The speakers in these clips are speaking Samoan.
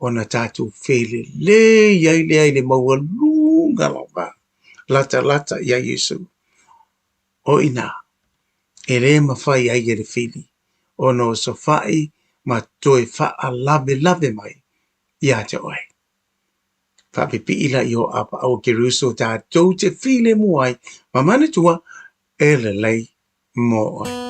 Ona tatou felelei ai lea i le maualuga lava, latalata ia Iesu. O i ina, e le mafai ai e le fili ona osofai ma toe faalavelave mai ia te oe. Faapipii laia o apaau o Keriso tatou te filemu ai ma manatua e lelei mo oe.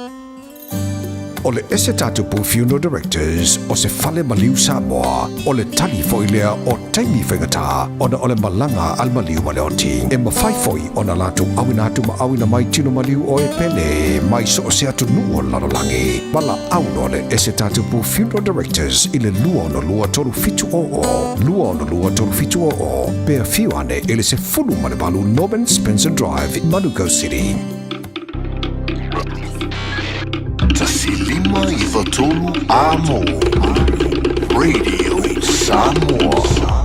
O le Ese Tatupu Funeral Directors o se fale maliu Samoa, o le tali foi lea o taimi faigata ona o le malaga a le maliu ma le oti. E mafai foi ona latou auina atu ma auina mai tino maliu o e pele mai so o se atunuu o le lalolagi. Valaau loa le Ese Tatupu Funeral Directors i le 262 3700, 262 3700, pe afio ane i le 18 Norman Spencer Drive, Manukau City. 1 5 93 Amo Radio Samoa.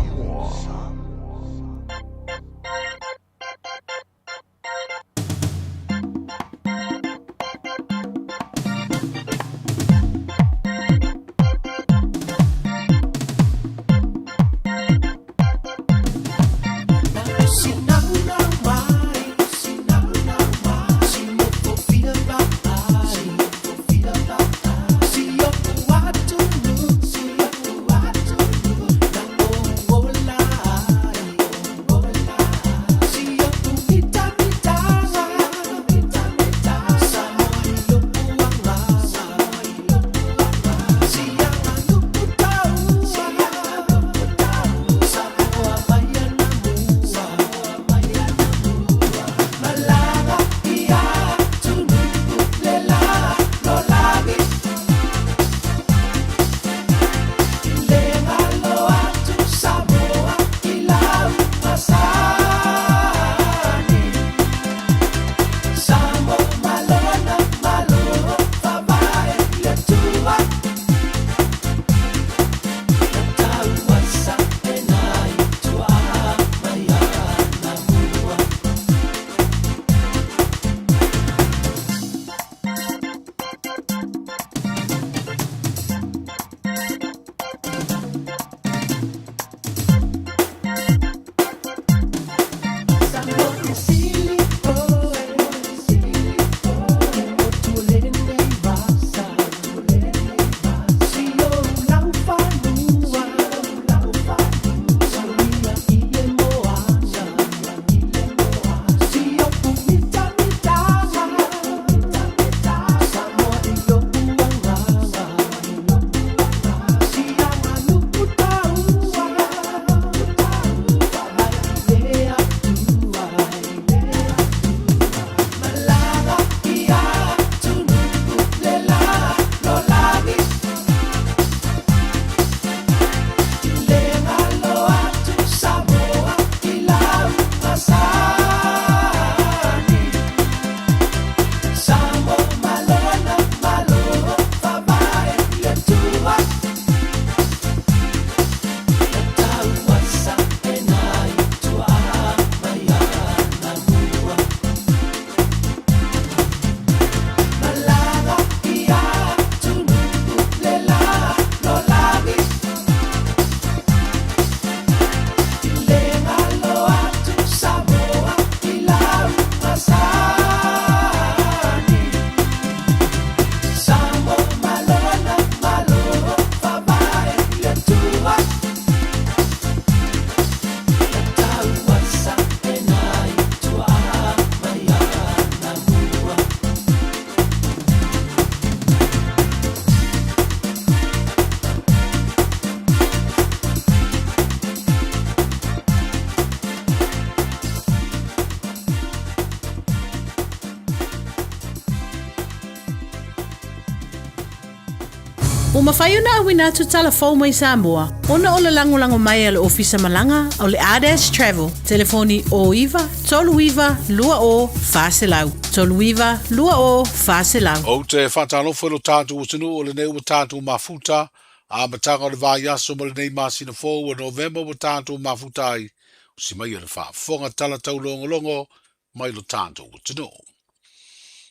Ua mafai ona auina atu tala fou mai Samoa ona o le lagolago mai a le Ofisa Malaga o le Ardash Travel, telefoni 09 39 20 400, 39 20 400. Ou te faatalofa i lo tatou atunuu o lenei ua tatou mafuta, amataga o le vaiaso ma lenei masina fou o Novema ua tatou mafuta ai, usi mai le faafofoga tala taulogologo mai lo tatou atunuu.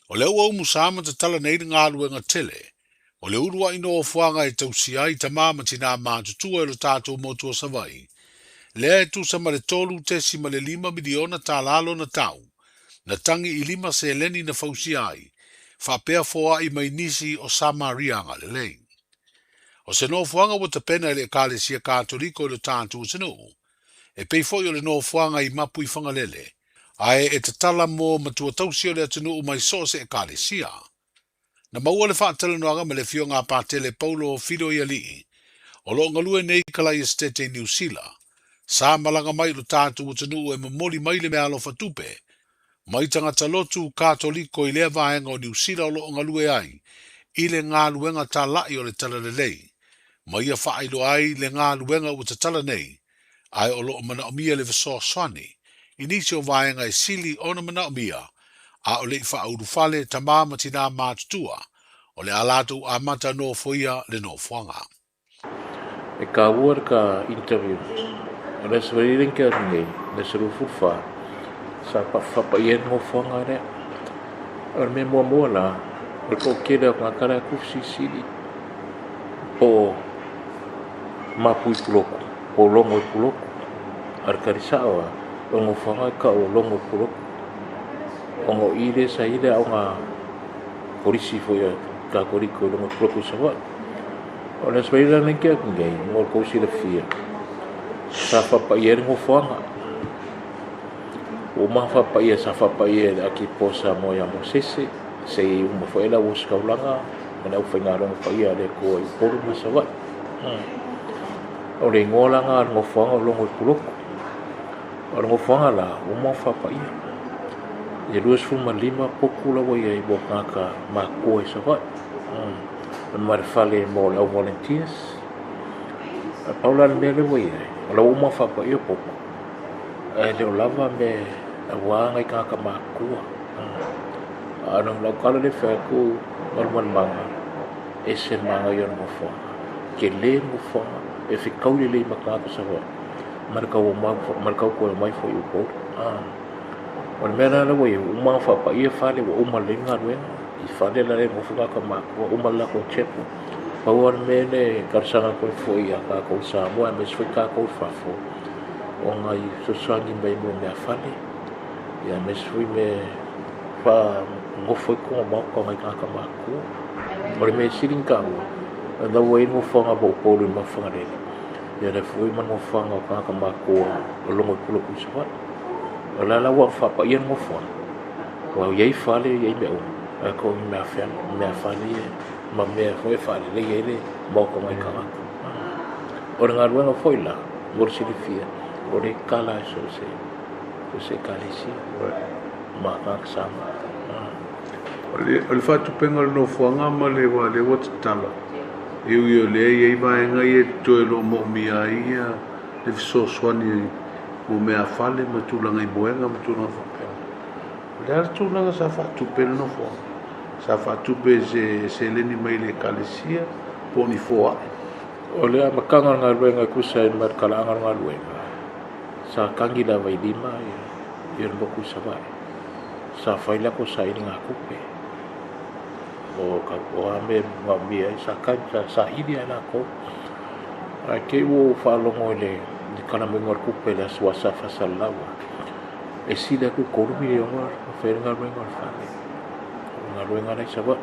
O lea ua umusa ma tatala nei le galuega tele. O le uluaʻi nofoaga e tausia ai tamā ma tinā matutua e lo tatou motu o Savaii, lea e tusa ma le $3.5 miliona tālā lona tau, na tagi i lima seleni na fausia ai, faapea foaʻi mai nisi o Samaria agalelei. O se nofoaga ua tapena e le Ekalesia Katoliko i lo tatou atunuu, e pei foi o le nofoaga i Mapu i Fagalele, ae e tatala mo matua tausi o le atunuu mai so o se Ekalesia. Na maua le faatalanoaga ma le Afioga a Patele Paulo Filoialii, o lo o galue nei i Kalaia Setete i Niu Sila, sa malaga mai i lo tatou atunuu e momoli mai le meaalofa tupe mai tagata lotu Katoliko i lea vaega o Niu Sila o lo o galue ai i le galuega talaʻi o le Talalelei, ma ia faailoa ai le galuega ua tatala nei, ae o lo o manaomia le fesoasoani i nisi o vaega e sili ona manaomia a o le i faaulufale tamā ma tinā matutua o le a latou amata nofoia le nofoaga. E kāua le ka interview. O le aso Faraile ke atu nei, le aso 24, sa faapaia ai le nofoaga lea. O le mea muamua la, o le toatele o tagata la e tufisilisili po o mapu i Puloku, po o Logo i Puloku. A o le tali sao lava, o le nofoaga e tau o Logo i Puloku. Ona o i lea sa i ai le aoga kolisi foi a Katoliko i Logo i Puloku i Savaii. O le Aso Faraile lenei ke atu nei, mo le tou silafia, sa faapaia ai le nofoaga. Ua uma ona faapaia, sa faapaia e le Akipo Samoa ia Mosese, se i uma foi le auositaulaga ma le aufaigaluega paia a le Atua i Upolu ma Savaii. O le igoa la lena o le nofoaga o Logo i Puloku. O le nofoaga la, ua uma ona faapaia. E 25 potu la ua i ai mo tagata matutua i Savaii. Ma le fale mo le au volunteers. Pau la le mea lea ua i ai, o la ua uma ona faapaia potu, ae le o lava mea aua nai tagata matutua. A o lau tala lea e fai atu malumalumaga, e ese le manaia o le nofoaga. Tele le nofoaga, e fetaui lelei ma tagata Savaii ma le tau ma le tau toe omai foi i Upolu. O le mea la lea ua i ai, ua uma ona faapaia fale, ua uma lelei le galuega i fale la e nofo tagata matutua, uma le latou chapel. Pau lava le mea lea e talosaga atu ai foi ia tatou i Samoa aemaise foi tatou i fafo, ona i fesoasoani mai mo meafale, ia aemaise foi mea e faanofo ai totonu o maota o nai tagata matutua. O le mea sili ona taua, o lena ua i ai le nofoaga mo Upolu i le Mafagalele, ia lea foi ma le nofoaga o tagata matutua o Logo i Pulapui i Savaii. O la la ua faapaia le nofoaga, ua i ai fale, i ai mea uma, ae toe o ni meafale ia ma mea foi e faaleleia ai le maota o nai tagata. O le galuega foi la, mo le silafia, o lea e tatala i so o se o se Ekalesia ma tagata Samoa. O le faatupega o le nofoaga ma le aua o lea ua tatala, e ui o lea e i ai vaega ia e totoe o lo o moomia ai le fesoasoani mo meafale ma tulaga i moega ma tulaga faapena. O le a le tulaga sa faatupe ai le nofoaga? Sa faatupe i se seleni mai le Ekalesia po o ni foai? O le amataga o le galuega e tusa ai ma le talaaga o le galuega, sa tagi lava i lima ia le motu i Savaii. Sa fai latou sailiga tupe o a mea e manaomia ai, sa tagi, sa saili lava e latou. Ae te i ua ou faalogo i le tala maiga o le tupe i le aso sa faasalalau ai, e sili atu i le $3 miliona na fai ai le galuega o le fale, o le galuega la i Savaii.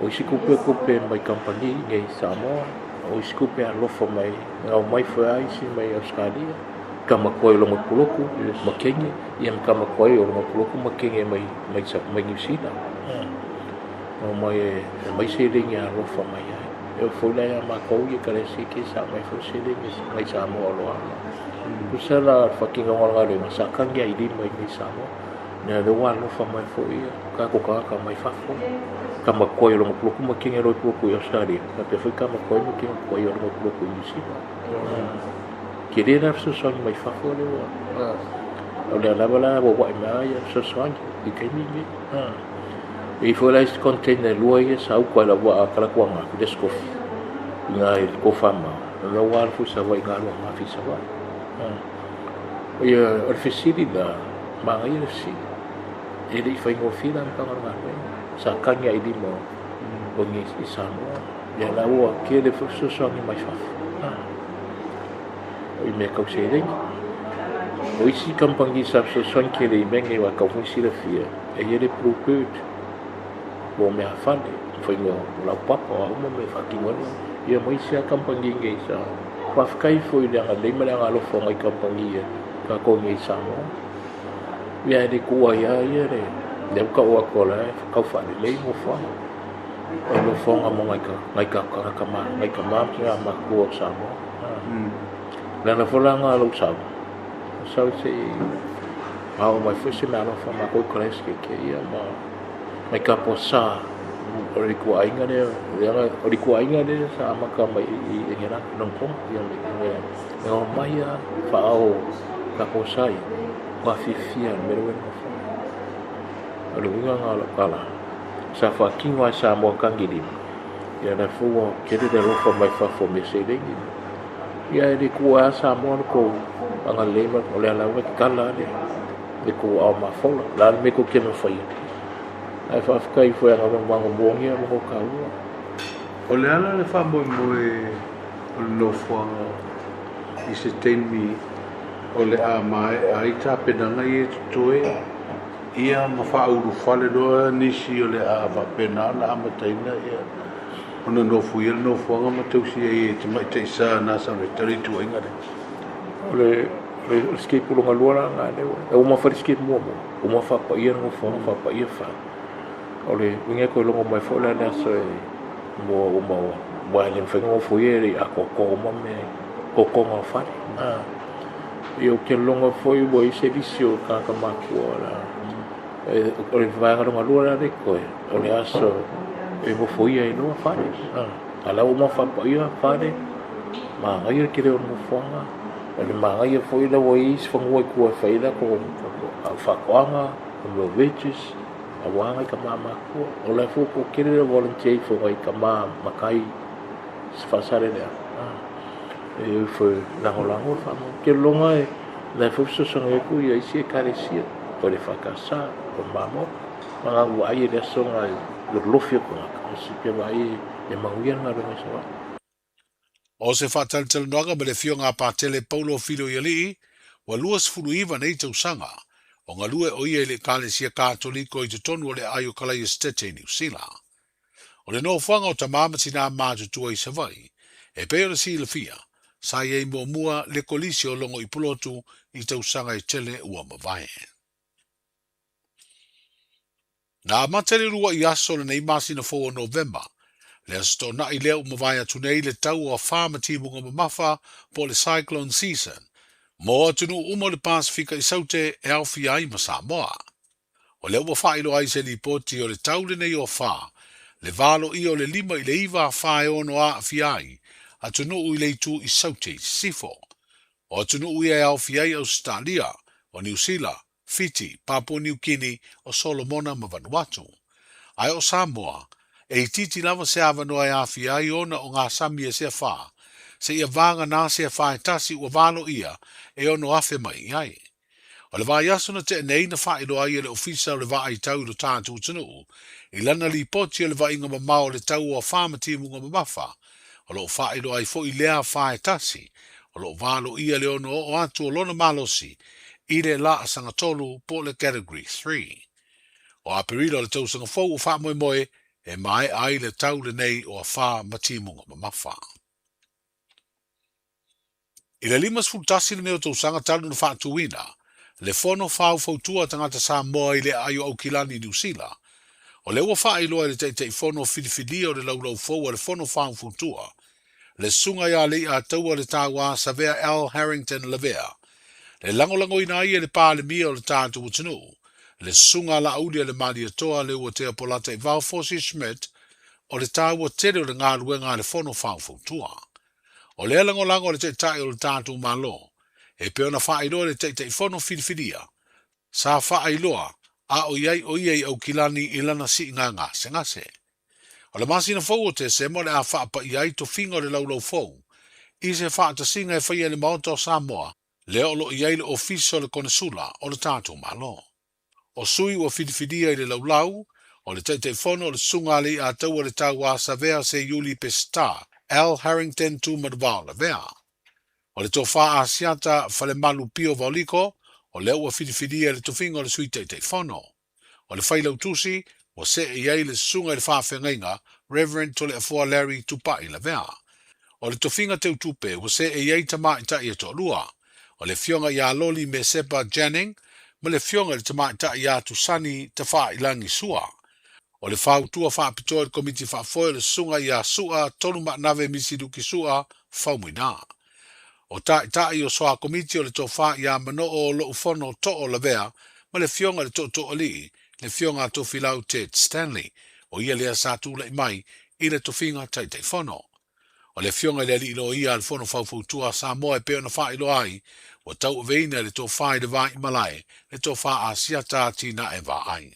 O isi tupe o tupe mai kamupani i inei i Samoa, o isi tupe alofa mai, na omai foi lava isi mai Ausetalia, tama tuai o Logo Puloku ma Kenya, ia ma tama tuai o Logo Puloku ma Kenya mai mai mai Niu Sila. Na omai e aumai seleni e alofa mai ai. E oo foi la ia matou i Ekalesia ke sa aumai foi seleni mai Samoa o lo o ala. Tusa la le faatinoga o le galuega sa tagi lava i lima i inei i Samoa. Mea lea ua alofa mai foi ia tatou tagata mai fafo, tama tuai o Logo Puloku ma kini o Logo Puloku i Australia, faapea foi tama tuai ma kini tuai o Logo Puloku i Niu Sila. Tele la fesoasoani mai fafo lea ua, o lea lava la ua ua'i mai lava ia fesoasoani i taimi lenei. E i ai foi la isi container e lua ia sa utu ai lau vaa Kalakuaga i le Aso Tofi i ina i le Tofamao, o lea ua alu foi i Savaii i galuega afi i Savaii. Ia, o le fesili la, Manaia le fesili. E le i faigofie le amataga o le galuega. Sa tagi lava i lima Kogi i Samoa. Ia la ua tele foi fesoasoani mai fafo. O i mea tau seleni. O isi kamupani sa fesoasoani tele i mea nei aua e tatau foi ona silafia e i ai le Blue Bird mo mea fale, faiga o laupapa o a uma mea e faatino ai. Ia ma isi lava kamupani nei sa faafetai foi i le agalelei ma le agalofa o nai kamupani ia tatou nei i Samoa. Ia e le tuua ai lava ia le lea ua tau atu o la e tau faalelei nofoaga. O le nofoaga mo nai nai tagata ma nai tama ma tina matutua o Samoa. O le ala foi la lena o lou sau, sau se i ao mai foi se meaalofa matou i Christchurch ia ma mai Kaposa o le ituaiga lea, o le ituaiga lea sa amata mai i Engelana, Lontona, ia e omai lava faaao Kaposa ia, ua fiafia i le mea lea ua nofo ai. O le uiga lena o lau tala, sa faatino lava e Samoa tagilima, ia la foi ua tele le alofa mai fafo o mea seleni. Ia e le tuua lava Samoa le tou agalelei ma o le ala ua tatala lava le tou aao mafola. O le a le mea tou te mafaia? Ae faafetai foi ana magomagogia ma tou taua. O le ala le faamoemoe o le nofoaga i se taimi o le a maea ai tapenaga ia e totoe ia ma faaulufale loa nisi o le a faapena ona amataina ia ona nofoia le nofoaga ma tausi ai e tamaitai sa Nasareta le ituaiga lea. O le o le sikepu lona lua la lena lea ua uma fai le sikepu muamua, uma faapaia le nofoaga, faapaia fale. O le uiga e toe logo mai foi la le aso e mua uma aua e le mafai ona nofoia e le i atoatoa uma mea totoga o fale. Ia ou te lagona foi ua i ai se lisi o tagata matutua la o le vaega lona lua la lea e totoe o le aso e nofoia ai loa fale. A o la ua uma ona faapaia fale, manaia le tele o le nofoaga, o le manaia foi la ua i ai isi fanua i tua e fai ai latou faatoaga, o wages, aua nai tama matutua. O la foi ua toatele le volunteer ifo nai tama matai faasaleleaga e o ifo e lagolago le faamoemoe. Ou te lagona e la foi fesoasoani atu ia isi ekalesia, o le EFKS, o le Malo, ma na vaai i le aso na e lolofi o tagata, o se pia vaai e manuia le galuega i Savaii. O se faatalatalanoaga ma le Afioga a Patele Paulo Filoialii, ua 29 nei tausaga o galue o ia i le Ekalesia Katoliko i totonu o le aai o Kalaiesetete i Niu Sila. O le nofoaga o tama ma tinā matutua i Savaii, e pei ona silafia, sa i ai muamua le Kolisi o Logo i Pulotu i tausaga e tele ua mavae. Na amata i le uluai aso o lenei masina fou o Novema, le Aso Toonai lea ua mavae atu nei le tau o afa ma timuga mamafa po o le Cyclone Season mo atunuu uma o le Pasefika i Saute e aofia ai ma Samoa. O lea ua faailoa ai se lipoti o le tau lenei o afa, le valoia o le 5 i le 9 afa e ono aafia ai atunuu i le itu i Saute i sisifo. O atunuu ia e aofia ai Ausetalia, o Niu Sila, Fiti, Papua Niu Kini, o Solomona ma Vanuatu. Ae o Samoa, e itiiti lava se avanoa e aafia ai ona o ngā sami e sea whā, seia vāgana sea whā e tasi ua valoia e ono afe mai i ai. O le vaiaso na tea nei na faailoa ai e le Ofisa o le Vaai Tau i lo tatou atunuu i lana lipoti o le vaaiga mamao o le tau o afa ma timuga mamafa, o lo o faailoa ai foi lea afa e tasi, o lo o valoia le ono oo atu o lona malosi i le laasaga tolu po o le Category 3. O Aperila o le tausaga fou ua faamoemoe e maea ai le tau lenei o afa ma timuga mamafa. I le 51 lenei o tausaga talu na faatuina le Fono Faufautua a Tagata Samoa i le aai o Aukilani i Niu Sila, o lea ua faailoa e le Taitaifono filifilia o le laulau fou a le Fono Faufautua, le Susuga ia Leiataua Le Tauā Savea L. Harrington Lavea, le lagolagoina ai e le Palemia o le tatou atunuu, le Susuga a Laauli a le Malietoa Leuatea Polataivao Fosi Schmidt, o le taua tele o le galuega a le Fono Faufautua. O lea lagolago a le Taitai o le tatou Malo, e pei ona faailoa e le Taitaifono filifilia, sa faailoa a o i ai o ia i Aukilani i lana siiga gasegase. O le masina fou o Tesema o le a faapaia ai tofiga o le laulau fou i se faatasiga e faia e le Maota o Samoa, lea o lo o i ai le Ofisa o le Konesula o le tatou Malo. O sui ua filifilia i le laulau, O le Taitaifono o le Susuga a Leiataua le Tauā Savea Seiuli Peseta Al Harrington Tuumanuvao Lavea. O le Tofa Asiata Falemalu Pio Vaoliko, o lea ua filifilia i le tofiga o le Sui Taitaifono. O le Failautusi, ua see i ai le Susuga i le Faafeagaiga, Rev. Toleafoa Larry Tupai Lavea. O le tofiga teutupe, ua see i ai tamaitai e toalua, o le Afioga ia Loli Mesepa Janning ma le Afioga i le Tamaitai ia Tusani Tafailangi Sua. O le fautua faapitoa i le Komiti Faafoe o le Susuga ia Su'a Tolumaanave Misiluki Su'a Faumuina. O Taitai o Soa Komiti o le Tofa ia Manoo Loufono Too Lavea ma le Afioga i le Tootooalii, le Afioga a Tofilau Ted Stanley, o ia lea sa tulai mai i le tofiga Taitaifono. O le Afioga i le Alii Loia a le Fono Faufautua a Samoa e pei ona faailoa ai, ua tauaveina e le Tofa i le Vaimalae le Tofa Asiata Atinae Vaai.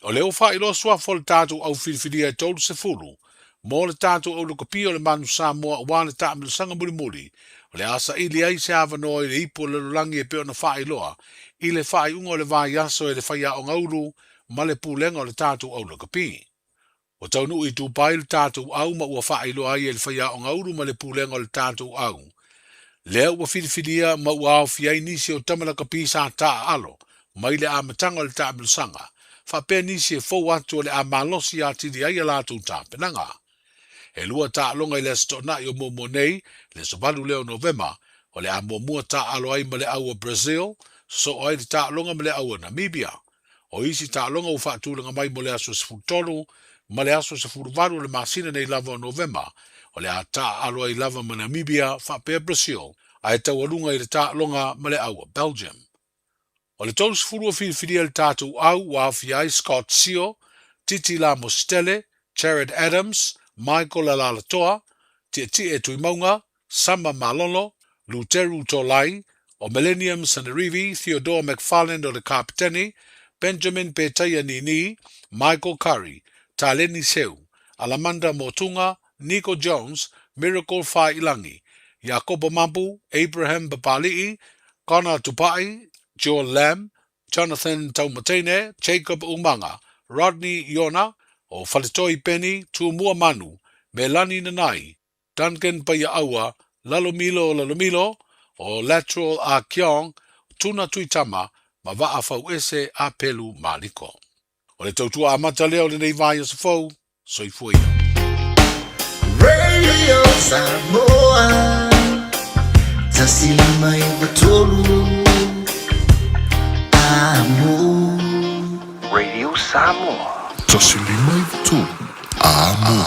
O lea ua faailoa suafa o le tatou au filifilia e 30 mo le tatou au lakapi o le Manu Samoa aua le taamilosaga mulimuli o le a saili ai se avanoa i le ipu o le lalolagi e pei ona faailoa i le faaiuga o le vaiaso e le faiaoga ulu ma le pulega o le tatou au lakapi. Ua taunuu i Dubai le tatou au ma ua faailoa ai e le faiaoga ulu ma le pulega o le tatou au lea ua filifilia ma ua aofia ai nisi o tama lakapi sa taaalo mai le amataga o le taamilosaga, faapea nisi e fou atu o le a malosi atili ai a latou tapenaga. E lua taaloga i le Aso Toonai o muamua nei, le aso 8 lea o Novema, o le a muamua taaalo ai ma le au a Brazil, sosoo ai le taaloga ma le au a Namibia. O isi taaloga ua faatulaga mai mo le aso 13 ma le aso 18 o le masina nei lava o Novema, o le a taaalo ai lava ma Namibia faapea Brazil, ae taualuga i le taaloga ma le au a Belgium. O le 30 ua filifilia le tatou au ua aofia ai Scott Sio, Titi Lamositele, Jared Adams, Michael Alalatoa, Tietie Tuimauga, Sama Malolo, Luteru Tolai, o Millennium Sanerivi, Theodore McFarland o le Kapitene, Benjamin Petaia Nini, Michael Curry, Taleni Seu, Alamanda Motunga, Nico Jones, Miracle Faiilagi, Iakopo Mapu, Abraham Papali'i, Connor Tupai, Joel Lam, Jonathan Taumateine, Jacob Umaga, Rodney Iona, o Faletoi Peni, Tumua Manu, Melani Nanai, Duncan Paia'aua, Lalomilo Lalomilo, o Lateral Ah Kiong, Tuna Tuitama, ma Vaa Fauese Apelu Maliko. O le tautua amata lea o lenei vaiaso fou, soifua ia. Radio Samoa 159 Amo. Radio Samoa 159 Amo.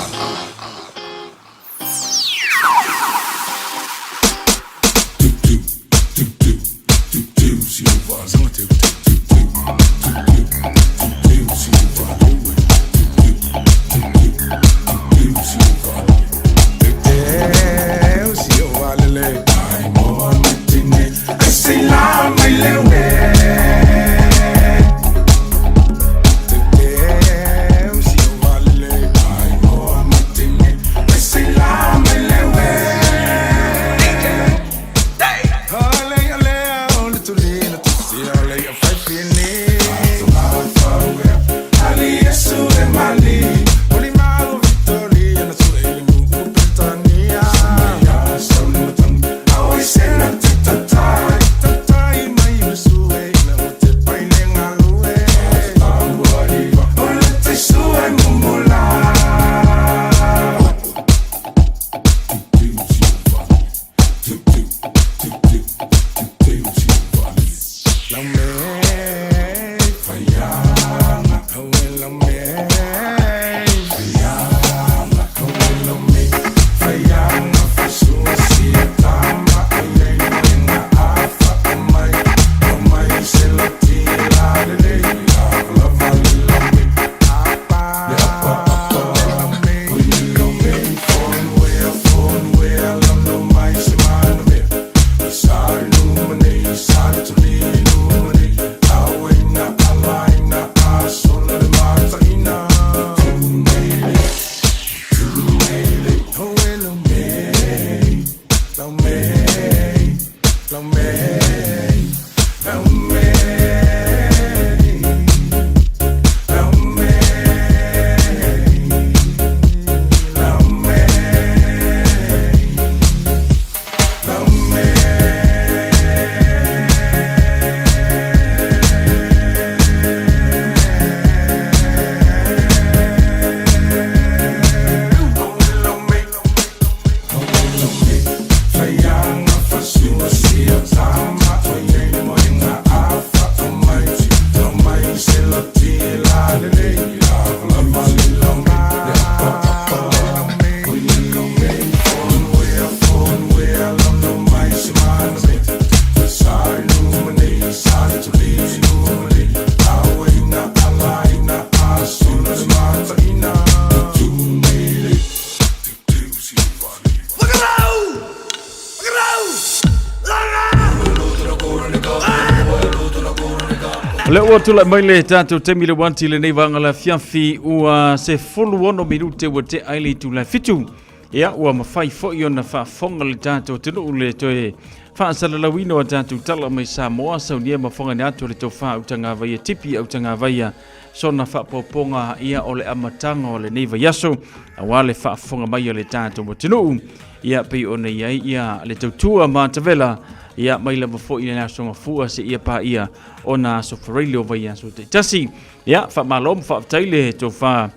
Lea ua tulai mai le tatou taimi le wanti lenei vaega le afiafi ua 16 minute ua tea ai le itula e 7. Ia ua mafai foi ona faafofoga le tatou atunuu le toe faasalalauina o tatou tala mai Samoa saunia ma fofoga atu le tofa Utagavaia Tipi Utagavaia sona faaopoopoga ia o le amataga o lenei vaiaso aua le faafofoga mai a le tatou atunuu ia pei ona i ai ia le tautua matavela ia mai lava foi i le aso Gafua seia paia ona aso Faraile o vaiaso taitasi. Ia faamalo ma faafetai le tofa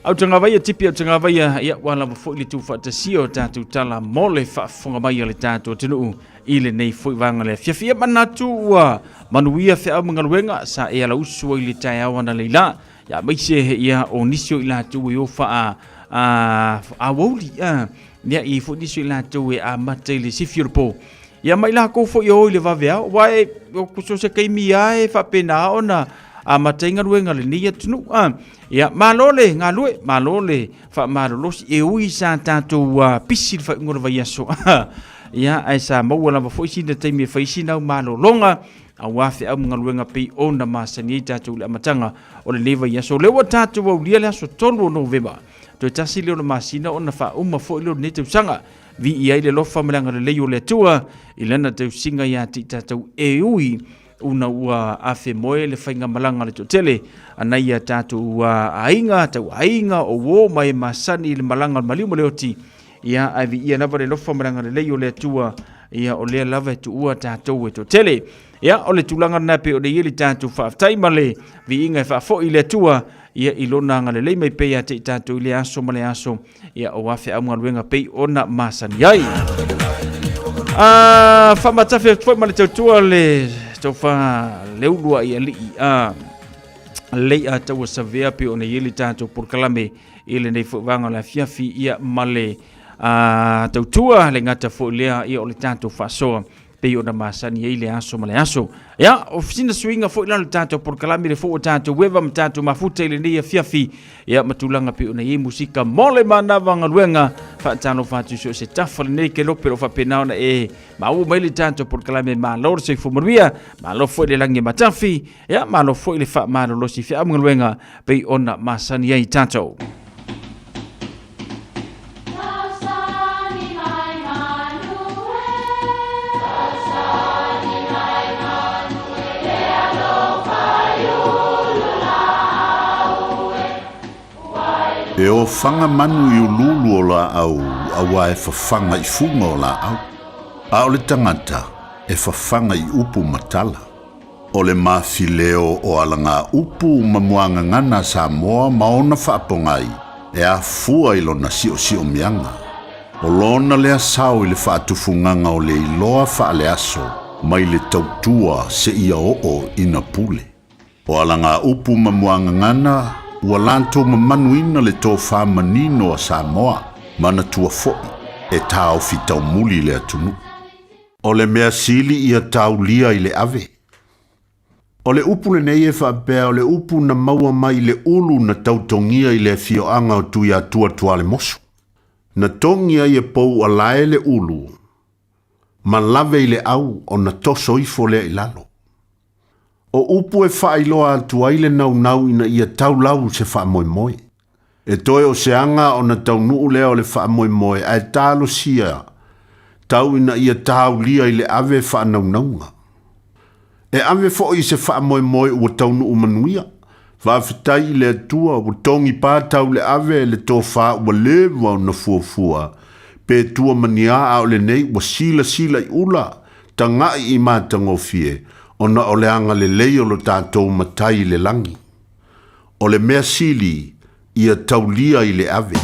Autagavaia Tipi Autagavaia, ia ua lava foi le tuufaatasia o tatou tala mo le faafofoga mai a le tatou atunuu i lenei foi vaega le afiafi. Ia manatu ua manuia feau ma galuega sa e alausu ai le taeao analeila. Ia aemaise ia o nisi o i latou e o faa aoauli. Ia i foi nisi o i latou e amata i le sifi o le po. Ia ma i lakou foi e o i le vaveao, aua e so o se taimi lava e faapena ona amata ai galuega a lenei atunuu. Ia, malo le galue, malo le faamalolosi, e ui sa tatou pisi i le faaiuga o le vaiaso. Ia, ae sa maua lava foi sina taimi e fai ai sina au malologa, aua feau ma galuega pei ona masani ai tatou i le amataga o lenei vaiaso. O lea ua tatou aulia le aso 3 o Novema, toe tasi lea o le masina ona faauma foi lea o lenei tausaga. Viia ai le alofa ma le agalelei o le Atua i lana tausiga ia te i tatou e ui una ua afemoe le faigamalaga a le toatele a nai a tatou aiga, tauaiga, o uo ma e masani i le malaga o le maliu ma le oti. Ia, ae viia lava le alofa ma le agalelei o le Atua, ia o lea lava e tuua tatou e toatele. Ia, o le tulaga lena e pei ona i ai le tatou faafetai ma le viiga e faafoi i le Atua, ia i lona agalelei mai pea ia te i tatou i lea aso ma lea aso, ia aua feau ma galuega pei ona masani ai. Faamatafe atu foi ma le tautua le tofa Leulua i alii lei a taua savea pei ona i ai le tatou polokalame i lenei foi vaega o le afiafi ia ma le tautua le gata foi lea ia o le tatou faasoa pei ona masani ai le aso ma le aso. Ia, o sina suiga foi la o le tatou polokalame le foi ua tatou eva ma tatou mafuta i lenei afiafi, ia ma tulaga pei ona i ai musika mo le manava galuega. Faatalofa atu i so o se tafa lenei kelope o lo o faapena ona e maua mai le tatou polokalame. Malo le soifua manuia, malo foi le lagi e matafi, ia malo foi le faamalolosi i feau ma galuega pei ona masani ai tatou. E ofaga manu i uluulu o laau auā e fafaga i fuga o laau, a o le tagata e fafaga i upu ma tala. O le mafileo o alagaupu ma muagagana a Samoa ma ona faapogai e afua i lona siosiomiaga. O lona lea sao i le faatufugaga o le iloa faaleaso mai le tautua seia oo ina pule. O alagaupu ma muagagana ua latou mamanuina le tofa manino a Samoa, manatua foi e taofi taumuli le atunuu. O le mea sili ia taulia i le ave. O le upu lenei e faapea o le upu na maua mai i le ulu na tautogia i le afioaga o Tuiatua Tualemoso. Na togi ai e pou alae le ulu ma lave i le au ona toso ifo lea i lalo. O upu e faailoa atu ai le naunau ina ia taulau se faamoemoe. E toe o se aga ona taunuu lea o le faamoemoe ae talosia tau ina ia taulia i le ave faanaunauga. E ave foi i se faamoemoe ua taunuu manuia. Faafetai i le Atua ua togi pa tau le ave le tofa ua leva ona fuafua pe tua ma ni a a o lenei ua silasila i ula taga'i i matagofie ona o le agalelei o lo tatou Matai i le lagi. O le mea sili ia taulia i le ave.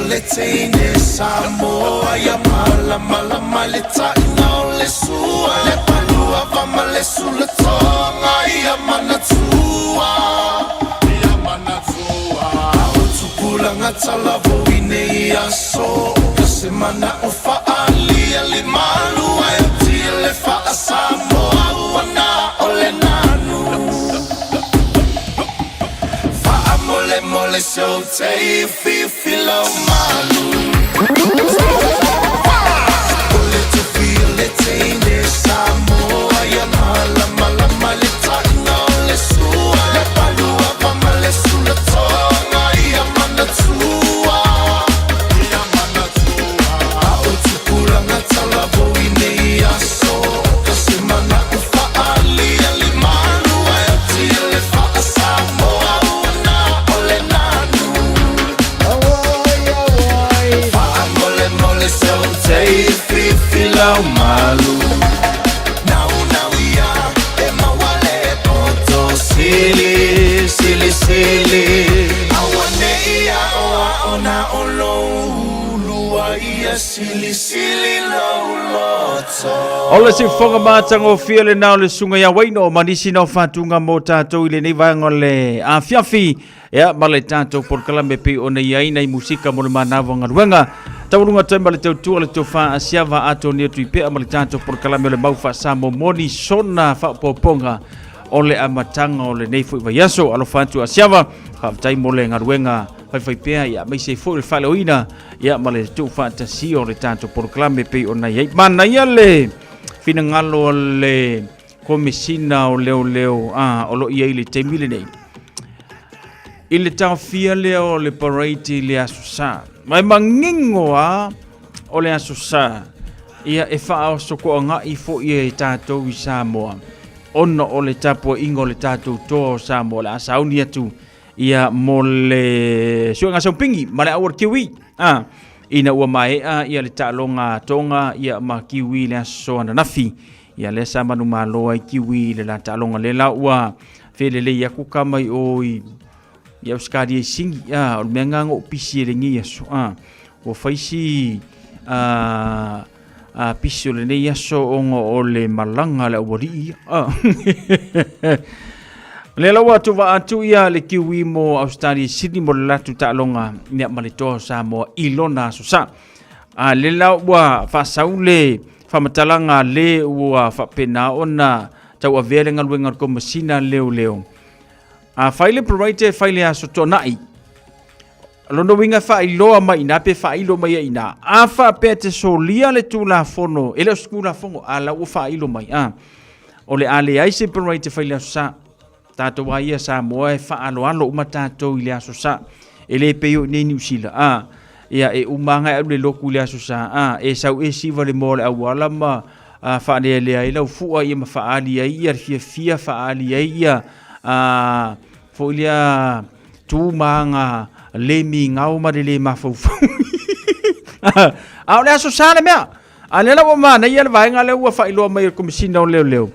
le teine Samoa ia malamalama le taina o le sua le palua va ma le sulatoga ia manatua ia manatua o tupulaga talavou i nei aso ka se mana o faalia le malu ai o tia le faasamoa ua na o le nanu Faamolemole se ou te fifi lau malu O le tofi o le teine Samoa ia malamalama le taina o le sua Le palua va ma le sulatoga ia manatua Ia manatua A o tupulaga talavou i nei aso Ka se mana o faalia le malu ai o tia le faasamoa ua na o le nanu Faamolemole se ou te fifi lau malu Naunau ia e maua le poto sili sili sili Aua ne i aoao na o lou ulua ia silisili lou loto. O le siufofoga matagofie lena o le susuga ia Waino ma nisi na o faatuga mo tatou i lenei vaega o le afiafi ia ma le tatou polokalame pei ona i ai nai musika mo le manava galuega. Taualuga atu ai ma le tautua le tofa a Siava Atonia Tuipea ma le tatou polokalame o le mau faasamoa moni sona faaopoopoga o le amataga o lenei foi vaiaso. Alofa atu a Siava, faafetai mo le galuega faifaipea ia aemaise foi le faaleoina ia ma le tuufaatasia o le tatou polokalame pei ona i ai. Manaia le finagalo o le Komesina o Leoleo a o lo o i ai i le taimi lenei. I le taofia lea o le parade i le Aso Sa. Ma e manino lava o le Aso Sa, ia e faaosotoagai foi e tatou i Samoa ona o le tapuaiga o le tatou toa o Samoa o le a sauni atu ia mo le suega saupingi ma le au o le Kiwi. A, ina ua maea ia le taaloga Tonga ia ma Kiwi i le aso ananafi. Ia lea sa manumalo ai Kiwi i le la taaloga lea la ua felelei atu ka mai o i i Australia i Sini. A, o le mea nga o pisi e lenei aso. A, ua fai si a, a pisi o lenei aso ona o le malaga a le aualii ia. A. Lea la ua tuva atu ia le Kiwi mo Australia i Sydney mo le latou taaloga ia ma le toa o Samoa i lona aso sa. A lea la ua faasau le faamatalaga le ua faapena ona tauavea le galuega a le Komesina Leoleo. A fai le parade e fai le aso Toonai. Lona uiga e faailoa mai ina pe faailo mai ai ina. A faapea te solia le Tulafono, e le o se Tulafono, a la ua faailo mai, a. O le a leai se parade e fai le Aso Sa. Tatou a ia Samoa e faaaloalo uma tatou i le Aso Sa. E le pei o i nei Niu Sila, a. Ia, e uma lava e alu le lotu i le Aso Sa, a. E sau e siva le moa o le auala ma a, faalealea ai lau fua ia ma faaali ai ia le fiafia, faaali ai ia, a, foi lea tu ma aga le migao ma le le mafaufau. A o le Aso Sa le mea. A lea la ua manaia le vaega lea ua faailoa mai e le Komesina o Leoleo.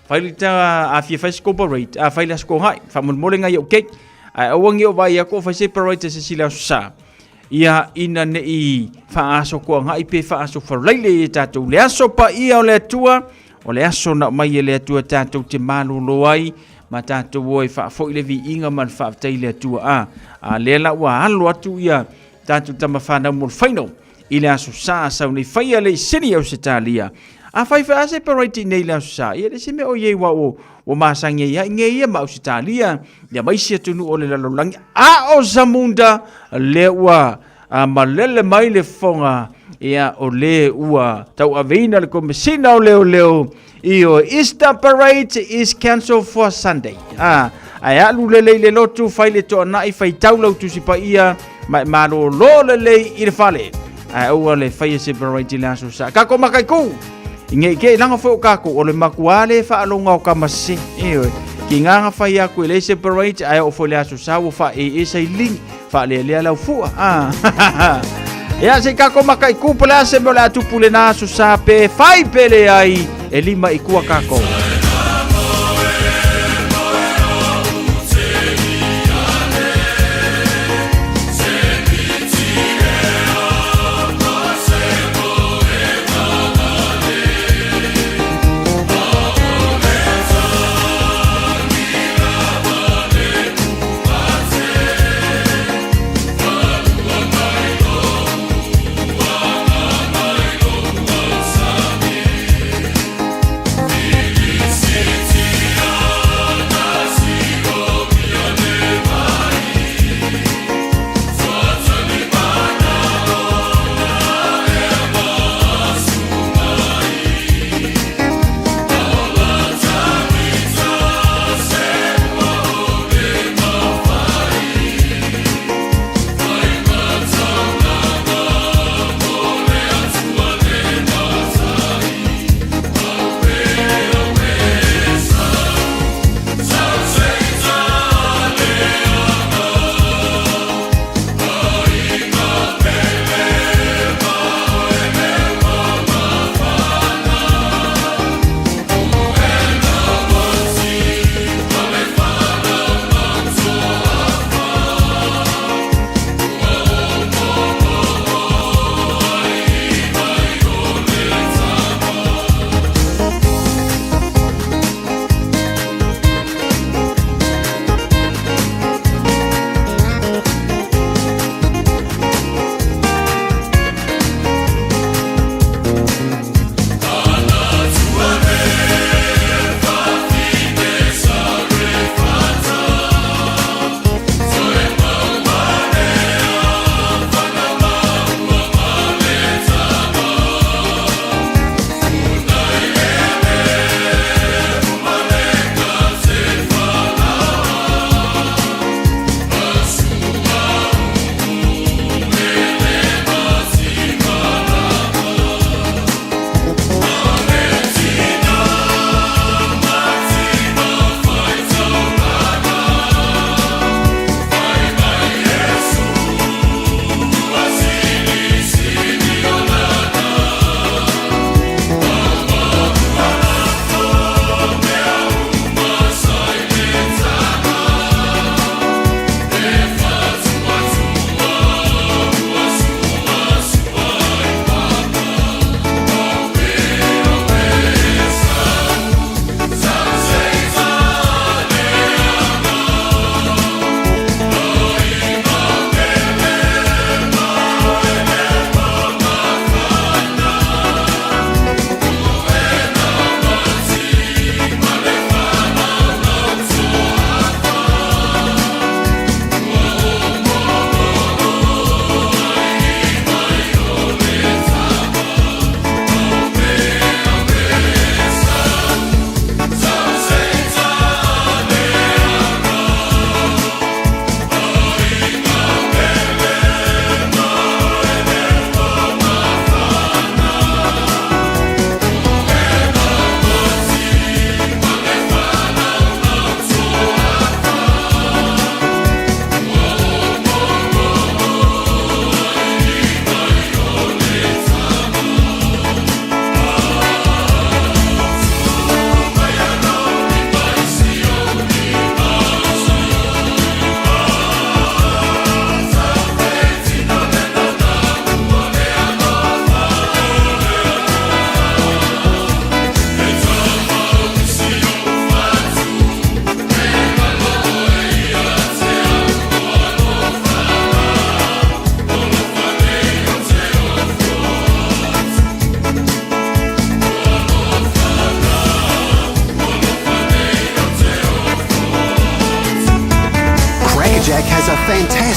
Fai le ta a fia fai se parade, a fai le aso togai, faamolemole ngai au keiki. Ae aua ne i o vaai atu o fai se parade se isi le Aso Sa. Ia ina ne i faaaso toagai pe faaso falaile i e tatou le aso paia o le Atua, o le aso na aumai e le Atua tatou te malolo ai ma tatou o e faafoi le viiga ma le faafetai i le Atua. A, a lea la ua alo atu ia tatou tama fanau mo le final i le Aso Sa sau nei faia le i Sydney Ausetalia. A fai fai a se parade i nei le Aso Sa, ia le se mea o iai ua o ua masangi ai ai nge ia ma Ausetalia, ia ma isi atunuu o le lalolagi. A o Zamunda lea ua a malele mai le fofoga, ia o le ua tauaveina le Komesina o Leoleo i o Easter Parade is cancelled for Sunday. A, ae alu lelei le lotu, fai le toanai, faitau lau tusi paia, ma e malolo lelei i le fale. Ae aua le faia se parade i le aso sa. Kako makaiku! I ngei ke langa fo kako o le makua le whaalonga o kamase. E oe, ki nganga whai aku e le se parade, ae o fo le aso sa ua wha e e sa i ling, wha le lea lau fua. Ah. Ia se kako makaiku pole ase mo le atupu le na aso sa pe whai pele ai e lima i kua kako.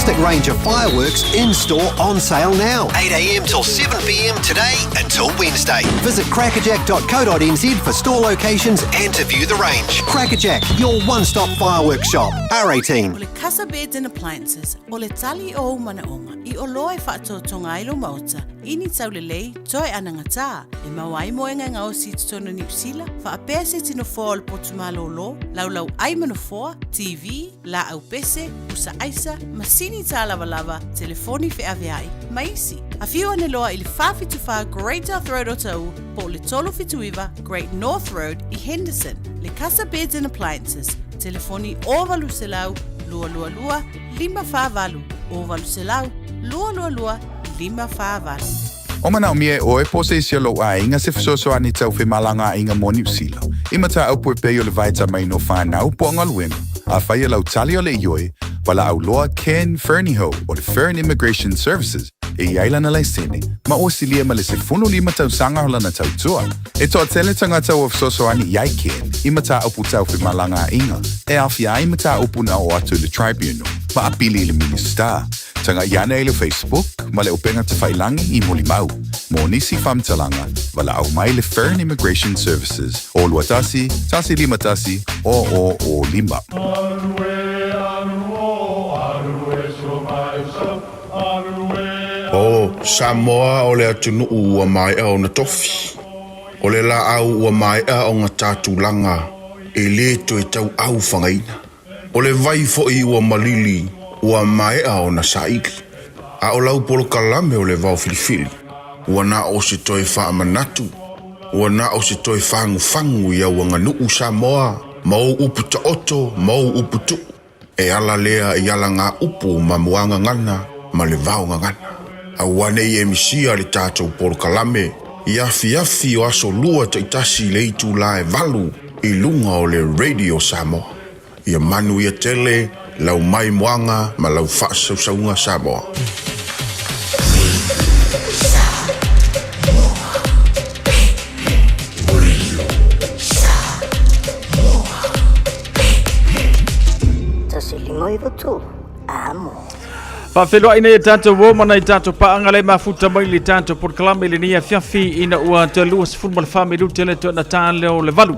fantastic range of fireworks in store on sale now. 8am till 7pm today until Wednesday. Visit crackerjack.co.nz for store locations and to view the range. Crackerjack, your one stop fireworks shop. R18. O le Casa Beds and Appliances, o le tali o ou manaoga i oloa e faatoatoga ai lou maota i ni taulelei toe anagatā e maua ai moega e gaosi i totonu o Niu Sila, faapea se tino foa o le potu malōlō, laulau ai ma nofoa, TV, laau pese, pusa aisa, masini tālavalava, telefoni feaveai, ma isi. Afio ane loa i le 474 Great South Road Otahuhu po o le 379 Great North Road i Henderson. Le Casa Beds and Appliances, telefoni 0800 222 548, 0800 222 548. O manaomia e ʻoe po o se isi o lou aiga se fesoasoani tau femalagaaiga mo Niu Sila, i mataupu e pei o le vaetamaina o fanau po o galuega. Afai e lau tali o le ioe, valaau loa Ken Fernihough o le Fern Immigration Services e i ai lana laisene, ma ua silia ma le 15 tausaga o lana tautua. E toatele tagata ua fesoasoani i ai Ken i mataupu tau femalagaaiga e aofia ai mataupu na oo atu i le Tribunal ma apili i le Minisita. Tagaʻi ane i le Facebook ma le upega tafailangi i Molimau. Mo nisi faamatalaga, valaau mai le Fern Immigration Services o 21 151 0005. O Samoa o le atunuu ua maea ona tofi. O le laau ua maea ona ta tulaga e le toe tauau fagaina. O le vai foi ua malili ua maea ona saili. A o lau polokalame o le vao filifili, ua na o se toe faamanatu, ua na o se toe fagufagu i au aganuu Samoa ma ou upu taoto ma ou upu tuu, e ala lea i alagaupu ma muagagana ma le vaogagana. Aua ne i e misia le tatou polokalame i afiafi o aso lua taitasi i le itula e valu i luga o le Radio Samoa. Ia manuia tele lau maimoaga ma lau faasausauga Samoa. Faafeiloai nei e tatou uo ma nai tatou paaga le mafuta mai le tatou polokalame i lenei afiafi ina ua toe 24 minute le toe na tā lea o le valu.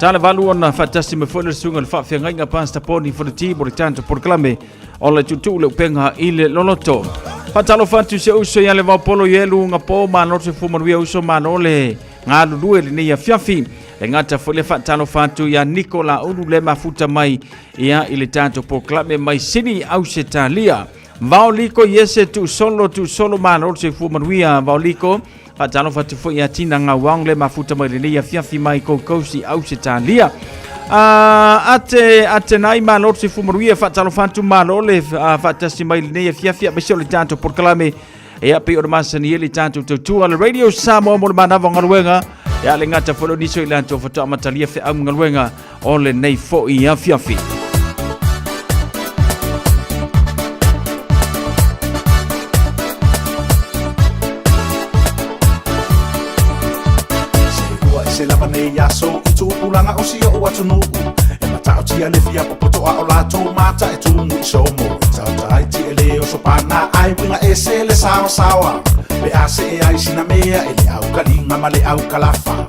Tā le valu ona faatasi mai foi le susuga i le faafeagaiga Pastor Poni Fonoti mo le tatou polokalame o le tuutuu le upega i le loloto. Faatalofa atu si ou uso ia le Vaopolo i elu ngapo malo se fu manuia uso malo le galulue lenei afiafi. Le gata foi le faatalofa atu ia Niko Laulu le mafuta mai ia i le tatou polokalame mai Sini Ausetalia. Vaoliko iese tuusolo tuusolo malo le soifua manuia Vaoliko. Faatalofa atu foi ia Tina Ngauang le mafuta mai lenei afiafi mai Gold Coast i Ausetalia. Ate ate nai malo le soifua manuia faatalofa atu malo le faatasi mai lenei afiafi aemaise o le tatou polokalame Ia, pei ona masani ai le tatou tautua le Radio Samoa mo le manava o galuega. Ia, le gata foi o nisi o i latou faatoa amatalia feau ma galuega o lenei foi afiafi. Ua ese lava nei aso i tupulaga o si oʻu atunuu E matautia le fia popoto a o latou mata e tumu i somo E taota ai tiele o sopana ai uiga ese le saoasaoa Pe a see ai sina mea e le aukaliga ma le aukalafa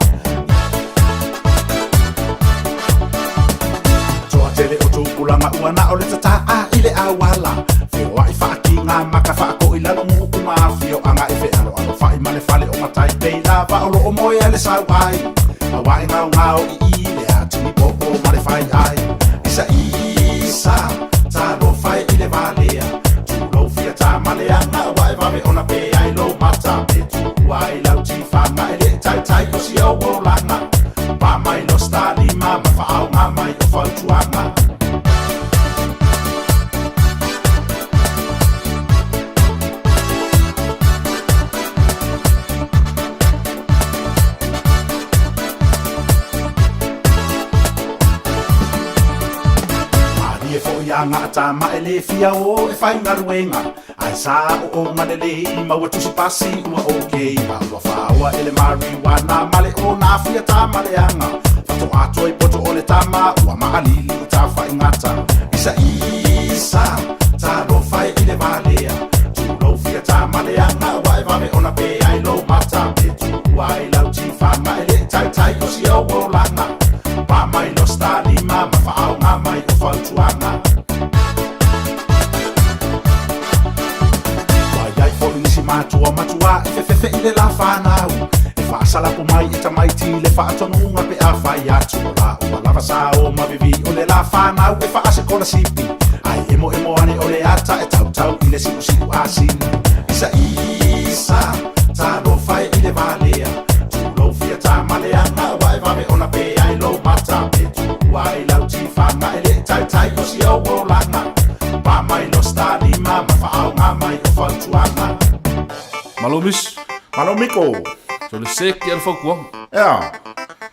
Toatele o tupulaga ua na o le tataa i le auala Feoai faakiga maka faakoi lalo mu'u ma afioaga e fealoalo fa'i ma le fale o matai pei lava o loo moe a le sau ai Aua e gaogao i i le atini popo ma le fai ai Isa isa talofa e i le valea Tulou fia tamaleaga aua e vave ona pe ai lou mata Pe tuua ai lau tifaga e le taitai o si ou olaga Pa mai lo stalima ma faaoga mai o fautuaga Malie foi a gata ma e le fia o e faigaluega Ae sa ooga lelei maua tusi pasi ua okay A ua faoa e le marijuana ma le ona fia tamaleaga Faatoa toe poto o le tama ua maalili i tafaigata Isa isa talofa e i le valea. Tulou fiata ma leaga aua e vave ona pe ai lou mata pe tuua ai lau tifaga e leʻi taitai o si ou olaga. Pa mai lo stalima ma faaoga mai o fautuaga. Ua iai foʻi nisi matua matuā e fefefeʻi le la fanau e faasalapo mai e tamaiti le faatonuga pe afai atu o laua lava sa o mavivi o le la fanau e faasekolasipi ai emoemo ane o le ata e tautau i le siʻusiʻu asini. Isa isa talofa e i le valea. Tulou fiata ma leaga aua e vave ona pe ai lou mata pe tuua ai lau tifaga e leʻi taitai o si ou olaga. Pa mai lo stalima ma faaoga mai o fautuaga. Malo misi. Malo Miko. So le seki ale fautuaga. Ea.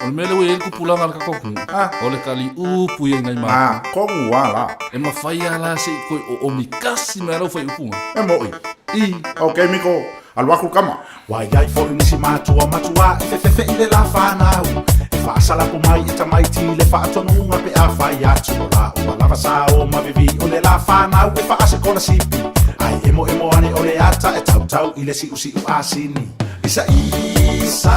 O le mea lea ua i ai le tupulaga a le tatou atunuu, o le taliupu ia i nai matua. Ah, kogu a la. E mafai lava la se i toe oomi kasi mai a lau faaiupuga. E moʻi. I. Ok Miko, alu aku kama. Ua iai foʻi nisi matua matuā e fefefeʻi le la fanau e faasalapo mai e tamaiti le faatonuga pe afai atu o laua lava sa o mavivi o le la fanau e faasekolasipi ai emoemo ane o le ata e tautau i le siʻusiʻu asini. Isa isa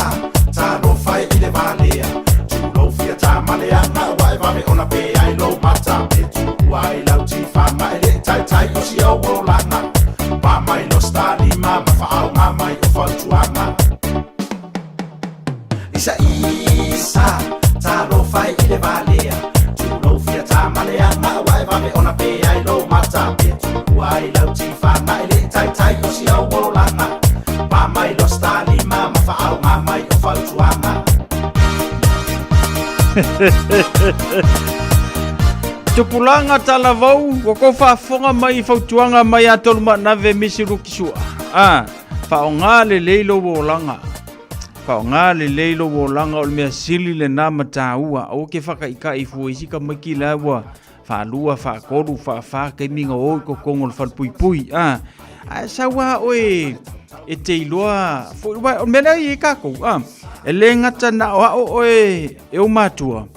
talofa e i le valea. Tulou fiata ma leaga aua e vave ona pe ai lou mata pe tuua ai lau tifaga e leʻi taitai o si ou olaga. Pa mai lo stalima ma faaoga mai o fautuaga. Isa isa talofa e i le valea. Tulou fiata ma leaga aua e vave ona pe ai lou mata pe tuua ai lau tifaga e leʻi taitai o si ou olaga. Pa mai lo stalima ma faaoga mai o fautuaga. Tupulaga talavou ua kou faafofoga mai i fautuaga mai ia Tolumaanave Misi Lukisua. A, faaaoga lelei lou olaga. Faaaoga lelei lou olaga o le mea sili lena ma taua. Aua ke faakaikaʻi fua isi tamaiti la ua faalua, faatolu, faafa taimi na o i totonu o le falepuipui. A, ae sau lava oe e te iloa foi, o le mea lea e i ai tatou, a, e le gata na o ao oe e ou matua,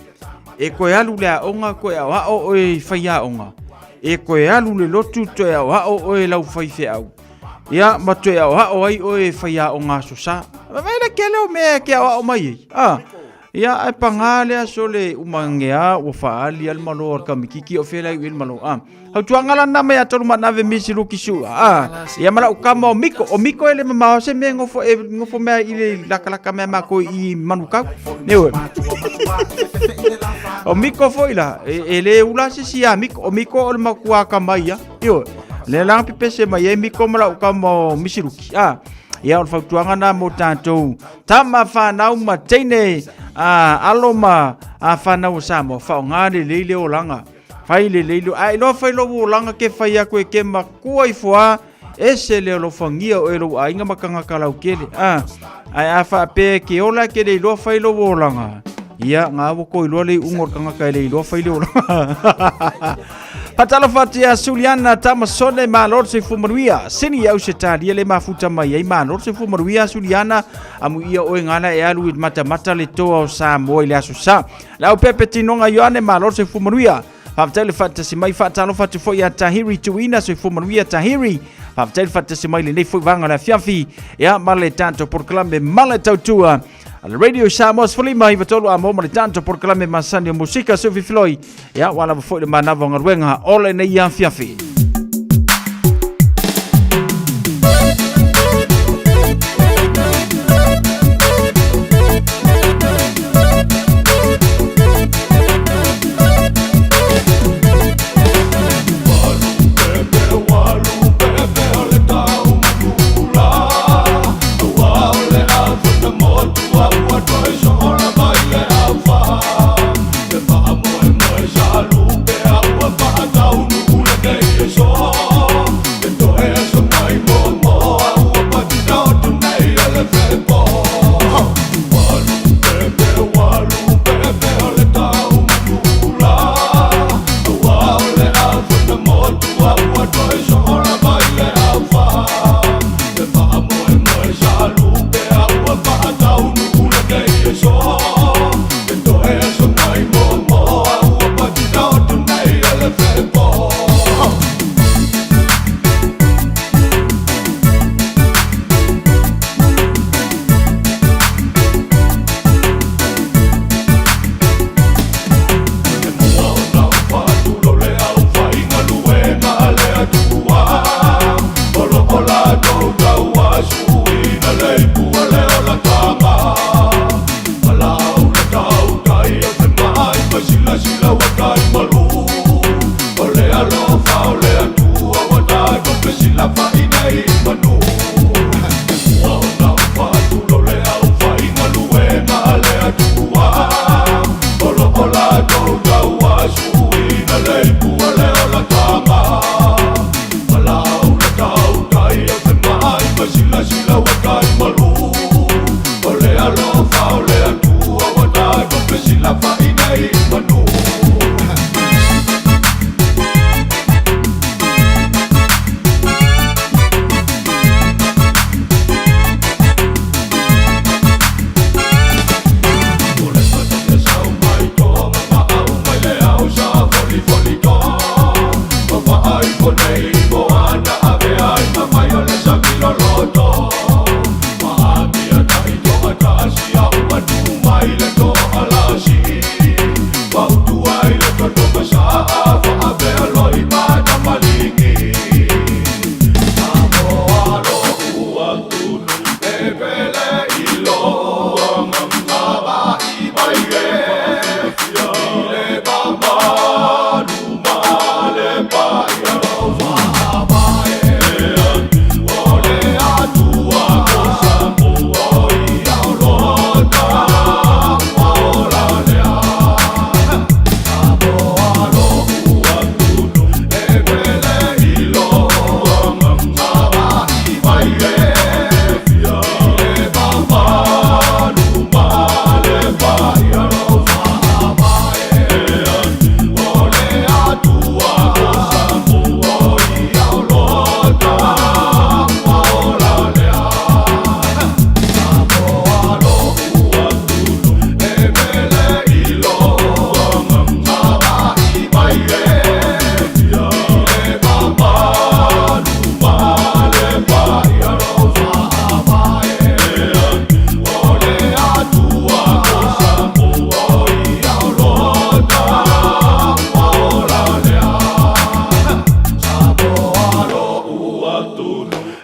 e toe alu le aoga toe aoao oe i faiaoga, e toe alu le lotu toe aoao oe lau faifeau, ia ma toe aoao ai oe e faiaoga aso sa. Vaai le tele o mea e te aoao mai ai, a, ia ae pagā le aso le umagea ua faaali a le malo a le kamititi o fea la iu i ai le malo, a. Fautuaga la lena mai ia Tolumaanave Misi Luki Sua, a, ia ma lau kama o Miko, o Miko e le mamao se mea e nofo, e nofo mea i le lakalaka mea makou i Manukau. Ne oe. O Miko foi la, e, e le ula se isi ia Miko, o Miko o le matua akamai ia. Ioe. Lea la pepese mai ai Miko ma lau kama o Misi Luki, a. Ia o le fautuaga na mo tatou tama fanau ma teine a, alo ma a fanau o Samoa, faaaoga lelei le olaga. Fai lelei lo, ae iloa fai lou olaga ke fai aku e ke makua ifo a, ese le alofagia o e lou aiga ma tagata lautele. A, ae a faapea e ke ola ke le iloa fai lou olaga, ia, nga ua ko iloa le iuga o le tagata e le iloa fai le olaga. Faatalofa atu ia Suliana Tamasone, malo le soifua manuia. Sini i Ausetalia le mafuta mai ai, malo le soifua manuia Suliana, amuia oe gala e alu i matamata le toa o Samoa i le aso sa. Le au pepe tinoga Ioane, malo le soifua manuia. Faafetai le faatasi mai, faatalofa atu foi ia Tahiri Tuina, soifua manuia Tahiri. Faafetai le faatasi mai lenei foi vaega o le afiafi. Ia, ma le tatou polokalame ma le tautua. A le Radio Samoa 15 93 a mo ma le tatou polokalame masani o musika Sufi Filoi. Ia, ua lava foi le manava o galuega o lenei afiafi.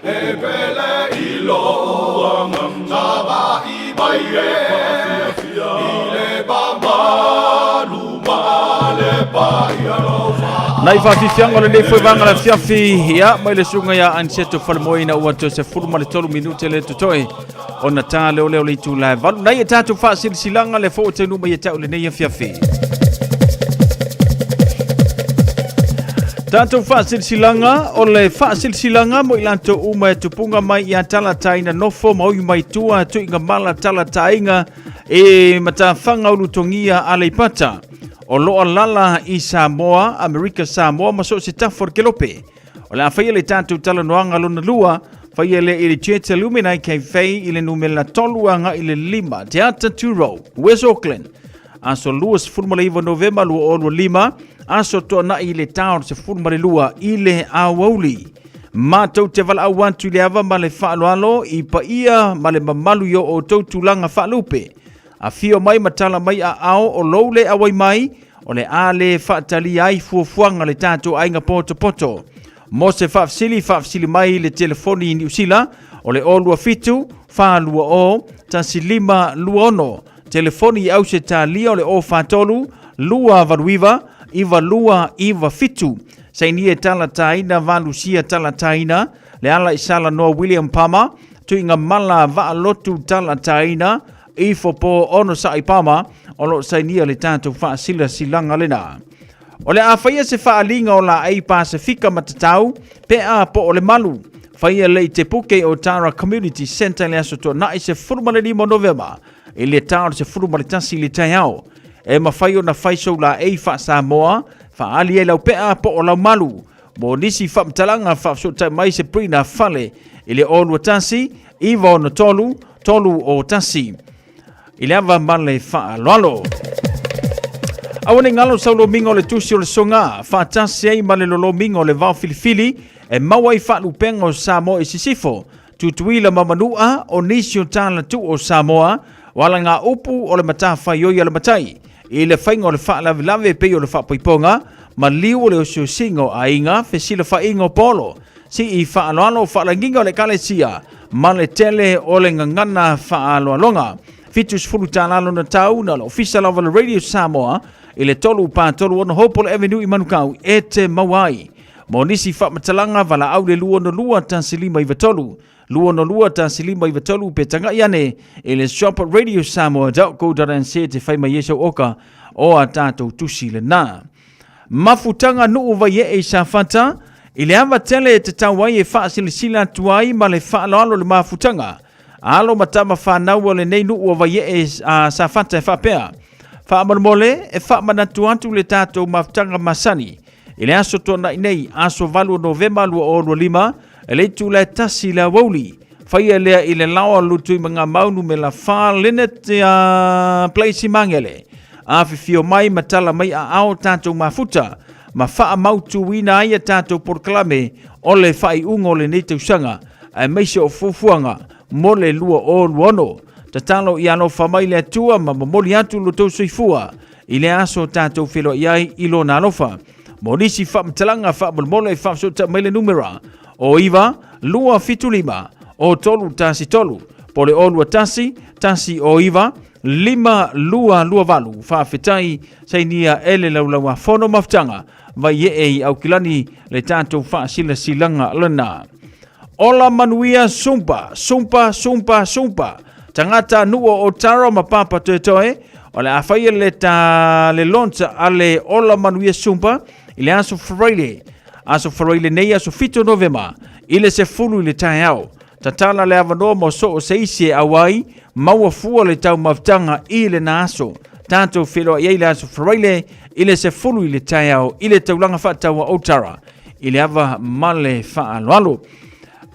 E pele i lou agaga Savai mai e I le mamalu ma le paia lou Nai faafiafiaga o lenei foi vaega o le afiafi, ia, mai le susuga ia Aniceto Falemoe ina ua toe 13 minute le totoe ona ta leo lea o le itula e 8. Nai e tatou faasilasilaga le fou o taunuu mai ia te au lenei afiafi. Tatou faasilasilaga o le faasilasilaga mo i latou uma e tupuga mai ia talataina nofo ma ui mai tua tuiga mala talataiga e matafaga ulutogia Aleipata o lo o alala i Samoa, Amerika Samoa ma so o se tafa o le kelope. O le a faia le tatou talanoaga lona lua, faia lea i le Church Illumina Cafe i le numera 3 agai i le 5, Te Ata Turo, West Auckland. Aso 29 Novema 2025, aso toanai i le ta o le 12 i le aoauli. Matou te valaau atu i le ava ma le faaaloalo i paia ma le mamalu i o outou tulaga faalupe. Afio mai ma tala mai aao o lou le auai mai, o le a le faatalia ai fuafuaga a le tatou aiga potopoto. Mo se faafesili, faafesili mai i le telefoni i Niu Sila o le 027 420 1526. Telefoni i Ausetalia o le 043 289 9297. Sainia e talataina valusia talataina le ala i Salanoa William Palmer, tuiga mala vaalotu talataina ifo po ono sa'i Palmer o lo o sainia le tatou faasilasilaga lena. O le a faia se faaaliga o laei Pasefika matatau pe a po o le malu. Faia le i te puke o Tara Community Centre i le aso Tuanai 15 o Novema i le ta o le 11 i le taeao. E mafai ona fai sou laei faa-Samoa, faaali ai lau pea po o lau malu. Mo nisi faamatalaga faafesootai mai Sabrina Fale i le 021 963 301. I le ava ma le faaaloalo. Aua ne i galo sau lomiga o le tusi o le soga, faatasi ai ma le lolomiga o le vao filifili e maua ai faalupega o Samoa i sisifo, Tutuila ma Manua, o nisi o talatuu o Samoa, o alagaupu o le matafaioi a le matai i le faiga o le faalavelave e pei o le faapaipoga, maliu o le osiosiga o aiga, fesilafaiga o polo, sii faaaloalo o faalagiga o le Ekalesia, ma le tele o le gagana faaaloaloga. $70 lona tau na o le Ofisa lava o le Radio Samoa i le 3 4 3 6 Hopewell Avenue i Manukau e te maua ai. Mo nisi faamatalaga, valaau le 262 1593, 262 1593 pe tagai ane i le shop radiosamoa.co.nz te fai mai ai sau oka o a tātou tusi lena. Mafutaga nuu Vaiee i Safata, i le ava tele e tatau ai e faasilasila atu ai ma le faaaloalo le mafutaga. Alo ma tama whanau o lenei nuu o Vaiee a Safata e faapea. Faamolemole e faamanatu atu le tātou mafutaga masani. I le aso tuanai nei, aso 8 o Novema 2025, e le itula e tasi le aoauli. Faia lea i le lao a Lutuimagamau numera 4 Linnet Place i Magele. Afifio mai ma tala mai aao tatou mafuta ma faamautuina ai a tatou polokalame o le faaiuga o lenei tausaga aemaise o fuafuaga mo le 2026. Tatalo ia alofa mai le Atua ma momoli atu lo tou soifua i le aso tatou feiloai ai i lona alofa. Mo nisi faamatalaga faamolemole e faafesootai mai le numera o 9 2 7 5 o 3 1 3 po le o 2 1 1 o 9 5 2 2 8. Faafetai sainia e le Laulauafono Mafutaga Vaiee i Aukilani le tatou faasilasilaga lena. Ola manuia sumpa, sumpa, sumpa, sumpa. Tagata nuu o Tara ma Papa Toetoe, o le a faia le ta le launch a le Ola Manuia Sumpa i le aso Faraile. Aso Faraile nei aso 7 Novema i le 10 i le taeao. Tatala le avanoa mo soo se isi e auai, maua fua le taumafataga i lena aso. Tatou feiloai ai le aso Faraile i le 10 i le taeao i le taulaga faataua o Tara i le ava ma le faaaloalo.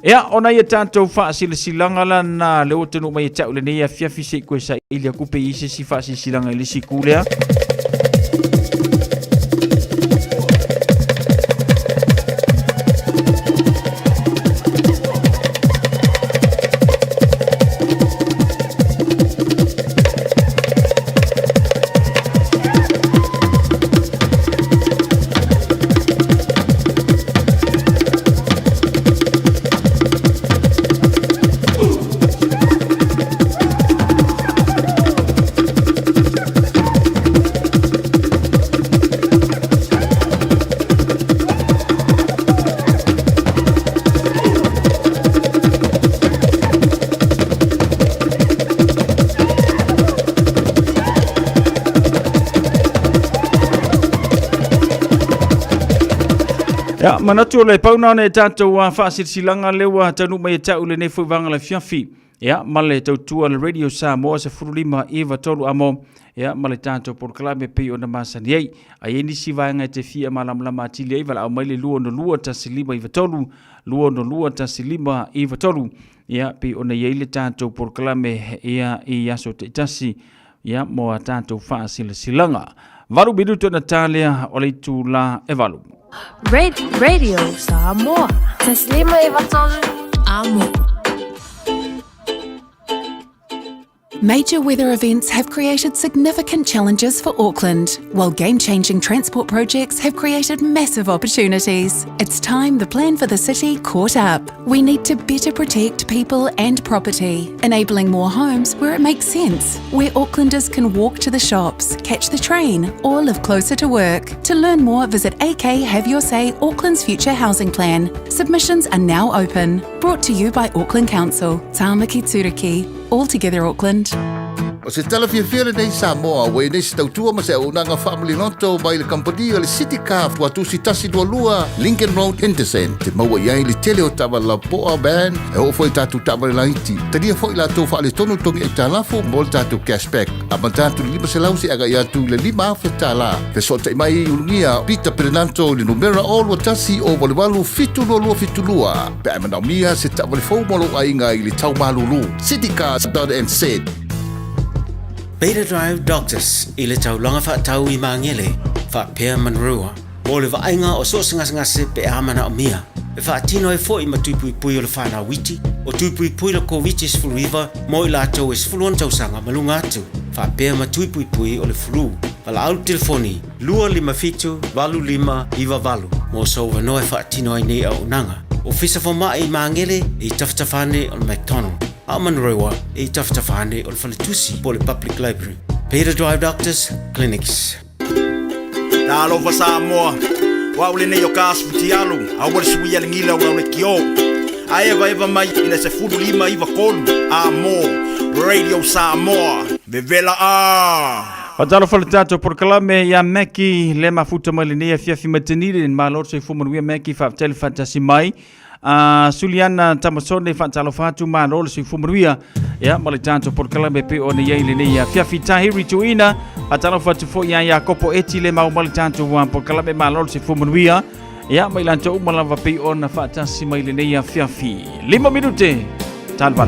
Ia, ona ia tatou faasilasilaga la na le ua taunuu mai e te au lenei afiafi se i koe saili aku pe i se isi faasilasilaga i le isi itu lea. Ia, manatu o le pau na ona e tatou faasilasilaga lea ua taunuu mai e ta'u lenei foi vaega le afiafi. Ia, ma le tautua le Radio Samoa 15 9 3 amo, ia, ma le tatou polokalame pei ona masani ai. A i ai nisi vaega e te fia malamalama atili ai, valaau mai le 262 1593, 262 1593, ia, pei ona i ai le tatou polokalame, ia, i aso taitasi, ia, mo a tatou faasilasilaga. 8 minute ona ta lea o le itula e 8. Radio Samoa. 1593 Amo. Major weather events have created significant challenges for Auckland, while game changing transport projects have created massive opportunities. It's time the plan for the city caught up. We need to better protect people and property, enabling more homes where it makes sense, where Aucklanders can walk to the shops, catch the train, or live closer to work. To learn more, visit AK Have Your Say Auckland's Future Housing Plan. Submissions are now open. Brought to you by Auckland Council, Tāmaki Turuki. All together Auckland. O se tala fiafia lenei Samoa, ua i nei se tautua ma se auaunaga faamaliloto mai le kamupani o le City Car Tuatusi 122 Lincoln Road Henderson. Te maua i ai le tele o taavale lapoa, van, e oo foi i tatou taavale laiti. Talia foi latou faaletonu togi aitalafu mo le tatou cashback. Amata atu i le 500 seia agai atu i le $5,000. Fesootai mai i Ulugia Peter Perenanto i le numera 021 088 7272 pe a e manaomia se taavale fou mo lou aiga i le tau malulu. Citycars.nz. Beta Drive Doctors i le taulaga faatau i Magele faapea Manurewa mo le vaaiga o so o se gasegase pe a manaomia. E faatino ai foi ma tui puipui o le whanau iti, o tui puipui le Koviti-19 mo i latou e 16 tausaga ma luga atu, faapea ma tui puipui o le flu. Valaau le telefoni 257 8598 mo sou avanoa e faatino ai nei auaunaga. Ofisa Fomai i Magele e i tafatafa ane o le McDonald, a o Manurewa e i tafatafa ane o le Faletusi po o le Public Library. Beta Drive Doctors Clinics. Talofa Samoa, o au lenei o Kas Futialu, aua le suia le gila o lau lekiō. A evaeva mai i le 15 9 3 a mo Radio Samoa, vevela a! Faatalofa le tatou polokalame ia Meki le mafuta mai lenei afiafi maitenile malo le soifua manuia Meki faafetai le faatasi mai. Suliana Tamasone faatalofa atu malo le soifua manuia ia ma le tatou polokalame pe ona i ai lenei afiafi Tahiri Tuina faatalofa atu foi ia Iakopo Eti le mau ma le tatou polokalame malo le soifua manuia ia ma i latou uma lava pei ona faatasi mai lenei afiafi 5 minute ta le 8.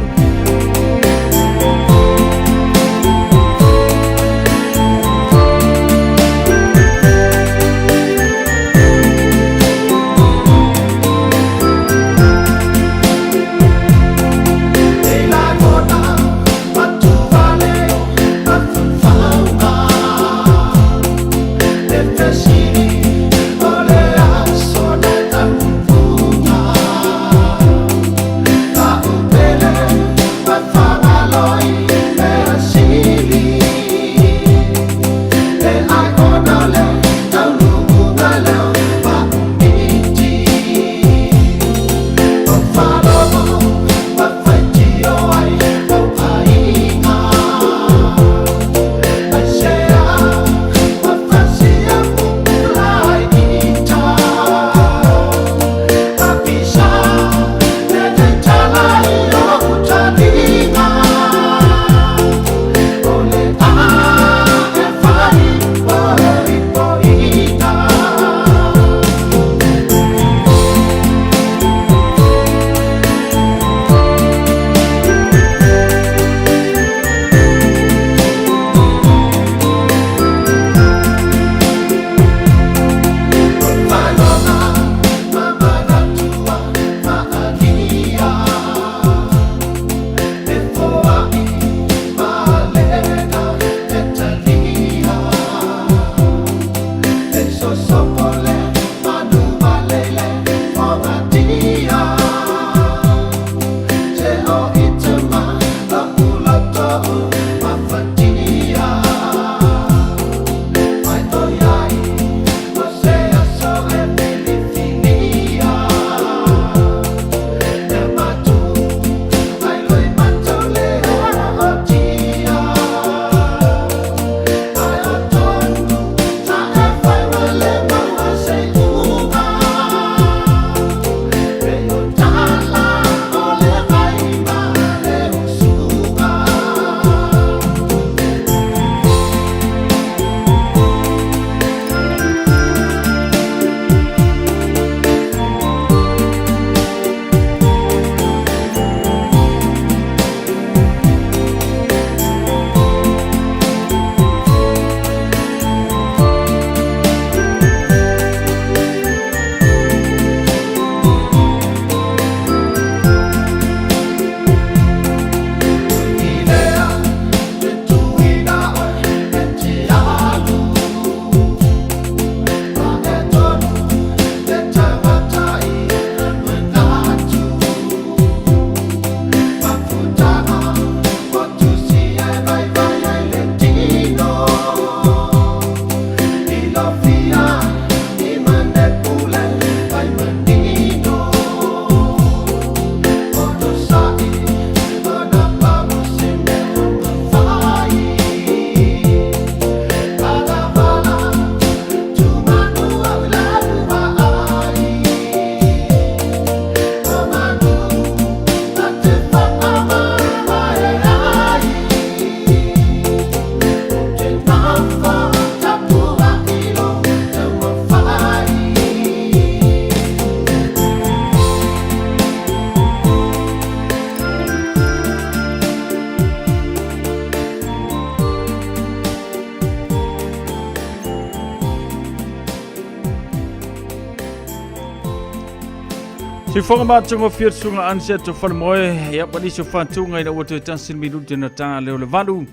Sifoga matagofie le susuga Aniseto Falemoe, ia ma nisi o faatuga ina ua toe tasi le minute na ta leo le valu.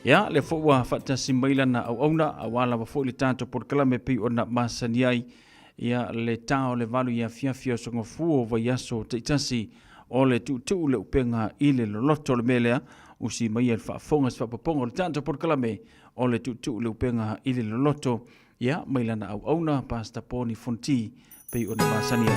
Ia, lea foi ua faatasi mai lana auauna, aua lava foi le tatou polokalame pei ona masani ai. Ia, le ta o le valu i afiafi o Sogofuo vaiaso taitasi o le tuutuu le upega i le loloto. O le mea lea, usi maia le faafofoga se faapopoga o le tatou polokalame o le tuutuu le upega i le loloto. Ia, mai lana auauna, Pastor Poni Fonti, pei ona masani ai.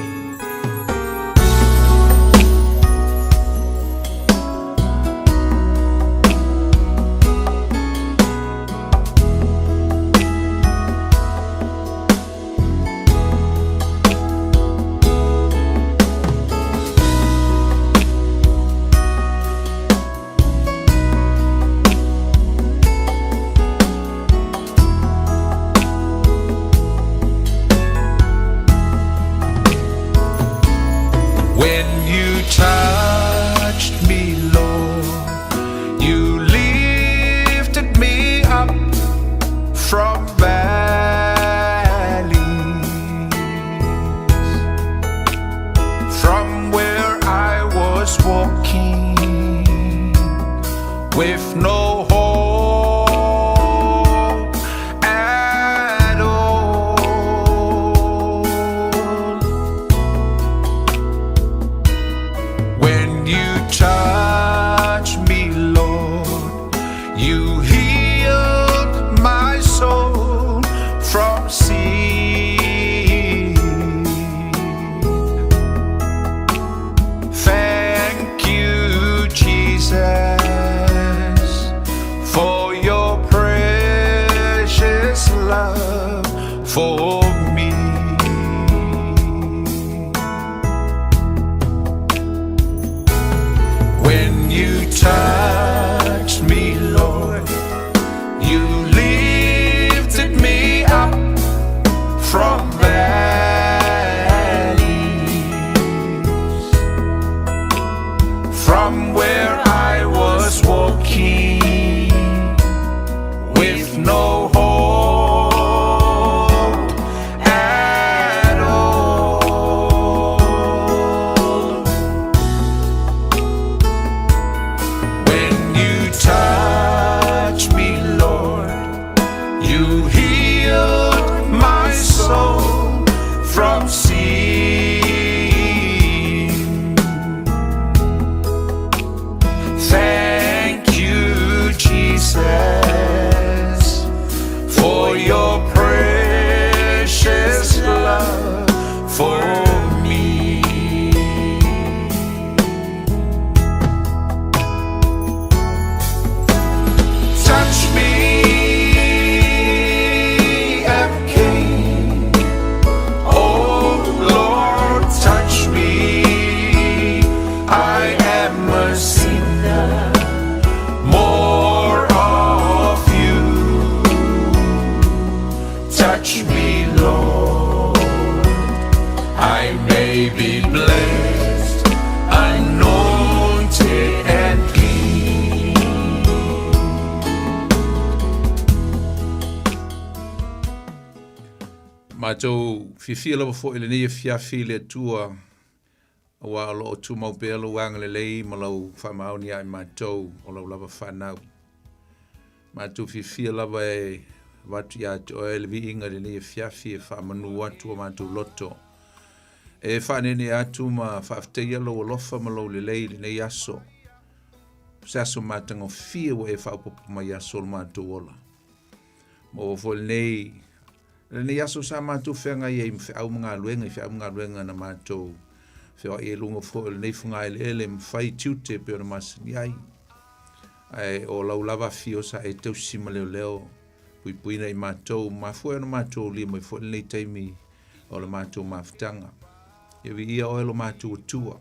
When you touched me, Lord, you lifted me up from valleys, from where I was walking with no hope at all. When you touch me, Lord, you healed my soul from sin. Thank you, Jesus, for your precious love for me. When you touched me, Lord, you lifted me up from valleys, from where I was walking with no hope at all. When you touch me, Lord, you healed my soul from sin. Thank you, Jesus, for your precious love for me. Touch me again. Oh Lord, touch me. I am a sinner. More of you. Touch me, Lord. I may be blessed, anointed and clean. Matou fiafia lava foi i lenei afiafi i le Atua, aua o lo o tumau pea lou agalelei ma lau faamaoni ia i matou o lau lava fanau. Matou fiafia lava e avatu ia te oe le viiga i lenei afiafi e faamanu atu o matou loto. E faaneenee atu ma faafetaia lou alofa ma lou lelei i lenei aso. O se aso matagofie ua e faaopoopo mai i aso o lo matou ola. Maua foi lenei lenei aso sa matou feagai ai ma feau ma galuega i feau ma galuega na matou feoai ai luga foi o lenei fogaeleele ma fai tiute e pei ona masani ai. Ae o lau lava afio sa e tausi ma leoleo puipuina i matou, mafua ai ona matou aulia mai foi lenei taimi o le matou mafutaga. Ia viia oe lo matou Atua.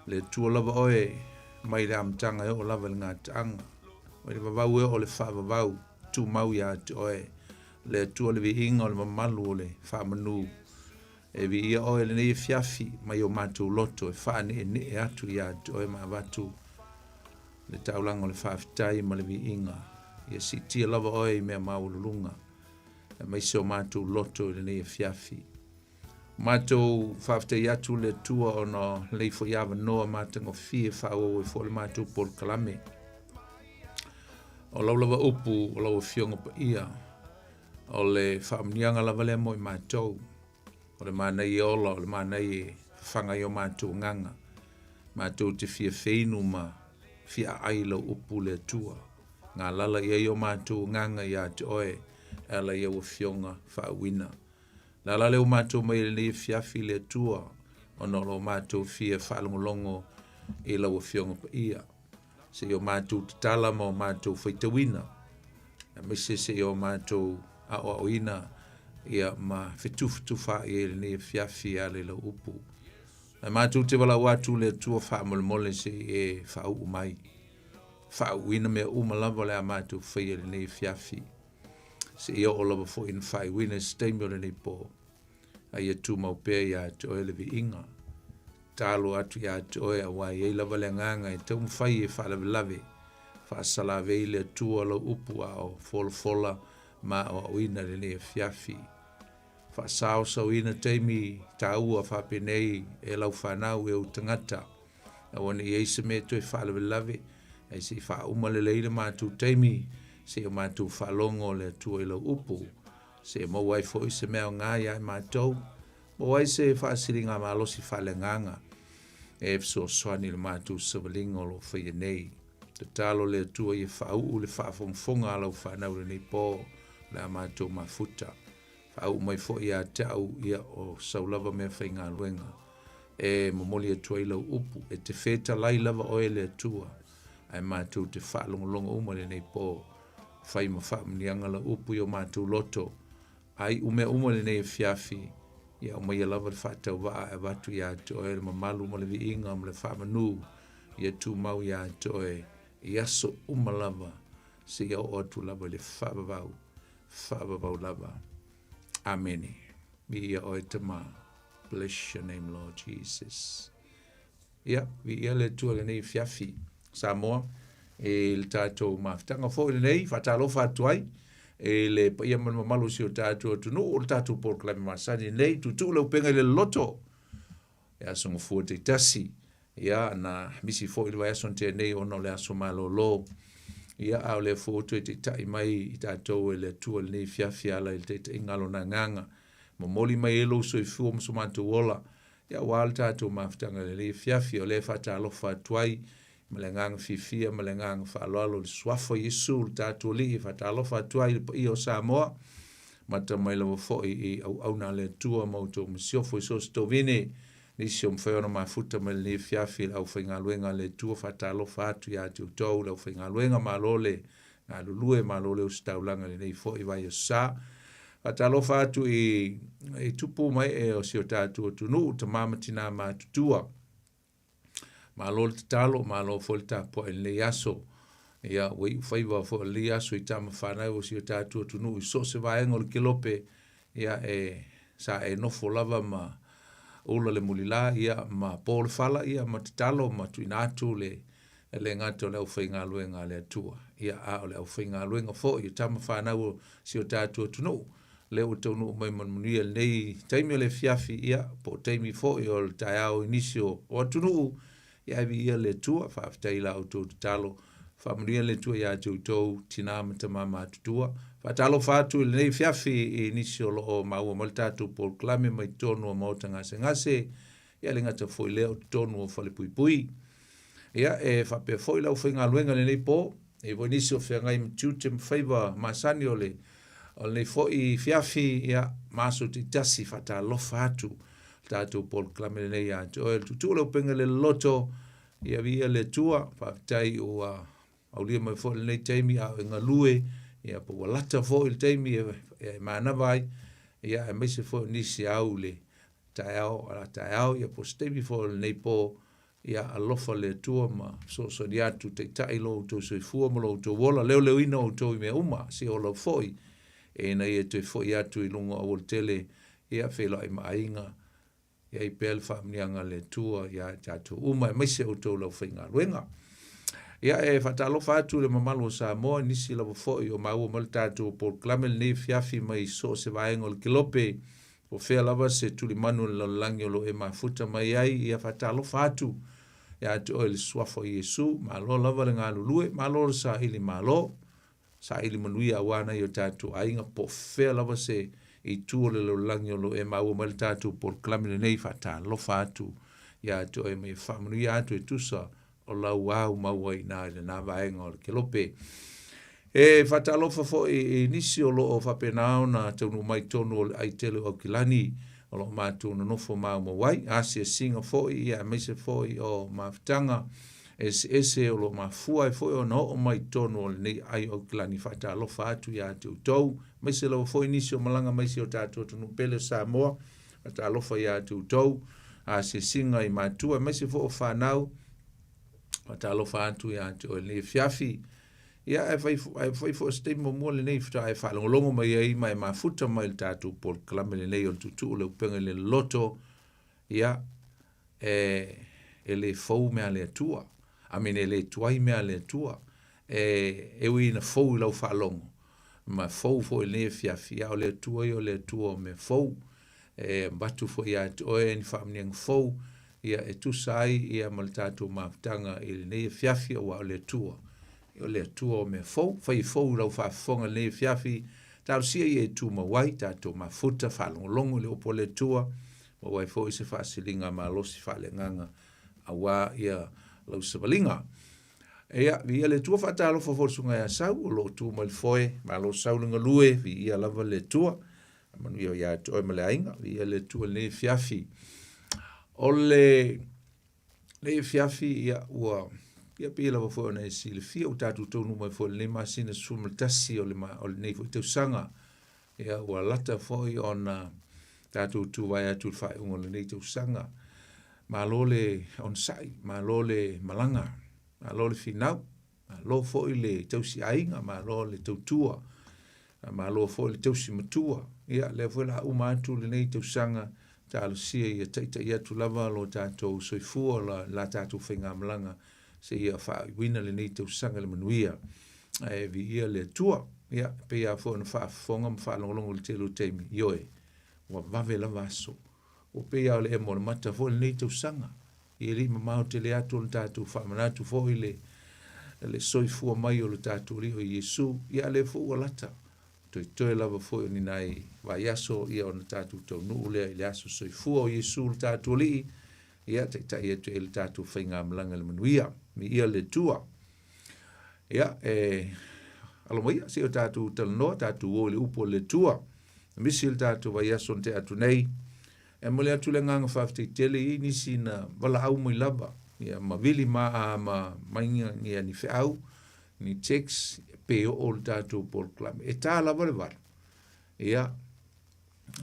Le Atua lava oe mai le amataga e oo lava i le gataaga, mai le vavau e oo i le faavavau, tumau ia te oe. Le Atua le viiga o le mamalu o le faamanu. E viia oe lenei afiafi mai o matou loto e faaneenee atu ia te oe ma avatu le taulaga o le faafetai ma le viiga. Ia siitia lava oe i mea maualuluga, aemaise o matou loto i lenei afiafi. Matou faafetai atu le Atua ona lei foi avanoa matagofie e faaauau ai foi le matou polokalame. O lau lava upu o lau Afioga Paia, o le faamanuiaga lava lea mo i matou. O le manaia ola, o le manaia e fafaga ai o matou agaga. Matou te fia feinu ma fia aai i lau upu le Atua. Galala i ai o matou agaga ia te oe e ala i au Afioga faauuina. Le ala lea ua matou mai ai i lenei afiafi i le Atua, ona o lo matou fia faalogologo i lau Afioga Paia, seia o matou tatala ma o matou faitauina, aemaise seia o matou aoaoina ia ma fetufetufaai ai i lenei afiafi e ala i lau upu. Ae matou te valaau atu le Atua faamolemole se i e faauu mai, faauuina mea uma lava o le a matou faia i lenei afiafi. Seia oo lava foi ina faaiuina i se taimi o lenei pō, a ia tumau pea iā te oe le viiga. Tatalo atu iā te oe auā e i ai lava le agaga e taumafai e faalavelave, faasalavei le Atua lau upu a o folafola ma aoaoina i lenei afiafi. Faasaosaoina taimi taua faapenei e lau fanau e ou tagata. Aua ne i ai se mea e toe faalavelave, ae se i faauma lelei le matou taimi, se i o matou faalogo le Atua i lau upu, se i maua ai foi se mea aoga iā i matou, maua ai se faasiligamalosi faaleagaga e fesoasoani i le matou savaliga o lo o faia nei. Tatalo le Atua ia faauu le faafogafoga a lau fanau i lenei po o le a matou mafuta. Faauu mai foi ia te au, ia o sau lava meafaigaluega e momoli atu ai lau upu, e te fetalai lava oe le Atua, ae matou te faalogologo uma i lenei po, fai ma faamanuiaga lau upu i o matou loto, a iu mea uma i lenei afiafi, ia aumaia lava le faatauvaa e avatu ia te oe le mamalu ma le viiga ma le faamanu, ia tumau ia te oe i aso uma lava, seia oo atu lava i le faavavau, faavavau lava. Amene. Viia oe Tama. Bless your name, Lord Jesus. Ia, viia le Atua i lenei afiafi, Samoa, i le tatou mafutaga foi lenei, faatalofa atu ai i le paia ma le mamalu o si o tatou atunuu, o le tatou polokalame masani lenei, tuutuu le upega i le loloto, e aso gafua taitasi, ia, na misi foi le vaiaso na tea nei ona o le aso malolo, ia, a o lea foi ua toe taitai mai i tatou e le Atua i lenei afiafi e ala i le taitaiga a Lona Agaga, momoli mai ai lou soifua ma so matou ola, ia, aua le tatou mafutaga i lenei afiafi, o lea e faatalofa atu ai ma le agaga fiafia ma le agaga faaaloalo i le Suafa o Iesu le tatou Alii, e faatalofa atu ai i le paia o Samoa, mata mai lava foi i auauna a le Atua ma outou masiofo i so o se tovine, nisi o mafai ona mafuta mai lenei afiafi i le aufaigaluega a le Atua, faatalofa atu ia te outou le aufaigaluega, malo le galulue, malo le ositaulaga i lenei foi vaiaso sa. Faatalofa atu i, i tupu ma ee o si o tatou atunuu, tama ma tinā matutua. Malo le tatalo, malo foi le tapuai i lenei aso. Ia, ua iu faiva foi o lenei aso i tama fanau o si o tatou atunuu i so o se vaega o le kelope, ia e sa e nofo lava ma ula le mulila, ia ma po le fala, ia ma tatalo ma tuuina atu le e le gata o le aufaigaluega a le Atua, ia a o le aufaigaluega foi o tama fanau o si o tatou atunuu, lea ua taunuu mai ma le manuia i lenei taimi o le afiafi, ia, po o taimi foi o le taeao i nisi o, o atunuu, ia ae viia le Atua, faafetai i la outou tatalo, faamanuia le Atua ia te outou, tina ma tama matutua. Faatalofa atu i lenei afiafi i nisi o lo o maua mai le tatou polokalame mai totonu o maota gasegase, ia le gata foi lea o totonu o falepuipui. Ia, e faapea foi le aufaigaluega i lenei po, e i ai foi nisi o feagai ma tiute ma faiva masani o le o lenei foi fiafi, ia, ma aso taitasi faatalofa atu le tatou polokalame lenei ia te oe. Le tuutuu le upega i le loloto, ia viia le Atua, faafetai ua aulia mai foi lenei taimi a o e galue, ia po ua lata foi le taimi e, e manava ai, ia aemaise foi o nisi au le taeao, ala taeao, ia po o se taimi foi o lenei po, ia alofa le Atua ma fesoasoani atu, taitai lo outou soifua ma lo outou ola, leoleoina outou i mea uma, se ola foi, ina ia toe foi atu i luga o aualatele, ia feiloai ma aiga, i ai pea le faamanuiaga a le Atua ia i tatou uma, aemaise outou le aufaigaluega. Ia, e faatalofa atu i le mamalu o Samoa, nisi lava foi o maua mai le tatou polokalame lenei afiafi mai so o se vaega o le kelope. Po fea lava se tulimanu o le lalolagi o lo o e mafuta mai ai, ia faatalofa atu ia te oe i le Suafa o Iesu. Malo lava le galulue, malo le saili malo, saili manuia aua nai o tatou aiga, po o fea lava se itu o le lalolagi o lo o e maua mai le tatou polokalame lenei, faatalofa atu ia te oe ma ia faamanuia atu e tusa o lau au maua i ina i lena vaega o le kelope. E faatalofa foi i nisi o lo o faapena ona taunuu mai tonu o le ai tele o Aukilani o lo o matou nonofo maumau ai, asiasiga foi ia aemaise foi o mafutaga eseese o lo o mafua ai foi ona oo mai tonu o lenei ai o Aukilani. Faatalofa atu ia te outou, aemaise lava foi nisi o malaga mai si o tatou atunuu pele o Samoa. Faatalofa ia te outou, asiasiga i matua aemaise foi o fanau. Faatalofa atu ia te oe i lenei afiafi. Ia, ae fai, ae fai foi o se taimi muamua lenei faatoa e faalogologo mai ai ma e mafuta mai i le tatou polokalame lenei o le Tuutuu le Upega i le Loloto. Ia, e, e le fou mea a le Atua. Amene, e le tuai mea a le Atua. E, e ui ina fou i lau faalogo, ma fou foi i lenei afiafi, a o le Atua ia o le Atua o mea fou. E avatu foi ia te oe ni faamanuiaga fou, ia e tusa ai ia ma le tatou mafutaga i lenei afiafi, aua o le Atua, o le Atua o mea fou. Fai e fou i lau faafofoga i lenei afiafi, talosia ia e tumau ai tatou mafuta, faalogologo i le upu a le Atua, maua ai foi se faasiliga malosi faaleagaga aua ia lau savaliga. Ia, viia le Atua, faatalofa foi i le Susuga ia Sau o lo o tu mai le foe, malo Sau le galue, viia lava le Atua. Manuia ia te oe ma le aiga, viia le Atua i lenei afiafi. O le lenei afiafi, ia, ua, ia pei lava foi ona e silafia, ua tatou taunuu mai foi i lenei masina 11 o le, o lenei foi tausaga. Ia, ua lata foi ona tatou tuvae atu i le faaiuga o lenei tausaga. Malo le onosai, malo le malaga, malo le finau, malo foi le tausi aiga, malo le tautua, malo foi le tausi matua. Ia, lea foi la uma atu lenei tausaga, talosia ia taitai atu lava lo tatou soifua, la, la tatou faigamalaga seia faaiuina lenei tausaga i le manuia. Ae viia le Atua. Ia, e pei lava foi ona faafofoga ma faalogologo i le tele o taimi, ioe, ua vave lava aso. Ua pei lava o le emo o le mata foi lenei tausaga. E le i mamao tele atu ona tatou faamanatu foi le, le soifua mai o le tatou Alii o Iesu. Ia, a lea foi ua lata. Toetoe lava foi o ni nai vaiaso ia ona tatou taunuu lea i le aso soifua o Iesu le tatou Alii, ia taitai atu ai le tatou faigamalaga i le manuia. Viia le Atua. Ia, e alo mai ia, se i o tatou talanoa, tatou o i le upu a le Atua. Misi le tatou vaiaso na tea atu nei. E momoli atu le agaga faafetai tele i nisi na valaau mai lava, ia ma vili ma a ma mai ia ni feau, ni text, pe oo le tatou polokalame. E tā lava le 8. Ia,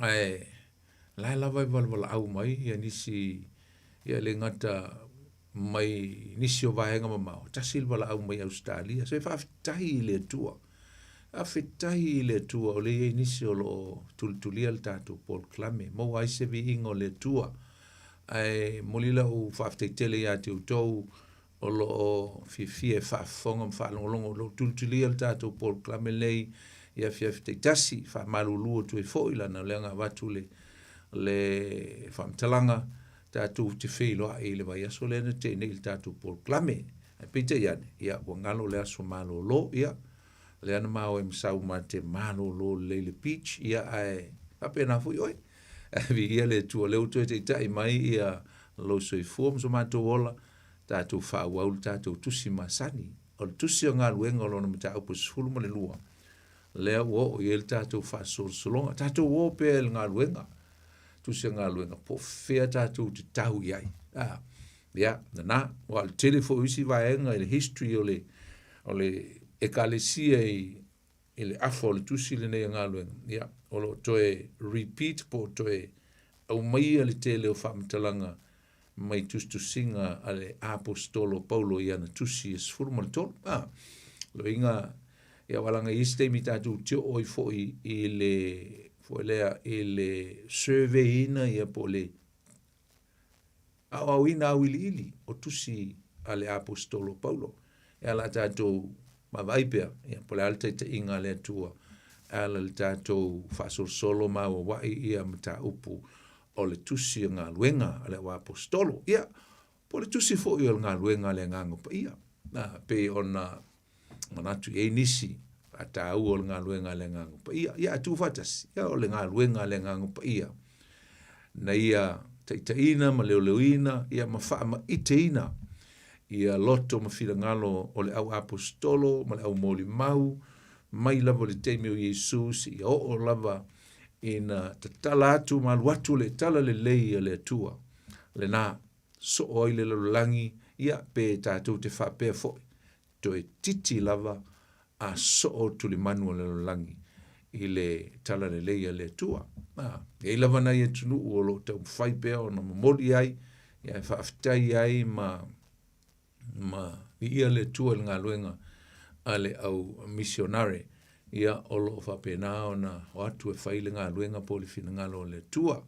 ae la e lava e valevalaau mai ia nisi, ia le gata mai nisi o vaega mamao, tasi le valaau mai Ausetalia. So e faafetai i le Atua. Faafetai i le Atua o lea e i ai nisi o lo o tulitulia le tatou polokalame, maua ai se viiga o le Atua. Ae momoli lau faafetai tele ia te outou o lo o fiafia e faafofoga ma faalogologo o lo o tulitulia le tatou polokalame lenei i afiafi taitasi. Faamalulu atu ai foi leaga o lea na avatu le, le faamatalaga tatou te feiloai i le vaiaso lea na tea nei i le tatou polokalame. Ae peitai ane, ia, ua galo le aso malolo, ia, lea na ma oe ma sau ma te malolo lelei i le beach, ia, ae faapena foi oe. Ae viia le Atua, o lea ua toe taitai mai ia lou soifua ma so matou ola, tatou faaauau le tatou tusi masani. O le tusi o galuega o lona mataupu e 12, lea ua oo i ai le tatou faasolosologa. Tatou o pea i le galuega, tusi o galuega, po o fea tatou te tau i ai. Ah, ia, lena, aua o le tele foi o isi vaega i le history o le, o le ekalesia i, i le afa o le tusi lenei o galuega, ia, o lo o toe repeat po o toe aumaia le tele o faamatalaga mai tusitusiga a le Aposetolo o Paulo i ana tusi e 13. A, loiga, ia aua leaga i isi taimi tatou te oo ai foi i le, foi lea, i le survey ina ia po o le aoaoina auiliili o tusi a le Aposetolo o Paulo. Ia o le a tatou vaavaai pea, ia, po o le a le taitaiga a le Atua. e ala i le tatou faasolosolo ma auauai ia mataupu o le tusi o galuega a le auaposetolo, ia, po o le tusi foi o le galuega a le Agaga Paia, a, pei ona manatu i ai nisi faataua o le galuega a le Agaga Paia. Ia, a tuufaatasi, ia, o le galuega a le Agaga Paia na ia taitaiina ma leoleoina, ia, ma faamaiteina ia loto ma finagalo o le au aposetolo ma le au molimau mai lava i le taimi o Iesu seia oo lava ina tatala atu ma alu atu le tala lelei a le Atua lena soo ai le lalolagi, ia, pe tatou te faapea foi, toe titi lava a soo tulimanu o le lalolagi i le tala lelei a le Atua. A, e i ai lava nai atunuu o lo o taumafai pea ona momoli ai, ia, e faafetai ai ma ma viia le Atua i le galuega a le au misionare, ia, o lo o faapena ona o atu e fai le galuega po o le finagalo o le Atua.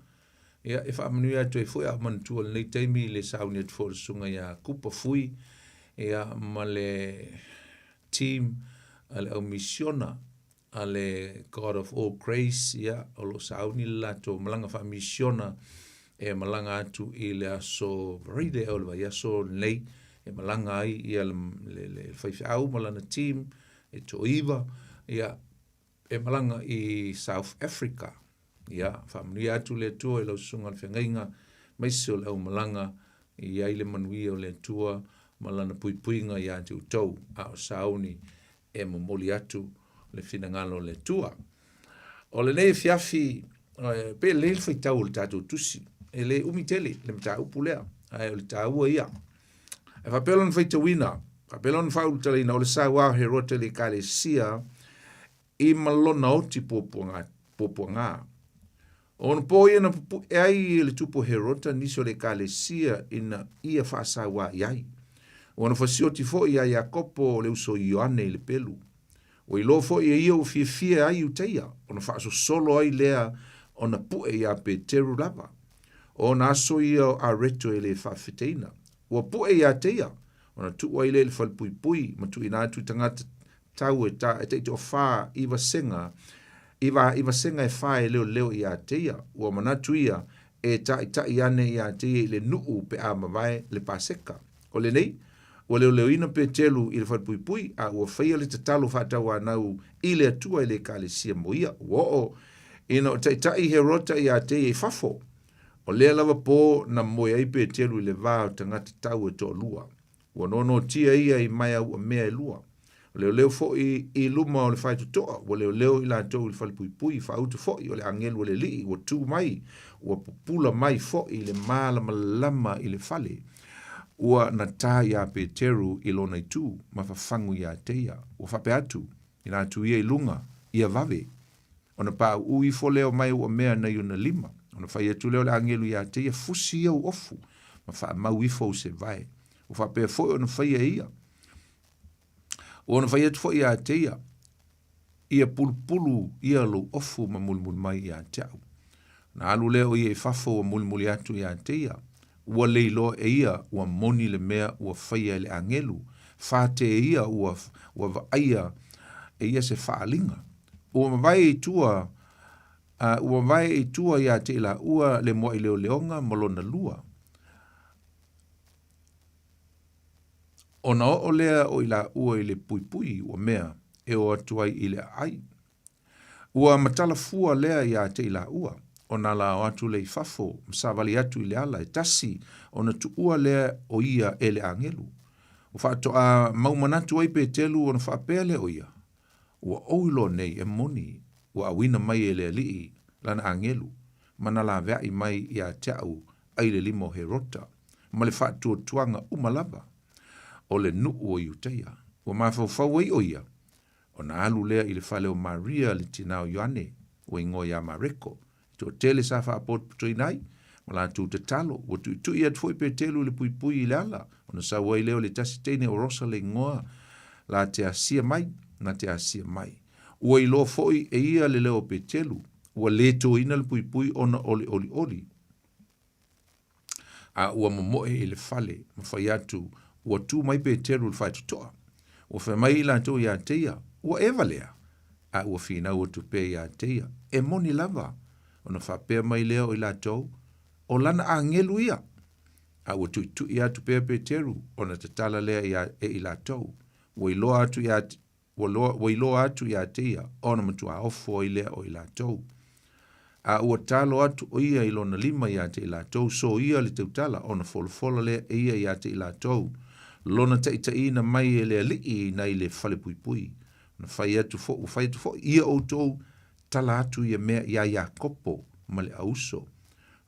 Ia, e faamanuia atu ai foi a o manatua i lenei taimi le sauni atu foi o le susuga ia Kupa Fui, ia, ma le team a le au misiona a le God of All Grace, ia, o lo o sauni le latou malaga faamisiona e malaga atu i le aso Friday o le vaiaso lenei, e malaga ai ia le, le, le faifeau ma lana team e toiva, ia, e malaga i South Africa. Ia, faamanuia atu le Atua i lau susuga i le feagaiga, aemaise o le aumalaga, e i ai le manuia o le Atua ma Lana puipuiga ia te outou, a o sauni e momoli atu le finagalo o le Atua. O lenei afiafi, pe lelei le faitau o le tatou tusi, e le umi tele le mataupu lea, ae o le taua ia. E faapea lona faitauina, faapea lona faaulutalaina, o le sauā o Herota i le Ekalesia i ma lona oti puapuaga, puapuaga. O ona pō ia na pupuʻe ai e le tupu o Herota nisi o le Ekalesia ina ia faasauā i ai. Ua na fasioti foi iā Iakopo o le uso Ioane i le pelu. Ua iloa foi e ia ua fiafia ai Iutaia, ona faasosolo ai lea ona puʻe iā Peteru lava. O ona aso ia o Areto e le faafetaina. Ua puʻe iā te ia, ona tuu ai lea i le falepuipui ma tuuina atu i tagata tau e ta e taitoafa iva sega, iva, iva sega e fa e leoleo iā te ia. Ua manatu ia e taʻitaʻi ane iā te ia i le nuʻu pe a mavae le Paseka. O lenei, ua leoleoina Petelu i le falepuipui, a ua faia le tatalo faatauanau i le Atua i le Ekalesia mo ia. Ua oo ina o taʻitaʻi Herota iā te ia i fafo. O lea lava pō na moe ai Petelu i le va o tagata tau e toalua. Ua nonotia ia i maea ua mea e lua. Ua leoleo foi i luma o le faitotoa, ua leoleo i latou i le falepuipui, faautu foi o le agelu a le Alii ua tu mai, ua pupula mai foi le malamalama i le fale. Ua natā iā Peteru i lona itu, ma fafagu iā te ia. Ua faapea atu, i latou ia i luga, ia vave. Ona paʻuʻu ifo lea o mai ua mea nei ona lima, ona fai atu lea o le agelu iā te ia, Fusi ia ou ofu, ma faamau ifo ou sevae. Ua faapea foi ona faia e ia. Ua ona fai atu foi iā te ia, Ia pulupulu ia lou ofu ma mulimuli mai iā te au. Ona alu lea o ia i fafo ua mulimuli atu iā te ia. Ua leiloa e ia ua moni le mea ua faia e le agelu, fātē ia ua ua vaaia e ia se faaaliga. Ua mavae i tua, a ua mavae i tua iā te i laua le moaʻi leoleoga ma lona lua. Ona oo lea o i laua i le puipui ua mea e o atu ai i le aai. Ua matala fua lea iā te i laua, ona ala o atu lea i fafo ma savali atu i le ala e tasi ona tuua lea o ia e le agelu. Ua faatoa mau manatu ai Petelu ona faapea lea o ia, Ua ou iloa nei e moni ua auina mai e le Alii lana agelu ma na laveai mai iā te au ai le lima o Herota ma le faatuatuaga uma lava o le nuu o Iutaia. Ua mafaufau ai o ia, ona alu lea i le fale o Maria le tinā o Ioane, ua igoa iā Mareko, e toatele sa faapotopotoina ai, ma latou tatalo. Ua tuitui atu foi Petelu i le puipui i le ala, ona sau ai lea o le tasi teine o Rosa le igoa, la te asia mai, na te asia mai. Ua iloa foi e ia le leo o Petelu, ua le toina le puipui ona o le olioli. A ua momoe i le fale ma fai atu, ua tu mai Peteru i le faitotoa. Ua fai mai i latou iā te ia, Ua e valea? A ua finau atu pea iā te ia, E moni lava! Ona faapea mai lea o i latou, O lana agelu ia! A ua tuʻituʻi atu pea Peteru, ona tatala lea iā e i latou, ua iloa atu iā ua loa, ua iloa atu iā te ia, ona matuā ofo ai lea o i latou. A ua talo atu ʻo ia i lona lima iā te i latou, soia le tautala, ona folafola lea e ia iā te i latou, lona taʻitaʻina mai e le aliʻi nai le falepuipui. Ona fai atu fo, ua fai atu foi ia ʻoutou, tala atu ia mea iā Iakopo ma le ʻauso.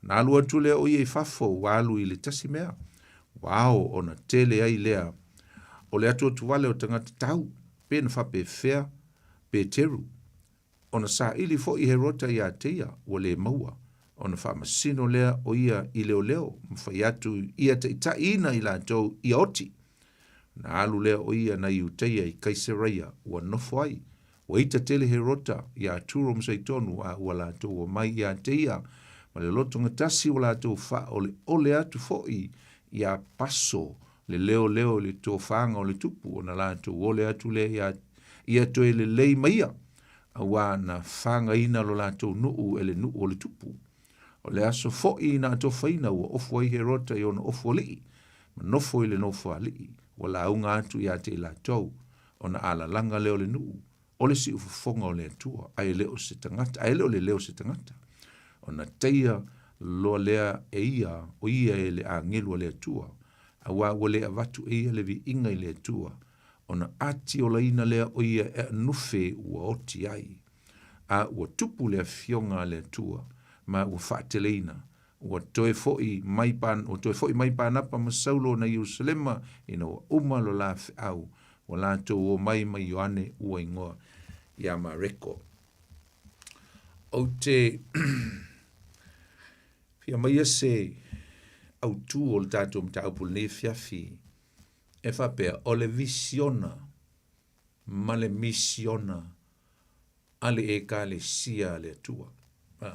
Ona alu atu lea o ia i fafo, ua alu i le tasi mea, ua ao ona tele ai lea o le atuatu wale o tagata tau, pe na faapefea Peteru. Ona saili foi Herota iā te ia, ua lē maua, ona faamasino lea o ia i leoleo ma fai atu ia taʻitaʻiina i latou ia oti. Ona alu lea o ia nai Iutaia i Kaiseraia ua nofo ai. Ua ita tele Herota iā Turo ma Saitonu a ua latou omai iā te ia ma le lotogatasi ua latou faaʻoleʻole atu foi iā Paso le leoleo i le tofaga o le tupu, ona latou ole atu lea iā ia toe lelei ma ia, auā na fagaina lo latou nuu e le nuu o le tupu. O le aso foi na atofaina ua ofu ai Herota i ona ofu aliʻi, ma nofo i le nofo alii, ua lauga atu iā te i latou, ona alalaga lea o le nuu, o le siufofoga o le Atua, ae le o se tagata, ae le o le leo o se tagata. Ona taia loa lea e ia, o ia e le agelu a le Atua, auā ua le avatu e ia le viiga i le Atua, ona atiolaina lea o ia e anufe ua oti ai. A ua tupu le afioga a le Atua, ma ua faateleina, ua toe foi mai ua toe foi mai Panapa ma Saulo na Ierusalema ina ua uma lo la feau, ua latou omai ma Ioane ua igoa iā Mareko. Ou te fia aumaia se autū o le tatou mataupu i lenei afiafi e faapea, o le visiona ma le misiona a le Ekalesia a le Atua. A,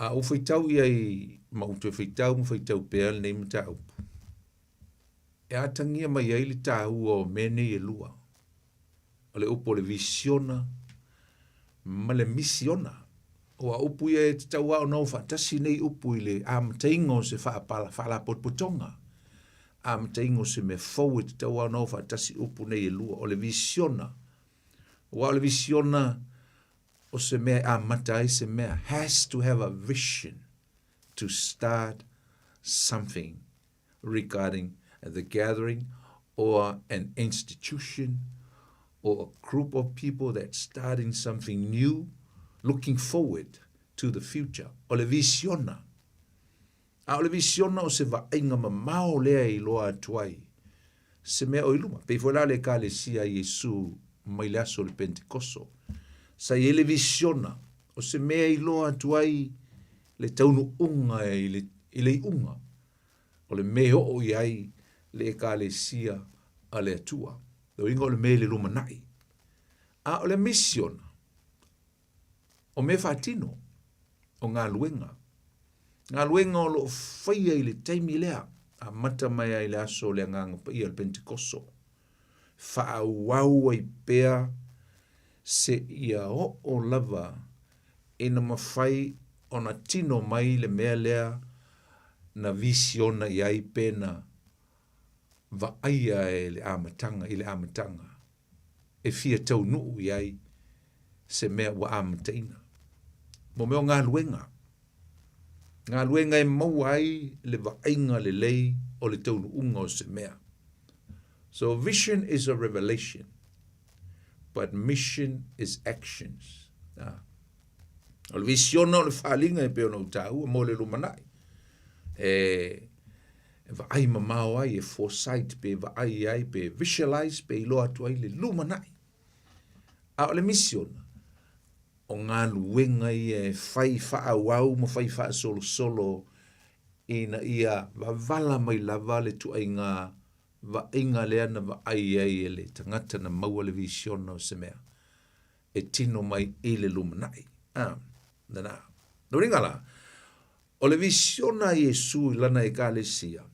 a ou faitau i ai ma ou toe faitau ma faitau pea lenei mataupu, e atagia mai ai le tāua o mea nei e lua, o le upu o le visiona ma le misiona. Aua o upu ia e tatau lava ona o faatasi nei upu i le amataina o se faalapotopotoga, amataina o se mea fou e tatau lava ona o faatasi upu nei e lua, o le visiona. Aua o le visiona o se mea e amata ai se mea, has to have a vision to start something regarding the gathering or an institution or a group of people that starting something new, looking forward to the future. O le visiona. A o le visiona o se vaaiga mamao lea e iloa atu ai se mea o i luma. Pei foi la le Ekalesia a Iesu mai le aso o le Pentekoso. Sa i ai le visiona o se mea e iloa atu ai le taunuuga i le, i le iuga o le mea e oo i ai le Ekalesia a le Atua. Le uiga o le mea i le lumanai. A o le misiona, o mea faatino, o galuega. Galuega o lo o faia i le taimi lea, amata mai ai le aso o le Agaga Paia o le Pentekoso. Faaauau ai pea seia oo lava ina mafai ona tino mai le mea lea na visiona i ai pe na vaaia e le amataga, i le amataga e fia taunuu i ai se mea ua amataina. Mo mea o galuega, galuega e maua ai le vaaiga lelei o le taunuuga o se mea. So vision is a revelation, but mission is actions. Ah. O le visiona o le faaaliga e pei ona ou taua mo le lumanai. E, e vaai mamao ai, e foresight, pe vaai ai, pe visualize, pe iloa atu ai le lumanai. A o le misiona, o galuega ia e fai faaauau ma fai faasolosolo ina ia wavala mai lava le tuaiga vaaiga lea na vaai ai e le tagata na maua le visiona o se mea e tino mai i le lumanai. A, lena. No uiga la, o le visiona a Iesu i lana ekalesia,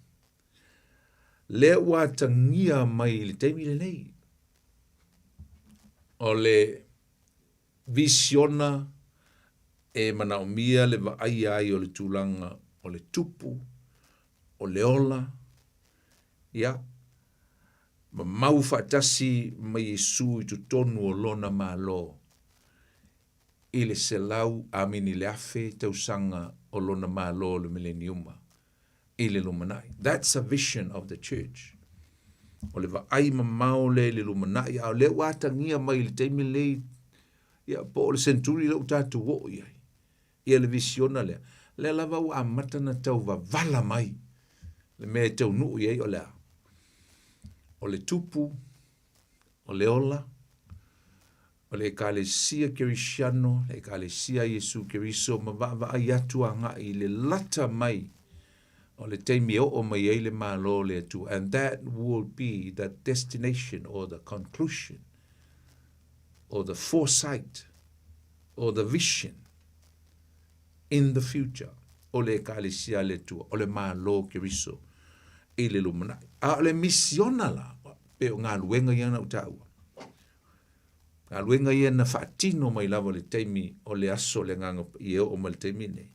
lea ua atagia mai i le taimi lenei. O le visiona e manaomia le vaaia ai o le tulaga o le tupu, o le ola, ia, ma mau faatasi ma Iesu i totonu o Lona Malo i le selau, amini, le afe tausaga o Lona Malo o le Mileniuma i le lumanai. That's a vision of the church. O le vaai mamao lea i le lumanai, a o lea ua atagia mai i le taimi lenei, ia, po o le century lea ua tatou oo i ai, ia le visiona lea, lea lava ua amata ona tau vavala mai le mea e taunuu i ai o le a? O le tupu, o le ola, o le Ekalesia Kerisiano, le Ekalesia a Iesu Keriso ma vaavaai atu agai i le lata mai o le taimi e oo mai ai le Malo o le Atua. And that will be the destination or the conclusion or the foresight or the vision in the future o le Ekalesia a le Atua, o le Malo o Keriso i le lumanai. A o le misiona la, pe o galuega ia na ou taua. Galuega ia na faatino mai lava le taimi o le aso o le Agaga Paia e oo mai le taimi nei.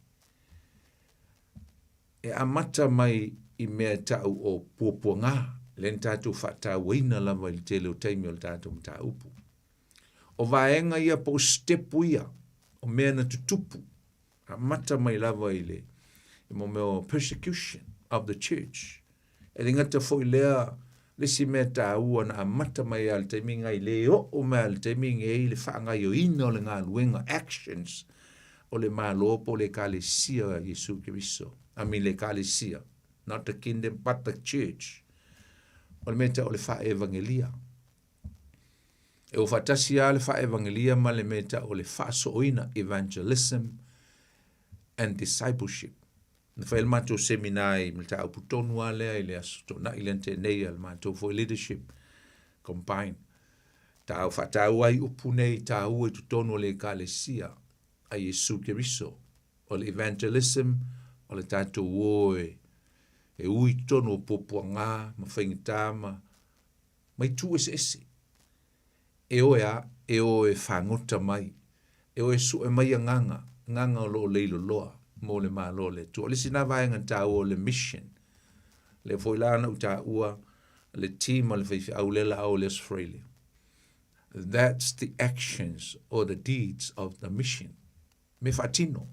E amata mai i mea e ta'u o puapuagā, lea na tatou faatauaina lava i le tele o taimi o le tatou mataupu. O vaega ia po o sitepu ia, o mea na tutupu, amata mai lava i le i mo mea o persecution of the church. E le gata foi lea, le isi mea taua na amata mai lava i le taimi ngai le oo mai lava i le taimi nei le faagaioina o le galuega, actions, o le Malo po o le Ekalesia a Iesu Keriso. I mean le Ekalesia, not the kingdom but the church. O le mea tau o le faaevangelia. E o faatasi lava le faaevangelia ma le mea tau o le faasooina, evangelism and discipleship. Na fai le matou seminar i mataupu tonu lava lea i le Aso Toonai lea na tea nei a le matou foi leadership combine. Tau faataua ai upu nei taua i totonu o le Ekalesia a Iesu Keriso. O le evangelism, o le tatou o e, e ui totonu o puapuaga ma faigata ma ma itu eseese. E o e a, e o e fagota mai, e o e sue mai agaga, agaga o lo o leiloloa mo le Malo o le Atua. O le isi lena vaega taua o le mission. Lea foi la na ou taua le team a le faifeau lea la a o le Australia. That's the actions or the deeds of the mission. Mea faatino.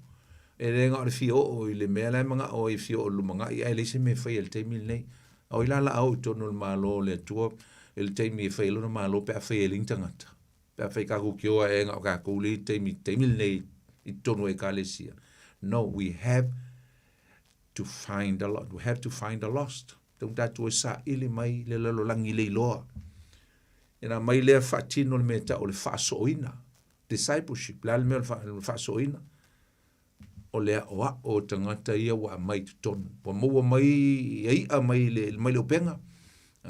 E le na o le fia oo i le mea la e manao ai e fia oo i le lumanai ae leai se mea e faia i le taimi lenei. A o ai la la a oo i totonu o le Malo o le Atua i le taimi e fai ai lona Malo pe afai e leai ni tagata. Pe afai tatou te o ae na o tatou lea i le taimi taimi lenei i totonu o Ekalesia. No, we have to find the lost. We have to find the lost. Tau tatou e saili mai le lalolagi leiloa. Ina mai lea faatino le mea e tau o le faasooina. Discipleship, le a le mea o le faasooina? O le aʻoaʻo o tagata ia ua aumai i totonu. Ua maua mai ia iʻa mai le, mai le upega,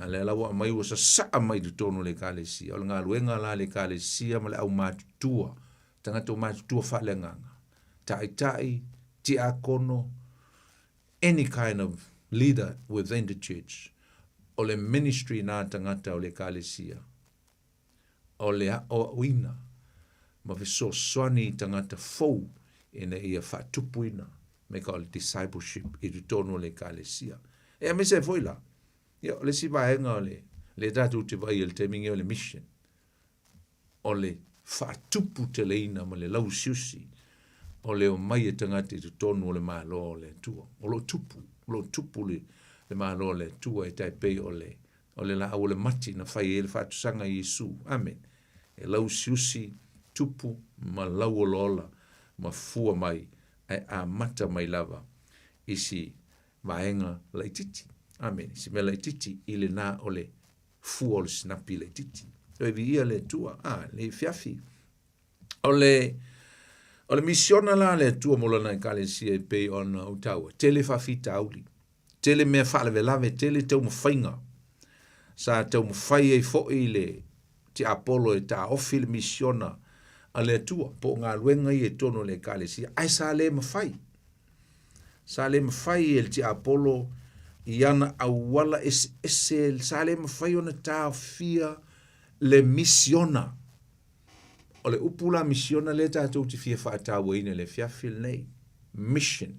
a lea la ua aumai ua sasaa mai i totonu o le ekalesia. O le galuega la a le ekalesia ma le aumatutua, tagata ua matutua faaleagaga, taitai, tiakono, any kind of leader within the church, o le ministry na tagata o le ekalesia. o le aʻoaʻoina ma fesoasoani i tagata fou ina ia faatupuina me ka o le discipleship i totonu o le Ekalesia. E aemaise ai foi la, ia, o le isi vaega o le, lea tatou te vaai i le taimi nei o le mission, o le faatuputeleina ma le lauusiusi o le omai e tagata i totonu o le Malo o le Atua. O lo o tupu, o lo o tupu le, le Malo o le Atua e tai pei o le O le laau o le mati na fai ai le faatusaga i Iesu. Amen. E lauusiusi, tupu ma lauolaola ma fua mai ae amata mai lava i si vaega laititi. Amen. Si mea laititi i lena o le fua o le sinapi laititi. Toe viia le Atua. Ah, le fiafi. O le, o le misiona la a le Atua mo lana ekalesia e pei ona ou taua, tele faafitauli, tele mea faalavelave, tele taumafaiga. Sa taumafai ai foi le tiapolo e taofi le misiona a le Atua, po o galuega ia i totonu o le ekalesia, ae sa le mafai. Sa le mafai e le tiapolo i ana auala eseese, sa le mafai ona taofia le misiona. O le upu la misiona lea tatou te fia faatauaina i le afiafi lenei, mission.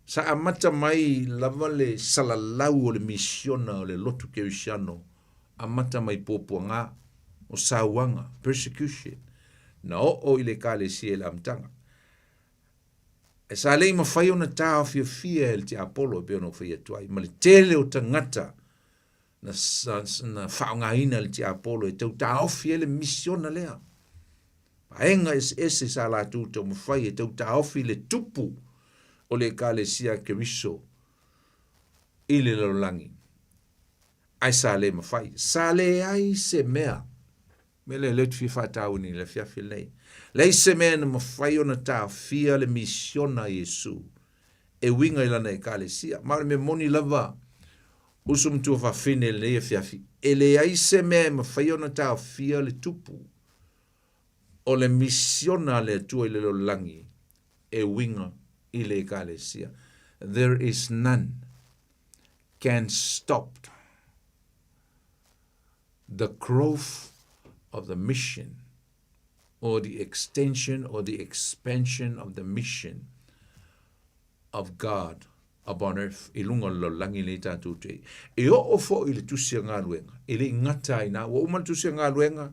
Sa amata mai lava le salalau o le misiona o le lotu kerisiano, amata mai puapuaga, o sauaga, persecution, na oo i le Ekalesia i le amataga. E sa le i mafai ona taofiofia e le tiapolo e pei ona ou fai atu ai, ma le tele o tagata na, na faaaogaina e le tiapolo e tau taofi ai le misiona lea. Vaega eseese sa latou taumafai e tau taofi le tupu o le Ekalesia a Keriso i le lalolagi, ae sa le mafai. Sa leai se mea, mea lea lea ou te fia faatauina i le afiafi lenei, leai se mea na mafai ona taofia le misiona a Iesu e uiga i lana Ekalesia. Ma o le mea moni lava, uso matua fafine i lenei afiafi, e leai se mea e mafai ona taofia le tupu o le misiona a le Atua i le lalolagi e uiga i le Ekalesia. There is none can stop the growth of the mission or the extension or the expansion of the mission of God upon earth i luga o le lalolagi lenei tatou te e oo foi i le tusi a galuega e le i gata ai ina ua uma le tusi a galuega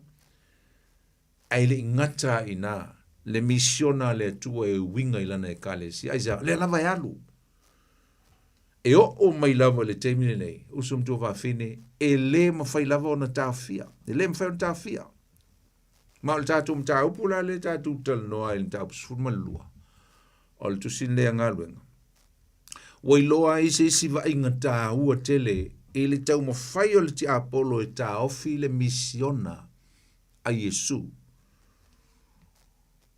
ae le i gata ai ina le misiona a le Atua e uiga i lana ekalesia aisea lea lava e alu e oo mai lava i le taimi lenei uso ma tuafafine e le mafai lava ona taofia e le mafai ona taofia ma o le tatou mataupu la lea tatou talanoa ai i le mataupu 12 o le tusi lenei a galuega Ua iloa ai se isi vaaiga taua tele i le taumafai o le tiapolo e taofi le misiona a Iesu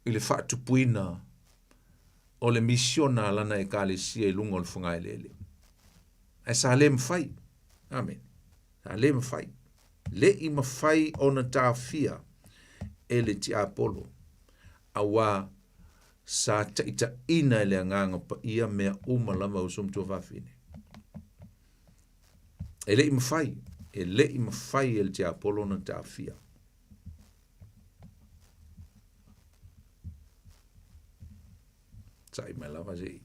i le faatupuina o le misiona a lana Ekalesia i luga o le fogaeleele. Ae sa le mafai. Amene. Sa le mafai. Le i mafai ona taofia e le tiapolo, auā sa taitaiina e le Agaga Paia mea uma lava uso ma tuafafine. E le i mafai, e le i mafai e le tiapolo ona taofia. Sa'i mai lava se i.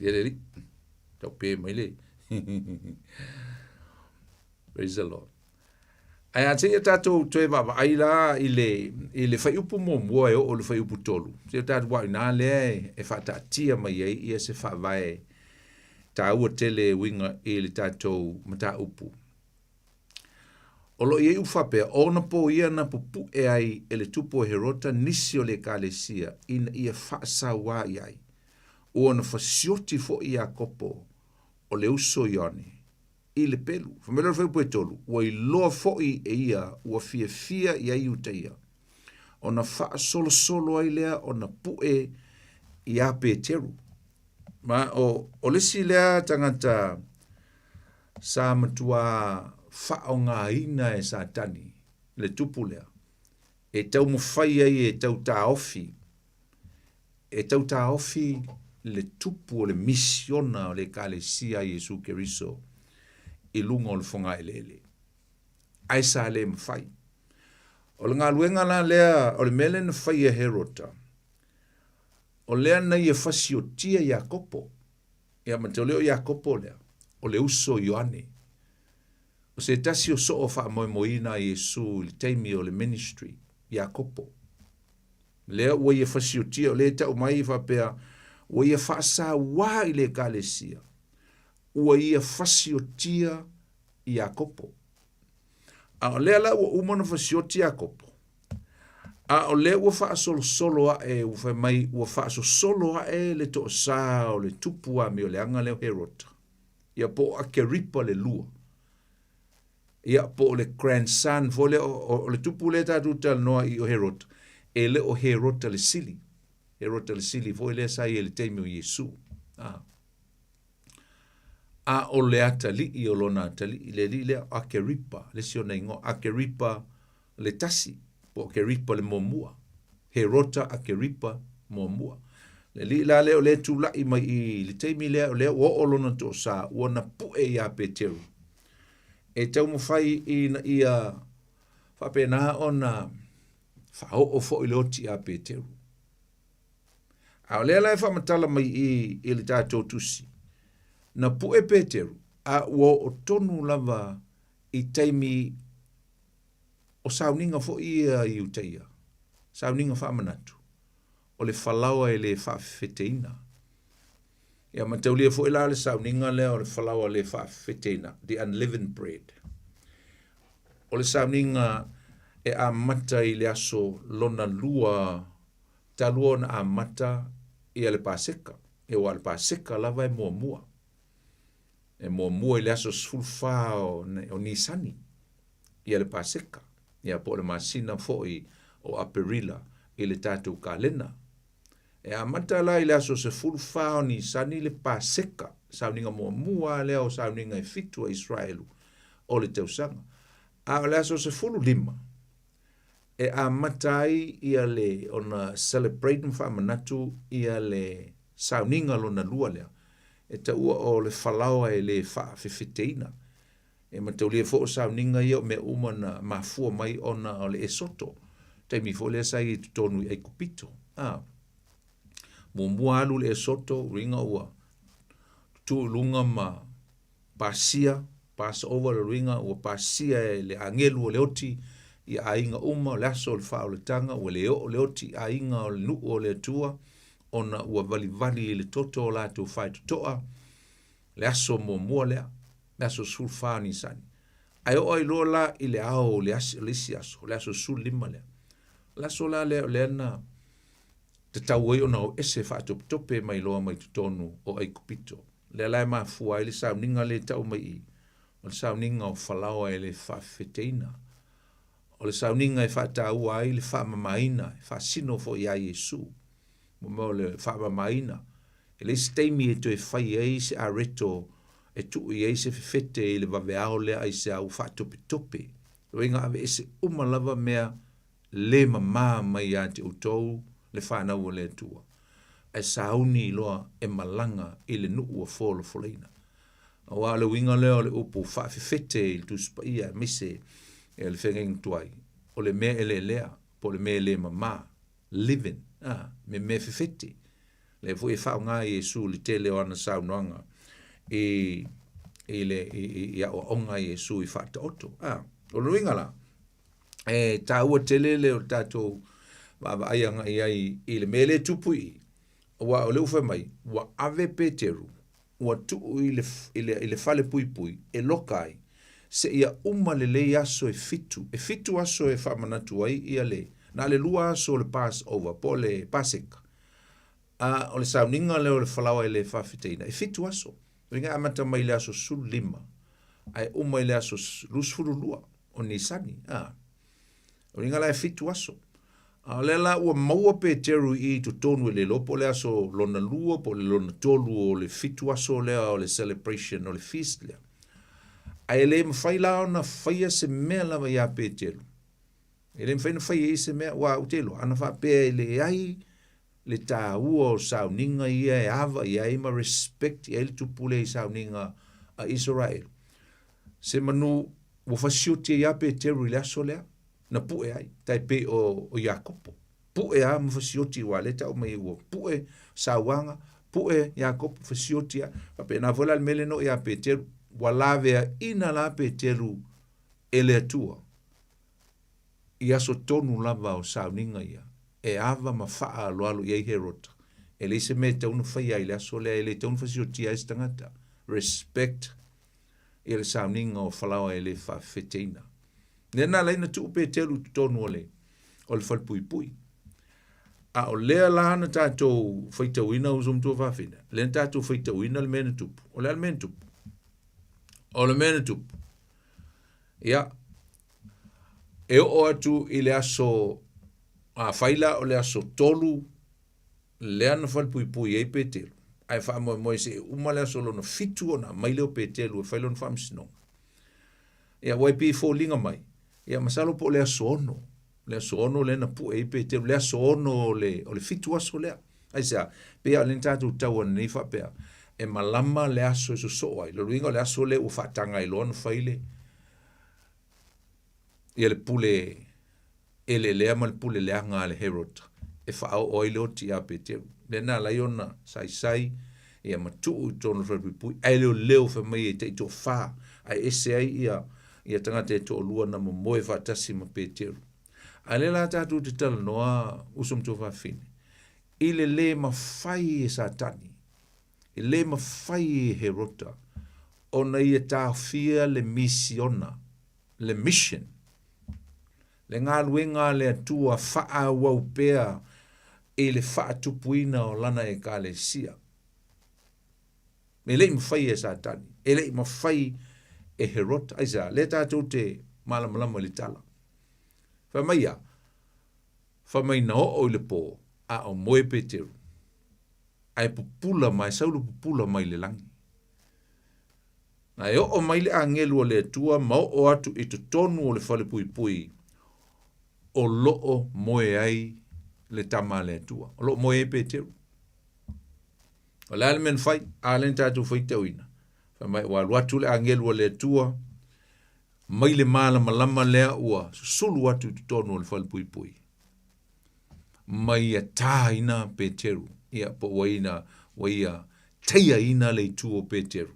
Ia le alii. Tau pe mai le. Praise the Lord. Ae a seia tatou toe vaavaai la i le, i le fuaiupu muamua e oo i le fuaiupu tolu. Seia tatou aua o i ina lea e, e faataatia mai ai ia se faavae taua tele e uiga i le tatou mataupu. O lo o i ai upu faapea, o ona pō ia na pupuʻe ai e le tupu o Herota nisi o le Ekalesia ina ia faasauā i ai. Ua ona fasioti foi Iakopo o le uso Ioane i le pelu. Fai mai lea o le fuaiupu e tolu, ua iloa foi e ia ua fiafia i ai Iutaia, ona faasolosolo ai lea ona puʻe iā Peteru. Ma o, o le isi lea tagata sa matuā faaaogaina e Satani le tupu lea e taumafai ai e tau taofi, e tau taofi le tupu o le misiona o le Ekalesia a Iesu Keriso i luga o le fogaeleele. Ae sa le mafai. O le galuega la lea, o le mea lea na fai e Herota, o lea na ia fasiotia Iakopo Ia ma te o Iakopo lea, o le uso o Ioane. O se tasi o soo faamoemoeina a Iesu i le taimi o le ministry, Iakopo. Lea ua ia fasiotia, o lea e tau mai faapea, ua ia faasauā i le Ekalesia, ua ia fasiotia Iakopo. A o lea la ua uma ona fasioti Iakopo, a o lea ua faasolosolo aʻe, ua fai mai ua faasosolo aʻe le toasā o le tupu amioleaga lea o Herota, ia po o Akeripa le lua, ia po o le grandson foi lea o, o le tupu lea tatou talanoa i o Herota, e le o Herota le sili, Herota le sili foi lea sa i ai i le taimi o Iesu. Ah. A o le atalii o lona atalii, le alii lea o Akeripa, le isi ona igoa, Akeripa le tasi, po o Akeripa le muamua, Herota Akeripa muamua. Le alii la lea o lea e tula'i mai i le taimi lea o lea ua oo lona toosā ua na pu'e iā Peteru e taumafai ina ia faapena ona faaoo fo'i le oti iā Peteru. A o lea la e faamatala mai i i le tatou tusi, na pu'e Peteru a ua oo tonu lava i taimi o sauniga foi ia i Iutaia, sauniga faamanatu, o le falaoa e le faafefeteina. Ia mataulia foi la le sauniga lea o le falaoa le faafefeteina, the unleavened bread. O le sauniga e amata i le aso lona lua talu ona amata ia le Paseka. Ia aua o le Paseka lava e muamua. E muamua i le aso 14 o Nisani ia le Paseka, ia po o le masina foi o Aperila i le tatou kalena. E amata la i le aso 14 o Nisani le Paseka, sauniga muamua lava lea o sauniga e fitu a Iseraelu o le tausaga. A o le aso 15 e amata ai ia le ona celebrate ma faamanatu ia le sauniga lona lua lea, e taua o le falaoa e le faafefeteina. E mataulia foi o sauniga ia o mea uma na mafua mai ona o le Esoto, taimi foi lea sa i ai i totonu i Aikupito. A, muamua alu le Esoto, uiga ua tutu i luga ma pasia, Passover, le uiga ua pasia e le agelu o le oti i aiga uma, o le aso o le faaolataga, ua le oo le oti i aiga o le nuu o le Atua, ona ua valivali i le toto o latou faitotoa, le aso muamua lea, le aso 14 o Nisani. Ae oo ai loa la i le ao o le, o le isi aso, o le aso 15 lea. O le aso la lea o lea na tatau ai ona o ese faatopetope mai loa mai totonu o Aikupito. Lea la e mafua ai le sauniga lea e tau mai i, o le sauniga o falaoa e le faafefeteina. O le sauniga e faataua ai le faamamaina, e faasino foi ia Iesu. Mo mea o le faamamaina, e leai se taimi e toe fai ai se areto e tuu i ai se fefete i le vaveao lea aisea ua faatopetope. Uiga aveese uma lava mea le mamā mai ia te outou le fanau a le Atua, ae sauni loa e malaga i le nuu ua folafolaina. Aua o le uiga lea o le upu faafefete i le Tusi Paia aemaise le feagaiga tuai, o le mea eleelea po o le mea e le mamā, leaven, a, me mea fefete. Lea foi e faaaoga e Iesu i le tele o ana saunoaga i, i, le, i, i, i aoaoga a Iesu i faataoto. A, o le uiga la, e taua tele le o le tatou vaavaai agai i ai i le mea lea e tupu i i, aua o lea ua fai mai, ua ave Peteru, ua tuu i le, i le, i le fale puipui e loka ai, seia uma lelei aso e fitu, e fitu aso e faamanatu ai ia le, na o le lua aso o le Passover, po o le Paseka, a o le sauniga lea o le falaoa e le faafetaina, e fitu aso. Uiga e amata mai i le aso 15, ae uma i le aso 22 o Nisani, a. O uiga la e fitu aso. A o lea la ua maua Peteru i i totonu e le iloa po o le aso lona lua po o le lona tolu o le fitu aso lea o le celebration o le feast lea. Ae le mafai la ona faia se mea lava iā Peteru. E le mafai ona faia i se mea, aua ou te iloa, ana faapea e leai le taua o sauniga ia e ava i ai ma respect i ai le tupu lea i sauniga a Isaraelu. Se manu ua fasioti ai lava Peteru i le aso lea na pue ai, tai pei o, o Iakopo. Pue lava ma fasioti aua lea e tau mai ua pue sauaga, pue Iakopo fasioti lava. Faapena foi la le mea lea na oo ia Peteru, ua laveaina la Peteru e le Atua i aso tonu lava o sauniga ia, e ava ma faaaloalo i ai Herota. E leai se mea e tatau ona faia ai i le aso lea, e le tatau ona fasiotia ai se tagata. Respect ia le sauniga o falaoa e le faafefeteina. Lea na ala ai ona tuu Peteru i totonu o le, o le falepuipui. A o lea la na tatou faitauina uso matua fafine, lea na tatou faitauina le mea na tupu. O le a le mea na tupu? O le mea na tupu, Ia, e oo atu i le aso, afai la o le aso tolu lea na falepuipui ai Peteru, ae faamoemoe se i uma le aso lona fitu ona aumai lea o Peteru e fai lona faamasinoga. Ia, ua e pei e foliga mai, ia masalo po o le aso ono. Le aso 6 lea na pue ai Peteru, le aso 6 o le, o le fitu aso lea. Aisea? Pei lava o lea na tatou tau ananei faapea, e malama le aso e sosoo ai. Lona uiga o le aso lea ua faataga ai loa ona fai le, ia le pule elelea ma le pule leaga a le Herod e faaoo ai le oti ia Peteru. Lea na ala ai ona saisai ia ma tuu i totonu o le falepuipui, ae leoleo fai mai e taitoafa, ae ese ai ia ia tagata e toalua na momoe faatasi ma Peteru. A o lea la tatou te talanoa uso ma tuafafine, i le lē mafai e Satani, e lē mafai e Herota ona ia taofia le misiona, le mission, le galuega a le Atua faaauau pea i le faatupuina o Lana Ekalesia. E le i mafai e Satani, e le i mafai e Herota. Aisea? Lea tatou te malamalama i le tala. Fai mai ia, fai mai na oo i le pō, a o moe Peteru, ae pupula mai, sau le pupula mai le lagi. Na e oo mai le agelu a le Atua ma oo atu i totonu o le falepuipui o loo moe ai le Tama a le Atua, o loo moe ai Peteru. O le a le mea na fai? A lea na tatou faitauina. Fai mai ua alu atu le agelu a le Atua mai le malamalama lea ua susulu atu i totonu o le falepuipui ma ia tāina Peteru, ia po ua ina ua ia taiaina le itu o Peteru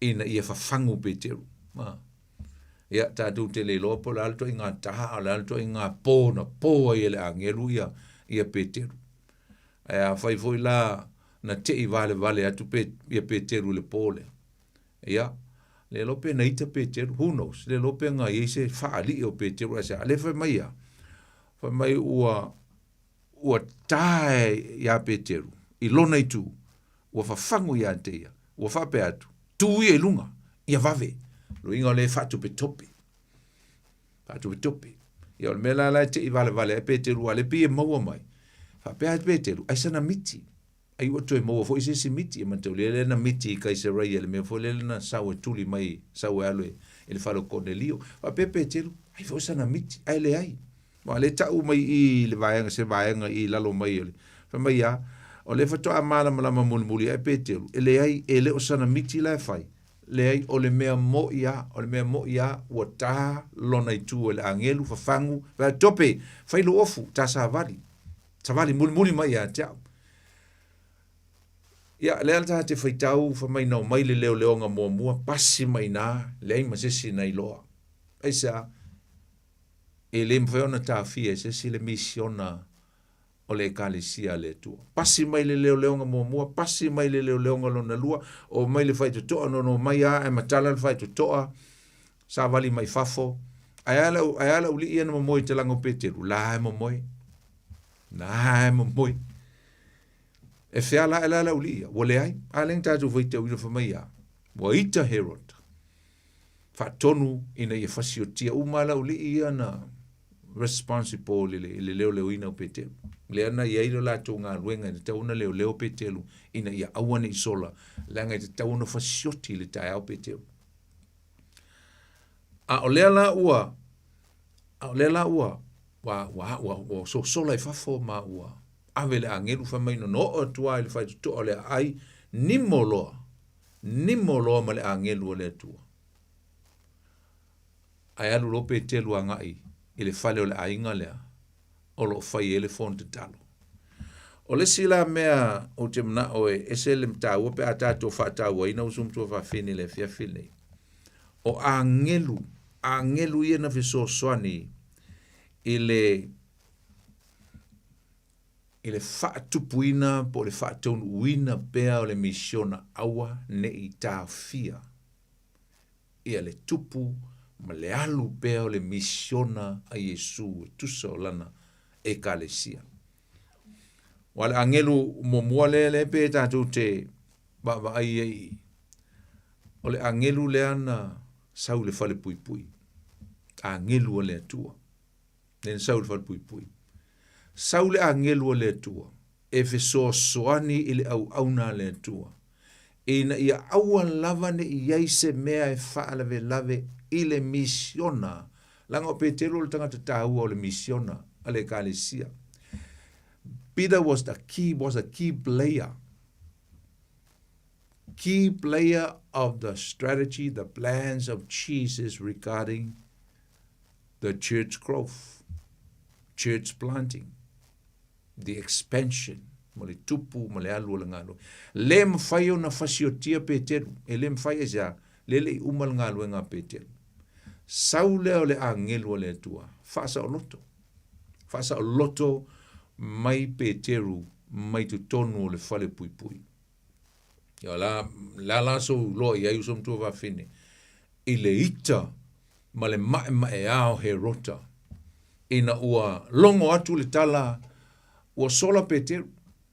ina ia fafagu Peteru. Ma. Ia, tatou te le iloa po o le a le ituaiga tā, o le a le ituaiga pō na pō ai e le agelu ia, ia Peteru. Ae afai foi la na te'i valevale atu pe, ia Peteru i le pō lea, ia, le iloa pe na ita Peteru, who knows, le iloa pe na i ai se faalii o Peteru ae se a, le fai mai ia, fai mai ua, ua tā iā Peteru i lona itu, ua fafagu iā te ia, ua faapea atu, tū ia i luga, ia vave, luiga o le faatopetope, faatopetope. Ia o le mea la la e te'i valevale ai Peteru, a le pei e maua mai, faapea atu Peteru, ai sana miti, ai ua toe maua foi se isi miti, e manataulia lea na miti i Kaisareia, le mea foi lele na sau e tuli mai, sau e alu i le fale o Konelio. Faapea Peteru, ai foi sana miti, ae leai. Aua o lea e tau mai i i le vaega, se vaega i lalo mai o le, fai mai a, o lea faatoa malamalama mulimuli ae Peteru, e leai, e le o sana miti la e fai, leai, o le mea moʻi a, o le mea moʻi a, ua tā lona itu e le agelu, fafagu, fai atu, Tope, fai lou ofu, ta savali, savali mulimuli mai ia te au. Ia, lea ta te faitau, fai mai na omai le leoleoga muamua, pasi mai ina, leai ma se isi na iloa. Aisea? E le mafai ona taofia e se isi le misiona o le Ekalesia a le Atua. Pasi mai le leoleoga muamua, pasi mai le leoleoga lona lua, omai le faitotoa, nono mai a ae matala le faitotoa, savali mai fafo. Ae a le, ae a le auli'i ia na momoe i talaga o Peteru? La e momoe. La e momoe. E fea la e la le auli'i ia? Ua leai. A lea na tatou faitauina fai mai a, ua ita Herod. Faatonu ina ia fasiotia uma le auli'i ia na responsible i le, i le leoleoina o Peteru. Lea na i ai le latou galuega e tatau ona leoleo Peteru ina ia aua ne i sola, leaga e tatau ona fasioti i le taeao Peteru. A o lea la ua, a o lea la ua, ua, ua, ua, ua sosola i fafo ma ua ave le agelu fai mai na oo atu lava i le faitotoa o le aai, nimo loa, nimo loa ma le agelu o le Atua. Ae alu loa Peteru agai i le fale o le aiga lea o lo o fai ai le fono tatalo. O le isi la mea ou te manao e ese le taua pe a tatou faatauaina uso ma tuafafine i le afiafi lenei, o agelu, agelu ia na fesoasoani i le i le faatupuina po o le faataunuuina pea o le misiona aua ne i taofia ia le tupu ma le alu pea o le misiona a Iesu e tusa o lana Ekalesia. Aua le agelu muamua lea lea pe tatou te vaavaai ai i, o le agelu lea na sau i le falepuipui, agelu a le Atua. Lea na sau i le falepuipui. Sau le agelu a le Atua e fesoasoani i le auauna a le Atua, ina ia aua lava ne i i ai se mea e faalavelave i le misiona Leaga o Peteru o le tagata taua o le misiona a le Ekalesia. Peter was the key, was a key player. Key player of the strategy, the plans of Jesus regarding the church growth, church planting, the expansion, ma le tupu ma le alu o le galuega. Le mafai ona fasiotia Peteru, e le mafai aisea, le le i uma le galuega a Peteru. Sau lea o le agelu a le Atua, faasaoloto, faasaoloto mai Peteru mai totonu o le fale puipui. Ia la, la la sou loa i ai uso matua vafine, i le ita ma le ma'ema'eā o Herota, ina ua logo atu le tala ua sola Peteru,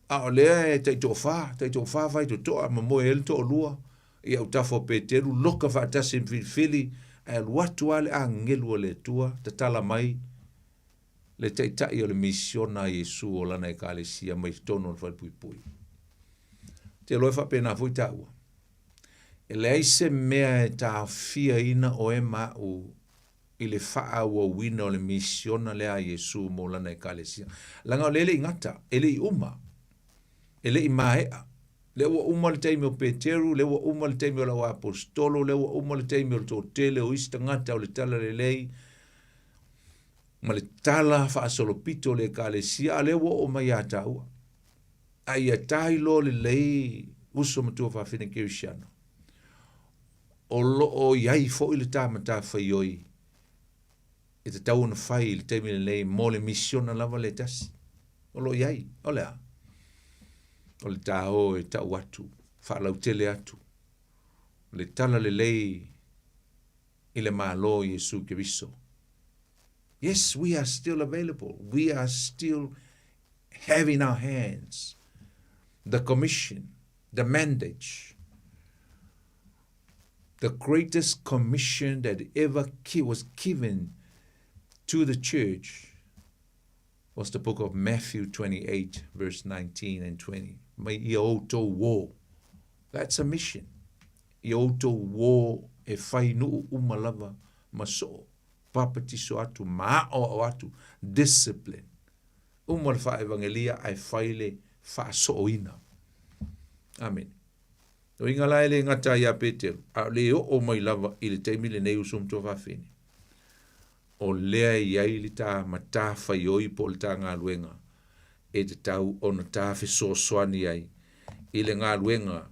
a o lea e taitoafa, taitoafa faitotoa ma moe ai le toalua i autafa o Peteru, loka faatasi ma filifili, ae alu atu lava le agelu a le Atua, tatala mai le Taitai o le misiona a Iesu o Lana Ekalesia mai totonu o le falepuipui. Ou te iloa e faapena foi taua. E leai se mea e taofiaina oe ma au i le faaauauina o le misiona lea a Iesu mo Lana Ekalesia. Leaga o lea e le i gata, e le i uma, e le i maea. Lea ua uma le taimi o Peteru, lea ua uma le taimi o le au aposetolo, lea ua uma le taimi o le toatele o isi tagata o le Talalelei, ma le tala faasolopito o le Ekalesia, a lea ua oo mai ia tāua. A ia tailoa lelei uso matua fafine Kerisiano, o loo i ai foi le tā matafaioi e tatau ona fai i le taimi lenei mo le misiona lava le tasi. O loo i ai, o le a? O le tāo e tau atu, faalautele atu, le tala lelei i le Malo o Iesu Keriso. Yes, we are still available. We are still have in our hands the commission, the mandate, the greatest commission that ever was given to the church was the book of Matthew 28, verse 19 and 20. Mai ia outou uō. That's a mission. Ia outou uō e fai nuʻu uma lava ma soo, papatiso atu, ma aʻoaʻo atu, discipline. Uma le faaevagelia ae fai le faasooina. Amene. Uiga la e le gata ai iā Peteru, a o le oo mai lava i le taimi lenei uso ma tuafafine. O lea e i ai le tā matafaioi po o le tā galuega e tatau ona tā fesoasoani ai i le galuega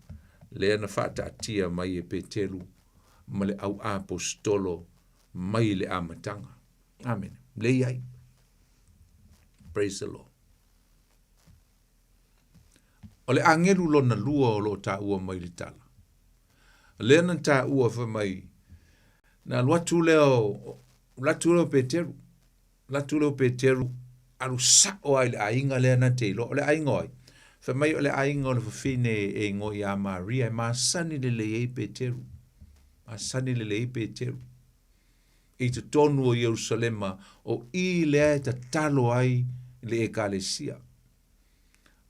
lea na faataatia mai e Peteru ma le au aposetolo mai le amataga. Amene. Lea i ai. Praise the Lord. O le agelu lona lua o loo taua mai le tala. Lea na taua fai mai, na alu atu lea o, alu atu lea o Peteru, alu atu lea o Peteru, alu sa'o lava i le aiga lea na te iloa. O le aiga o ai? Fai mai o le aiga o le fafine e igoa ia Maria e masani lelei ai Peteru. Masani lelei ai Peteru. I totonu o Ierusalema, o i lea e tatalo ai le Ekalesia.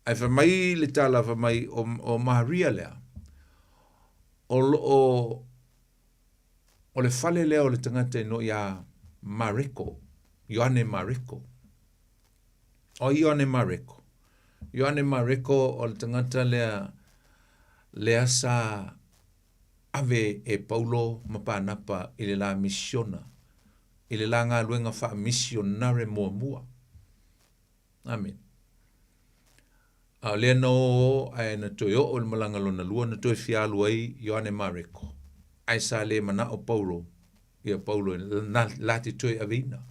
Ae fai mai le tala fai mai o, o Maria lea, o loo, o le fale lea o le tagata e noʻi a Mareko, Ioane Mareko. O Ioane Mareko. Ioane Mareko o le tagata lea, lea sa ave e Paulo ma Panapa i le la misiona, i le la galuega faamisionare muamua. Amene. A o lea na ō ae na toe oo i le malaga lona lua na toe fia alu ai Ioane Mareko, ae sa le manao Paulo ia Paulo e na la te toe aveina.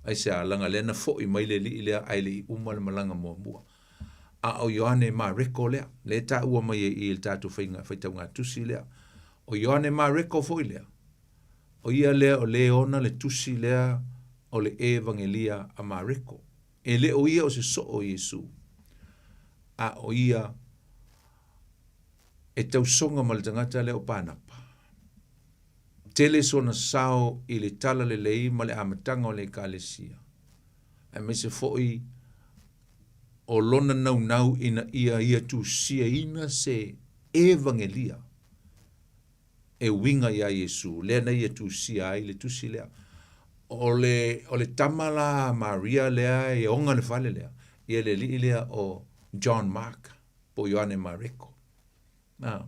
Aisea, laga lea na foʻi mai le alii lea ae le i uma le malaga muamua. A o Ioane Mareko lea, lea e taua mai ai i le tatou faiga faitauga tusi lea. O Ioane Mareko foi lea, o ia lea o le ona le tusi lea o le Evagelia a Mareko. E le o ia o se soo o Iesu, a o ia e tausoga ma le tagata lea o Panapa. Tele sona sao i le talalelei ma le amataga o le Ekalesia, aemaise foi o lona naunau ina ia ia tusiaina se Evagelia e uiga iā Iesu, lea na ia tusia ai le tusi lea. O le, o le tama la a Maria lea e oga le fale lea, ia le alii lea o John Mark, po o Ioane Mareko. A.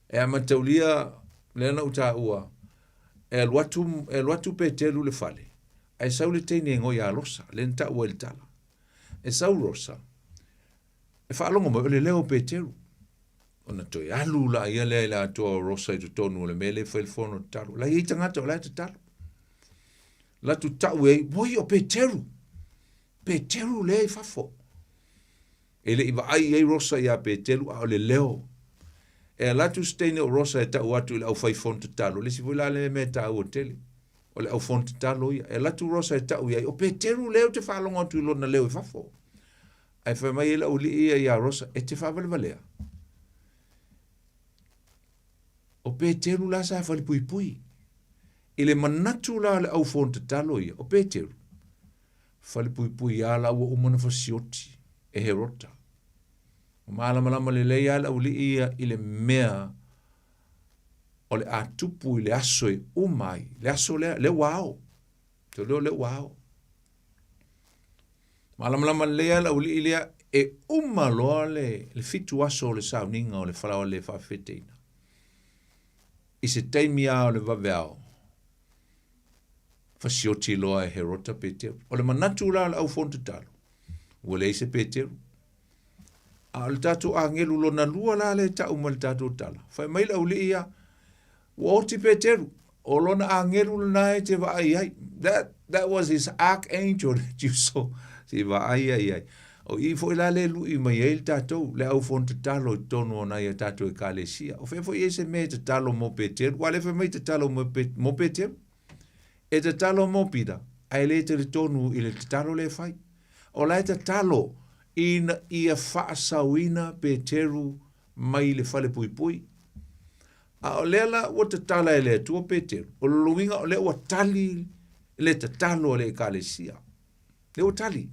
E amataulia lea na ou taua, e alu atu, e alu atu Peteru i le fale, ae sau le teine e igoa ia Rosa, lea na taua i le tala. E sau Rosa, e faalogo mai o le leo o Peteru. Ona toe alu la ia lea i le atoa o Rosa i totonu o le mea lea e fai le fono tatalo. La i ai tagata o la e tatalo. Latu tau e ai, oi o Peteru! Peteru lea i fafo. E le i vaai i ai Rosa iā Peteru a o le leo. E ala atu se teine o Rosa e tau atu i le aufai fono tatalo, le isi foi la lea mea e taua tele, o le au fono tatalo ia. E ala atu Rosa e tau i ai, o Peteru lea ou te faalogo atu i lona leo i fafo. Ae fai mai ai le aualii ia iā Rosa, e te faavalevalea. O Peteru la sa falepuipui. I le manatu la o le au fono tatalo ia, o Peteru, Falepuipui a la ua uma ona fasioti e Herota. Ua malamalama lelei lava le aualii ia i le mea o le a tupu i le aso e uma ai, le aso lea, lea ua ao. Te leo lea ua ao. Malamalama lelei lava le aualii lea e uma loa le, le fitu aso o le sauniga o le falaoa le faafeteina. I se taimi lava o le vaveao, fasioti loa e Herota Peteru. O le manatu la o le au fono tatalo, ua leai se Peteru. A o le tatou agelu lona lua la le tau ma le tatou tala. Fai mai le aulii ia, ua oti Peteru, o lona agelu lena e te vaai ai. That, that was his archangel that you saw. Se i vaai ai ai. O i foi la le lui mai ai le tatou, le au fono tatalo i totonu o nai a tatou ekalesia. O fea foi e se mea e tatalo mo Peteru? Ua le fai mai tatalo mo, Pe, mo Peteru. E tatalo mo Pita, ae le talitonu i le tatalo lea e fai. O la e tatalo ina ia faasaoina Peteru mai le falepuipui. A o lea la ua tatala e le Atua Peteru, o le luiga o lea ua tali le tatalo a le ekalesia. Lea ua tali.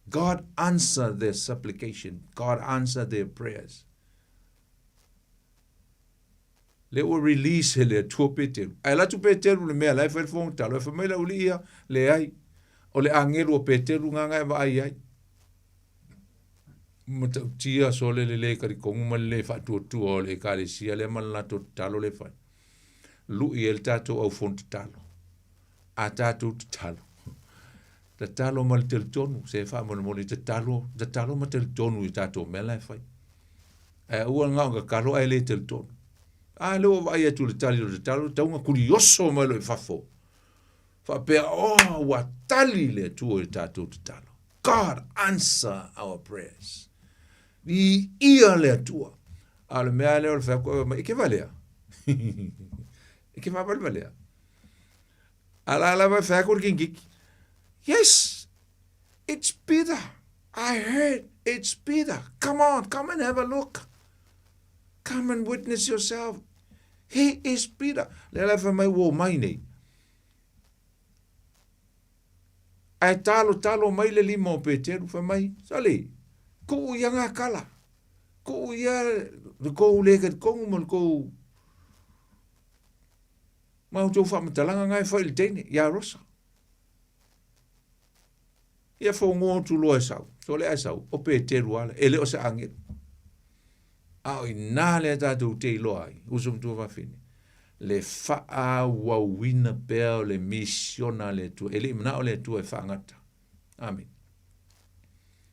God answer their supplication. God answer their prayers. Lea ua release e le Atua Peteru. Ae alu atu Peteru i le mea la e fai le fofoga talo, e fai mai le aualii ia, leai, o le agelu o Peteru gagae e vaai ai. Matautia sole le le talitonu ma le le faatuatua o le ekalesia lea ma le latou tatalo lea e fai. Lui ai le tatou au fono tatalo. A tatou tatalo, tatalo ma le talitonu, se faamolemole tatalo, tatalo ma talitonu i tatou mea la e fai. Ae aua na o tatalo ae le talitonu. A lea ua vaai atu i le tali o le tatalo, tau na kulioso mai loa i fafo. Faapea, oh, ua tali le Atua i le tatou tatalo. God answer our prayers. Viia le Atua. A o le mea lea o le fai atu, mai, e ke valea. E ke faavalevalea. A la lava e fai atu le kingiki. Yes, it's Peter. I heard it's Peter. Come on, come and have a look. Come and witness yourself. He is Peter. Lea la fai mai ua mai nei. Ae talo talo mai le lima o Peteru, fai mai, Sali, kuu ia ngā kala. Kuu ia le kou le talikongu ma le kou ma outou faamatalaga nga e fai i le teine, ia Rosa. Ia fogoa atu loa e sau, sole ae sau, o Peteru ala, e le o se agelu. A o inā lea tatou te iloa ai, uso ma tuafafine, le faaauauina pea o le misiona a le Atua. E le i manao le Atua e faagata. Amene.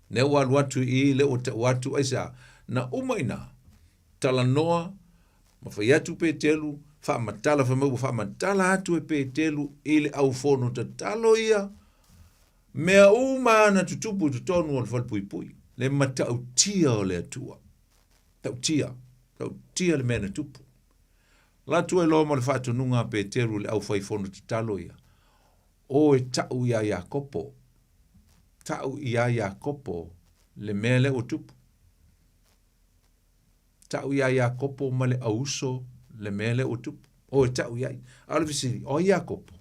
Lea ua alu atu i i, lea ua tau atu, aisea, na uma i ina, talanoa, ma fai atu Peteru, faamatala, fai mai ua faamatala atu e Peteru i le aufono tatalo ia, Mea uma na tutupu i totonu o le falepuipui, le matautia o le Atua. Tautia, tautia le mea na tupu. Latu ai loa ma le faatonuga a Peteru i le aufaifono tatalo ia, O e tau iā Iakopo, tau iā Iakopo le mea lea ua tupu. Tau iā Iakopo ma le auuso le mea lea ua tupu. O e tau i ai. A o le fesili, o ai Iakopo?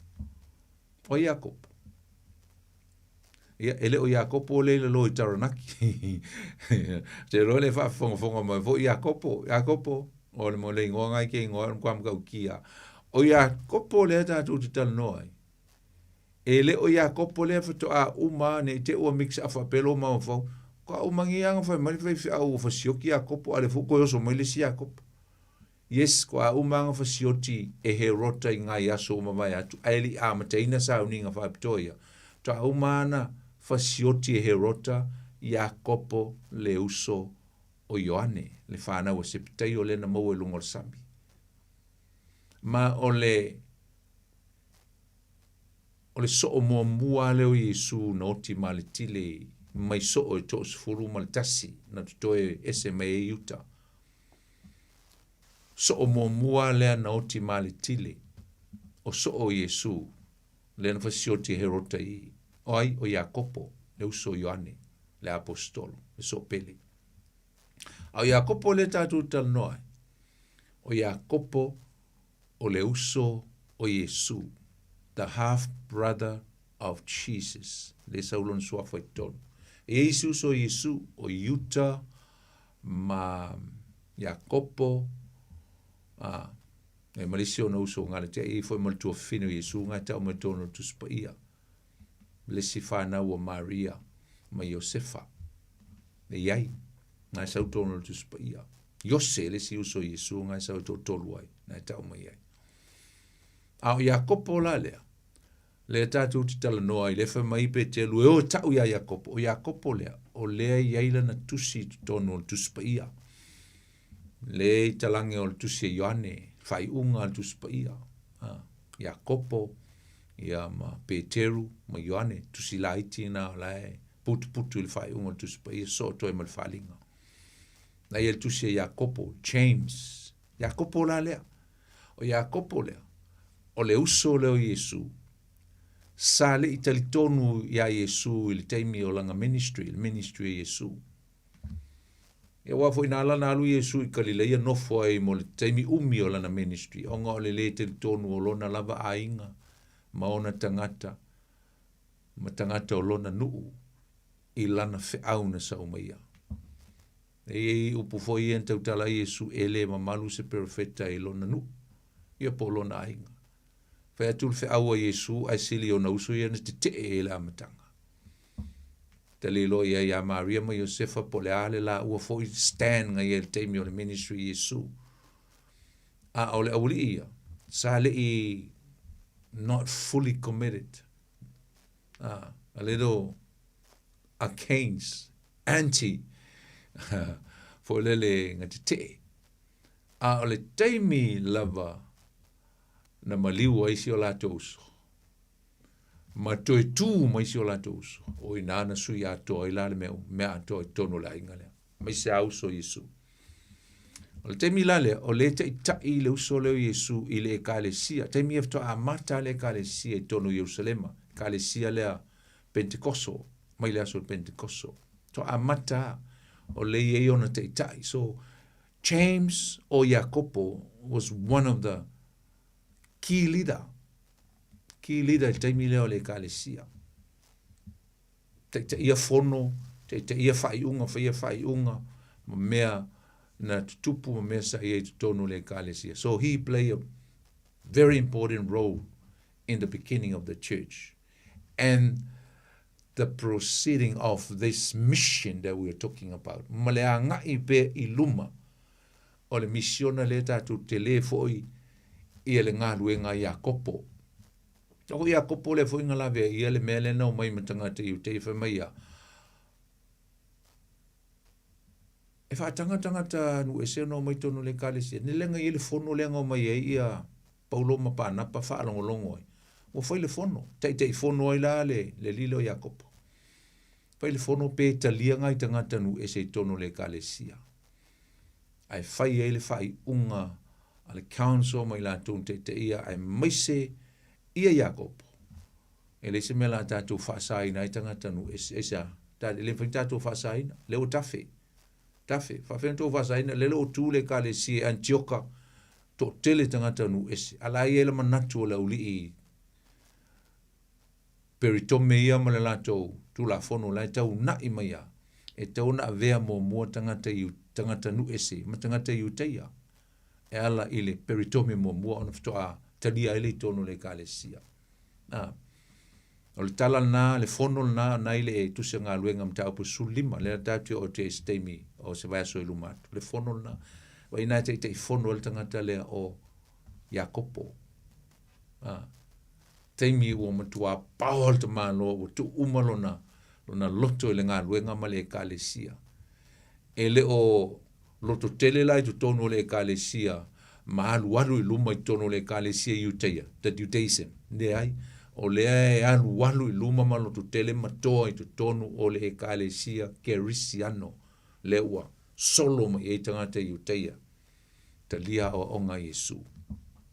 O ai Iakopo? Ia, e le o Iakopo lea i lalo i Taranaki. Te iloa le faafofogafoga mai foi Iakopo, Iakopo, o le mo le igoa ngai ke igoa o le matua matautia. O Iakopo lea tatou te talanoa ai, e le o Iakopo lea faatoa uma ne i te i ua mix up faapea lou mafaufau, faatoa uma nei lava ona fai mai le faifeau ua fasioti Iakopo a o lea foi ua toe oso mai le isi Iakopo. Yes, faatoa uma lava ona fasioti e Herota i nai aso ua mavae atu, ae le i amataina sauniga faapitoa ia, faatoa uma lava ona fasioti e Herota Iakopo le uso o Ioane, le fanau a Sepetaio lea na maua i luga o le sami. Ma o le o le soo muamua lava lea o Iesu na oti maletile mai soo e 31 na totoe ese mai ai Iuta. Soo muamua lea na oti maletile o soo o Iesu lea na fasioti e Herota i o ai? O Iakopo, le uso o Ioane, le aposetolo, le soo pele. A o Iakopo lea tatou te talanoa ai, o Iakopo o le uso o Iesu, the half brother of Jesus, lea e sau lona suafa i totonu. E i ai isi uso o Iesu, o Iuta ma Iakopo, a, e ma le isi ona uso o Galatia, e i ai foi ma le tuafafine o Iesu na e tau mai totonu o le Tusi Paia, le isi fanau a Maria ma Iosefa. E i ai, na e sau totonu o le Tusi Paia. Iose, le isi uso o Iesu na e sau e toatolu ai, na e tau mai ai. A o Iakopo la lea, lea tatou te talanoa ai, lea fai mai Peteru, e o e tau iā Iakopo. O Iakopo lea, o lea e i ai lana tusi i totonu o le Tusi Paia. Lea i talage o le tusi a Ioane, faaiuga a le Tusi Paia. Ha, Iakopo, ia ma Peteru, ma Ioane, tusi laiti na o la e putuputu i le faaiuga o le Tusi Paia, soo toe ma le faaaliga. Na ia le tusi a Iakopo, James. Iakopo la lea. O Iakopo lea, o le uso lea o Iesu, sa le i talitonu iā Iesu i le taimi o lana ministry, le ministry a Iesu. Ia aua foi na ala ona alu Iesu i Kalileia nofo ai mo le taimi umi o lana ministry, ona o le lē talitonu o lona lava aiga ma ona tagata ma tagata o lona nuu i lana feau na sau mai ia. E i ai upu foi ia na tautala ai Iesu, e lē mamalu se perofeta i lona nuu, ia po o lona aiga. Fai atu le feau a Iesu ae sili i ona uso ia na tetee i le amataga. Tali loa i ai ia Maria ma Iosefa po o le a le laua foi stand na i ai i le taimi o le ministry i Iesu. A o le aualii ia, sa le i not fully committed. A little against, anti, foi lele na tetee. A o le taimi lava na maliu ai si o latou uso, ma toe tū mai si o latou uso, o i nā na sui atoa ai la le mea, mea atoa i totonu o le aiga lea. Aemaise a uso Iesu. O le taimi la lea, o lea taʻitaʻi le uso lea o Iesu i le ekalesia. Taimi ia faatoa amata le ekalesia i totonu o Ierusalema. Ekalesia lea Pentekoso, mai le aso o le Pentekoso. Faatoa amata o lea i ai ona taʻitaʻi. So, James o Iakopo was one of the key leader, key leader i le taimi lea o le ekalesia. Taitaia fono, taitaia faaiuga, faia faaiuga ma mea na tutupu ma mea sa i ai i totonu o le ekalesia. So he play a very important role in the beginning of the church and the proceeding of this mission that we are talking about. Ma le agai pea i luma o le misiona lea tatou tele foi ia le galuega a Iakopo. O Iakopo lea foi na lavea ia le mea lea na omai ma tagata Iuteia fai mai ia, e faataga tagata nuu ese ona omai tonu le ekalesia. Ne lea na i ai le fono lea na omai ai ia Paulo ma Panapa faalogologo ai. Ua fai le fono, taitaifono ai la le, le alii lea o Iakopo. Fai le fono pe talia ngai tagata nuu ese i totonu o le ekalesia. Ae fai ai le faaiuga a le council ma i latou na taitaia aemaise ia Iakopo. E leai se mea la tatou faasaina ai tagata nuu ese, aisea? E le mafai ona tatou faasaina, lea ua tafe. Tafe, faafefea ona tou faasaina, lele ua tu le ekalesia i Anitioka, toatele tagata nuu ese, a la e i ai le manatu o le aualii Peritome ia ma le latou Tulafono la e taunaʻi mai a, e tatau ona avea muamua tagata i tagata nuu ese ma tagata Iutaia e ala i le Peritome muamua ona faatoa talia ai le i totonu o le Ekalesia. A, o le tala lena, le fono lena na i le Tusi o Galuega mataupu 15, lea tatou te oo atu ai i se taimi o se vaiaso i luma atu. Le fono lena, wa ina e taitaifono ai le tagata lea o Iakopo. A, taimi ua matua paoa le tamaloa ua tuu uma lona, lona loto i le galuega ma le ekalesia. E le o loto tele la i totonu o le ekalesia ma alualu i luma i totonu o le ekalesia Iutaia, the Judaism. Leai, o lea e alualu i luma ma loto tele ma toa i totonu o le ekalesia Kerisiano, lea ua solo mai ai tagata Iutaia. Talia aoaoga a Iesu.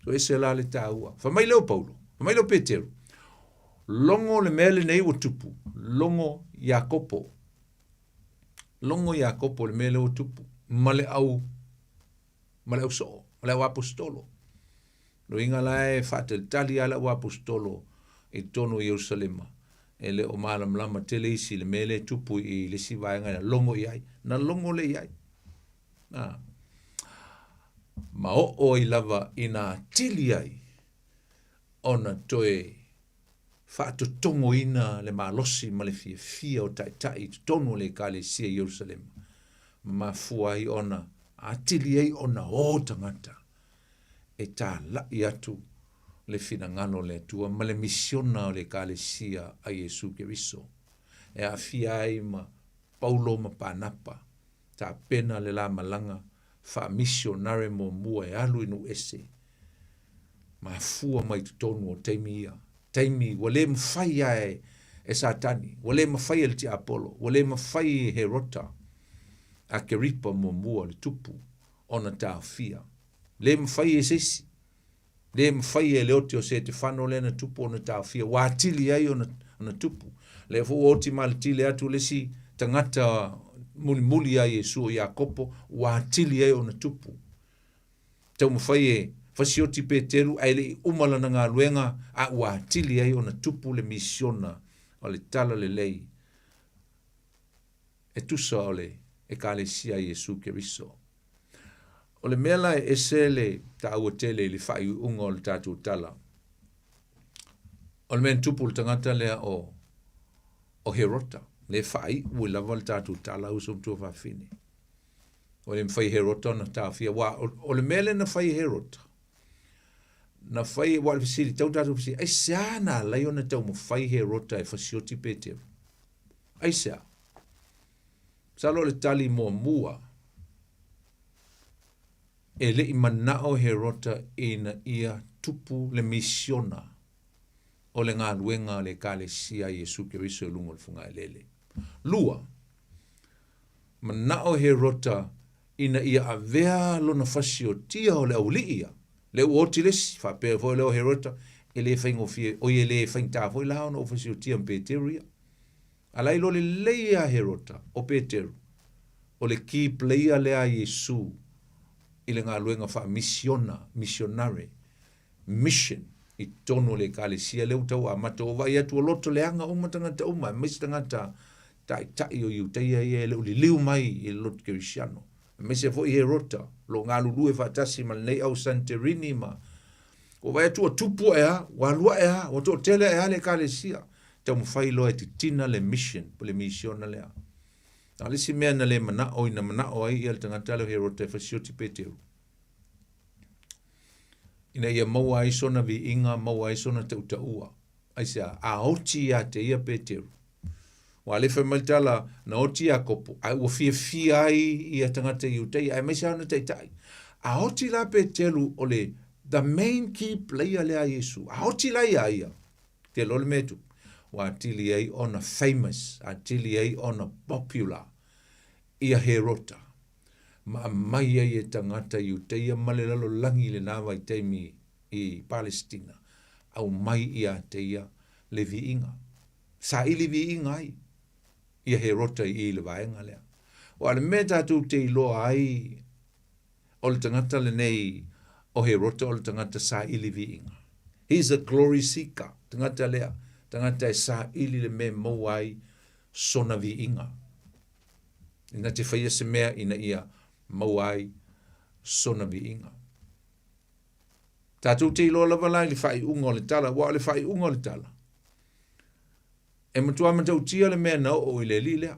So ese la le taua. Fai mai lea o Paulo, fai mai lea o Peteru, logo le mea lenei ua tupu, logo Iakopo. Logo Iakopo le mea lea ua tupu, ma le au, ma le au soo, ma le au aposetolo. Loiga la e faatalitali lava le au aposetolo i totonu o Ierusalema, e le o malamalama tele isi i le mea lea e tupu i le isi vaega na logo i ai, na logo lea i ai. A, ma oo ai lava ina atili ai ona toe faatotogoina le malosi ma le fiafia o taitai i totonu o le Ekalesia i Ierusalema, ma mafua ai ona atili ai ona o tagata e talai atu le finagalo o le Atua ma le misiona o le Ekalesia a Iesu Keriso, e aafia ai ma Paulo ma Panapa. Tapena le la malaga faamisionare muamua e alu i nuu ese. Mafua mai totonu o taimi ia, taimi ua le mafai lava e, e Satani, ua le mafai e le tiapolo, ua le mafai e Herota Akeripa muamua le tupu ona taofia. Le mafai e se isi. Le mafai e le oti o Setefano lea na tupu ona taofia, ua atili ai ona, ona tupu. Lea foi ua oti maletile atu le isi tagata mulimuli ia Iesu o Iakopo, ua atili ai ona tupu. Taumafai e fasioti Peteru ae le i uma lana galuega, a ua atili ai ona tupu le misiona o le talalelei e tusa o le Ekalesia a Iesu Keriso. O le mea la e ese le taua tele i le faaiuiuga o le tatou tala, o le mea na tupu i le tagata lea o, o Herota, lea e faaiu ai lava le tatou tala uso ma tuafafine. Ua le mafai e Herota ona taofia, aua o, o le mea lea na fai e Herota, na fai, aua o le fesili, tau tatou fesili, aisea na alai ona taumafai Herota e fasioti Peteru? Aisea? Masalo o le tali muamua, e le i manao Herota ina ia tupu le misiona o le galuega a le Ekalesia a Iesu Keriso i luga o le fugaelele. Lua, manao Herota ina ia avea lona fasiotia o le aualii ia, lea ua oti le isi, faapea foi lea o Herota, e le faigofie, oi e le faigata foi la ona ou fasiotia ma Peteru ia. A la iloa lelei ia Herota, o Peteru, o le key player lea a Iesu i le galuega faamisiona, missionary, mission, i totonu o le Ekalesia lea ua tau amata. Ua vaai atu ua loto leaga uma tagata uma, aemaise tagata taitai o Iutaia ia e le o liliu mai i le loto kerisiano. Aemaise foi Herota, o lo o galulue faatasi ma lenei au Santerini ma Ua vaai atu ua tupu ae a, ua alu ae a, ua toatele ae a le Ekalesia. Taumafai loa e titina le mission po le misiona lea. A o le isi mea na le manao ina manao ai ia le tagata lea o Herota e fasioti Peteru. Ina ia maua ai sona viiga, maua ai sona tautaua. Aisea, a oti ia te ia Peteru. Ua le fai mai le tala, na oti Iakopo, ae ua fiafia ai ia tagata Iutaia, aemaise lava ona taitai. A oti la Peteru o le the main key player lea a Iesu, a oti la ia ia, te loa le mea e tupu, ua atili ai ona famous, atili ai ona popular ia Herota, ma aumai ai e tagata Iutaia ma le lalolagi i lena vaitaimi i Palesitina, aumai ia te ia le viiga. Saili viiga ai ia Herota i i le vaega lea. Aua o le mea tatou te iloa ai o le tagata lenei o Herota o le tagata saili viiga. He is a glory seeker, tagata lea, tagata e saili le mea e maua ai sona viiga. Ina te faia se mea ina ia maua ai sona viiga. Tatou te iloa lava la i le faaiuga o le tala, aua o le faaiuga o le tala, e matua matautia le mea na oo i le alii lea,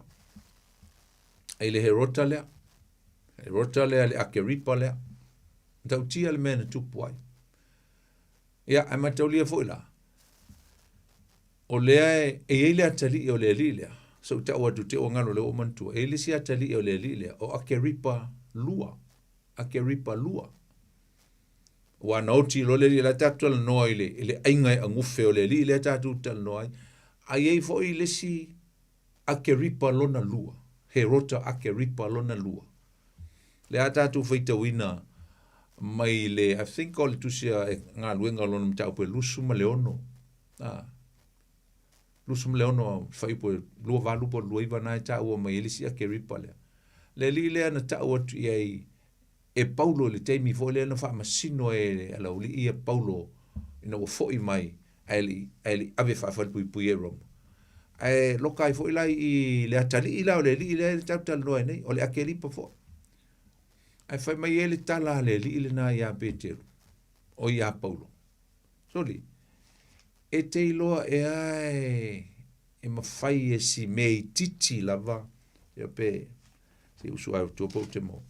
i le Herota lea, Herota lea, le Akeripa lea, matautia le mea na tupu ai. Ia, ae mataulia foi la, o lea e, e i ai le atalii o le alii lea, se i tau atu te ua galo lea ua ou manatua, e i ai le isi atalii o le alii lea, o Akeripa 2, Akeripa 2. Ua na oti loa le alii, la tatou talanoa i le, i le aiga e agufe o le alii lea tatou talanoa ai. A i ai foi le isi Akeripa lona lua, Herota Akeripa lona lua. Lea a tatou faitauina mai le, I think o le tusi a galuega lona mataupu e 26, a, 26 fuaiupu e 28 po o le 29 na e taua mai ai le isi Akeripa lea. Le alii lea na tau atu i ai e Paulo i le taimi foi lea na faamasino ai e le aualii ia Paulo ina ua foi mai ae le i, ae le i ave faafalepuipui ai i Roma. Ae loka ai foi la i le atalii la o le alii lea e tatou talanoa ai nei, o le Akeripa foi. Ae fai mai ai le tala a le alii lena ia Peteru, o ia Paulo, Soli, e te iloa ea e, e mafai e si mea itiiti lava, ia pe, se usu ai tua pe ou te maua,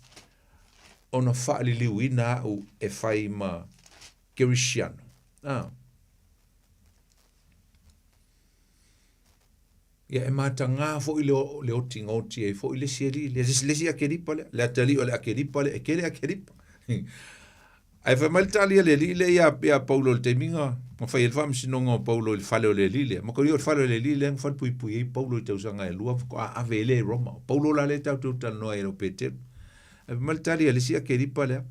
ona faaliliuina au e fai ma Kerisiano. Ah. Ia e matagā foi le, le otiga oti ai foi le isi alii, le, le isi Akeripa lea, le atalii o le Akeripa lea, e tele Akeripa. Ae fai mai le tali a le alii lea ia, ia Paulo i le taimi na, na fai ai le faamasinoga o Paulo i le fale o le alii lea. Matalia o le fale o le alii lea na falepuipui ai Paulo i tausaga e lua faatoa ave ai lea i Roma. O Paulo la lea tatou te talanoa ai e le o Peteru. Ae fai mai le tali a le isi Akeripa lea,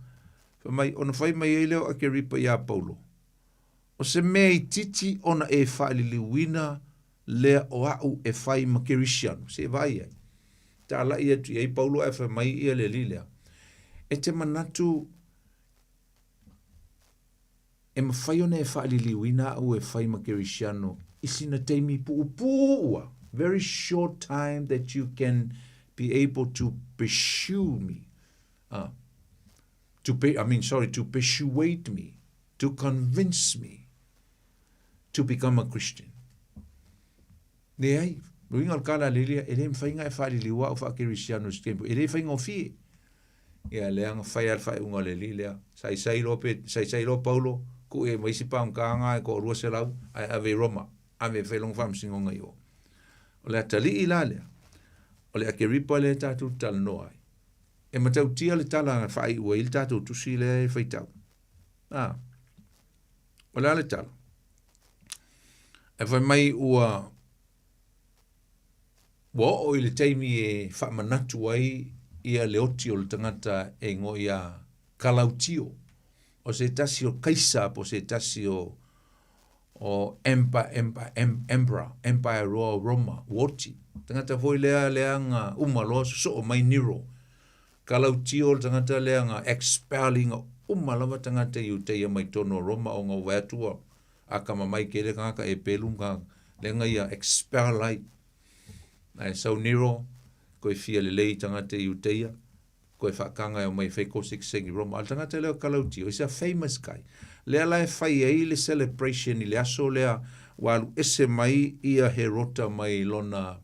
fai mai, ona fai mai ai lea o Akeripa ia Paulo, O se mea itiiti ona e faaliliuina lea o a'u e fai ma Kerisiano, se i vaai ai. Talai atu i ai Paulo ae fai mai ia le alii lea, E te manatu e mafai ona e faaliliuina a'u e fai ma Kerisiano i sina taimi puupuu ua, very short time that you can be able to pursue me, to be, I mean sorry, to persuade me to convince me to become a Christian. Leai, luiga o le kala a le Elia, e le mafai ona e faaliliu au faakerisiano i se taimi, e le faigofie. Ia, lea na fai lava le faaiuga o le alii lea. Saisai loa pe, saisai loa Paulo, tuu i ai ma isi paogataga e toa-200, ae ave i Roma, ave e fai lona faamasinoga i o. O le atalii la lea, o le Akeripa lea tatou te talanoa ai. E matautia le tala na faaiu ai le tatou tusi lea e faitau. A, o le a le tala? Ae fai mai ua ua oo i le taimi e faamanatu ai ia le oti o le tagata e igoa ia Kalautio, o se tasi o Kaisa po o se tasi o o Empa, Empa, Em, Emperor, Empire roa o Roma, ua oti. Tagata foi lea lea na uma loa sosoo mai Nero. Kalautio le tagata lea na expel ina uma lava tagata Iutaia mai totonu o Roma ona ua vaai atu ua akamamai tele tagata e pelu ma lea na ia expel ai. Ae sau Nero toe fia lelei tagata Iutaia toe faataga e omai e fai kosekesegi i Roma. A o le tagata lea o Kalautio, he's a famous guy. Lea la e fai ai le celebration i le aso lea ua alu ese mai ia Herota mai lona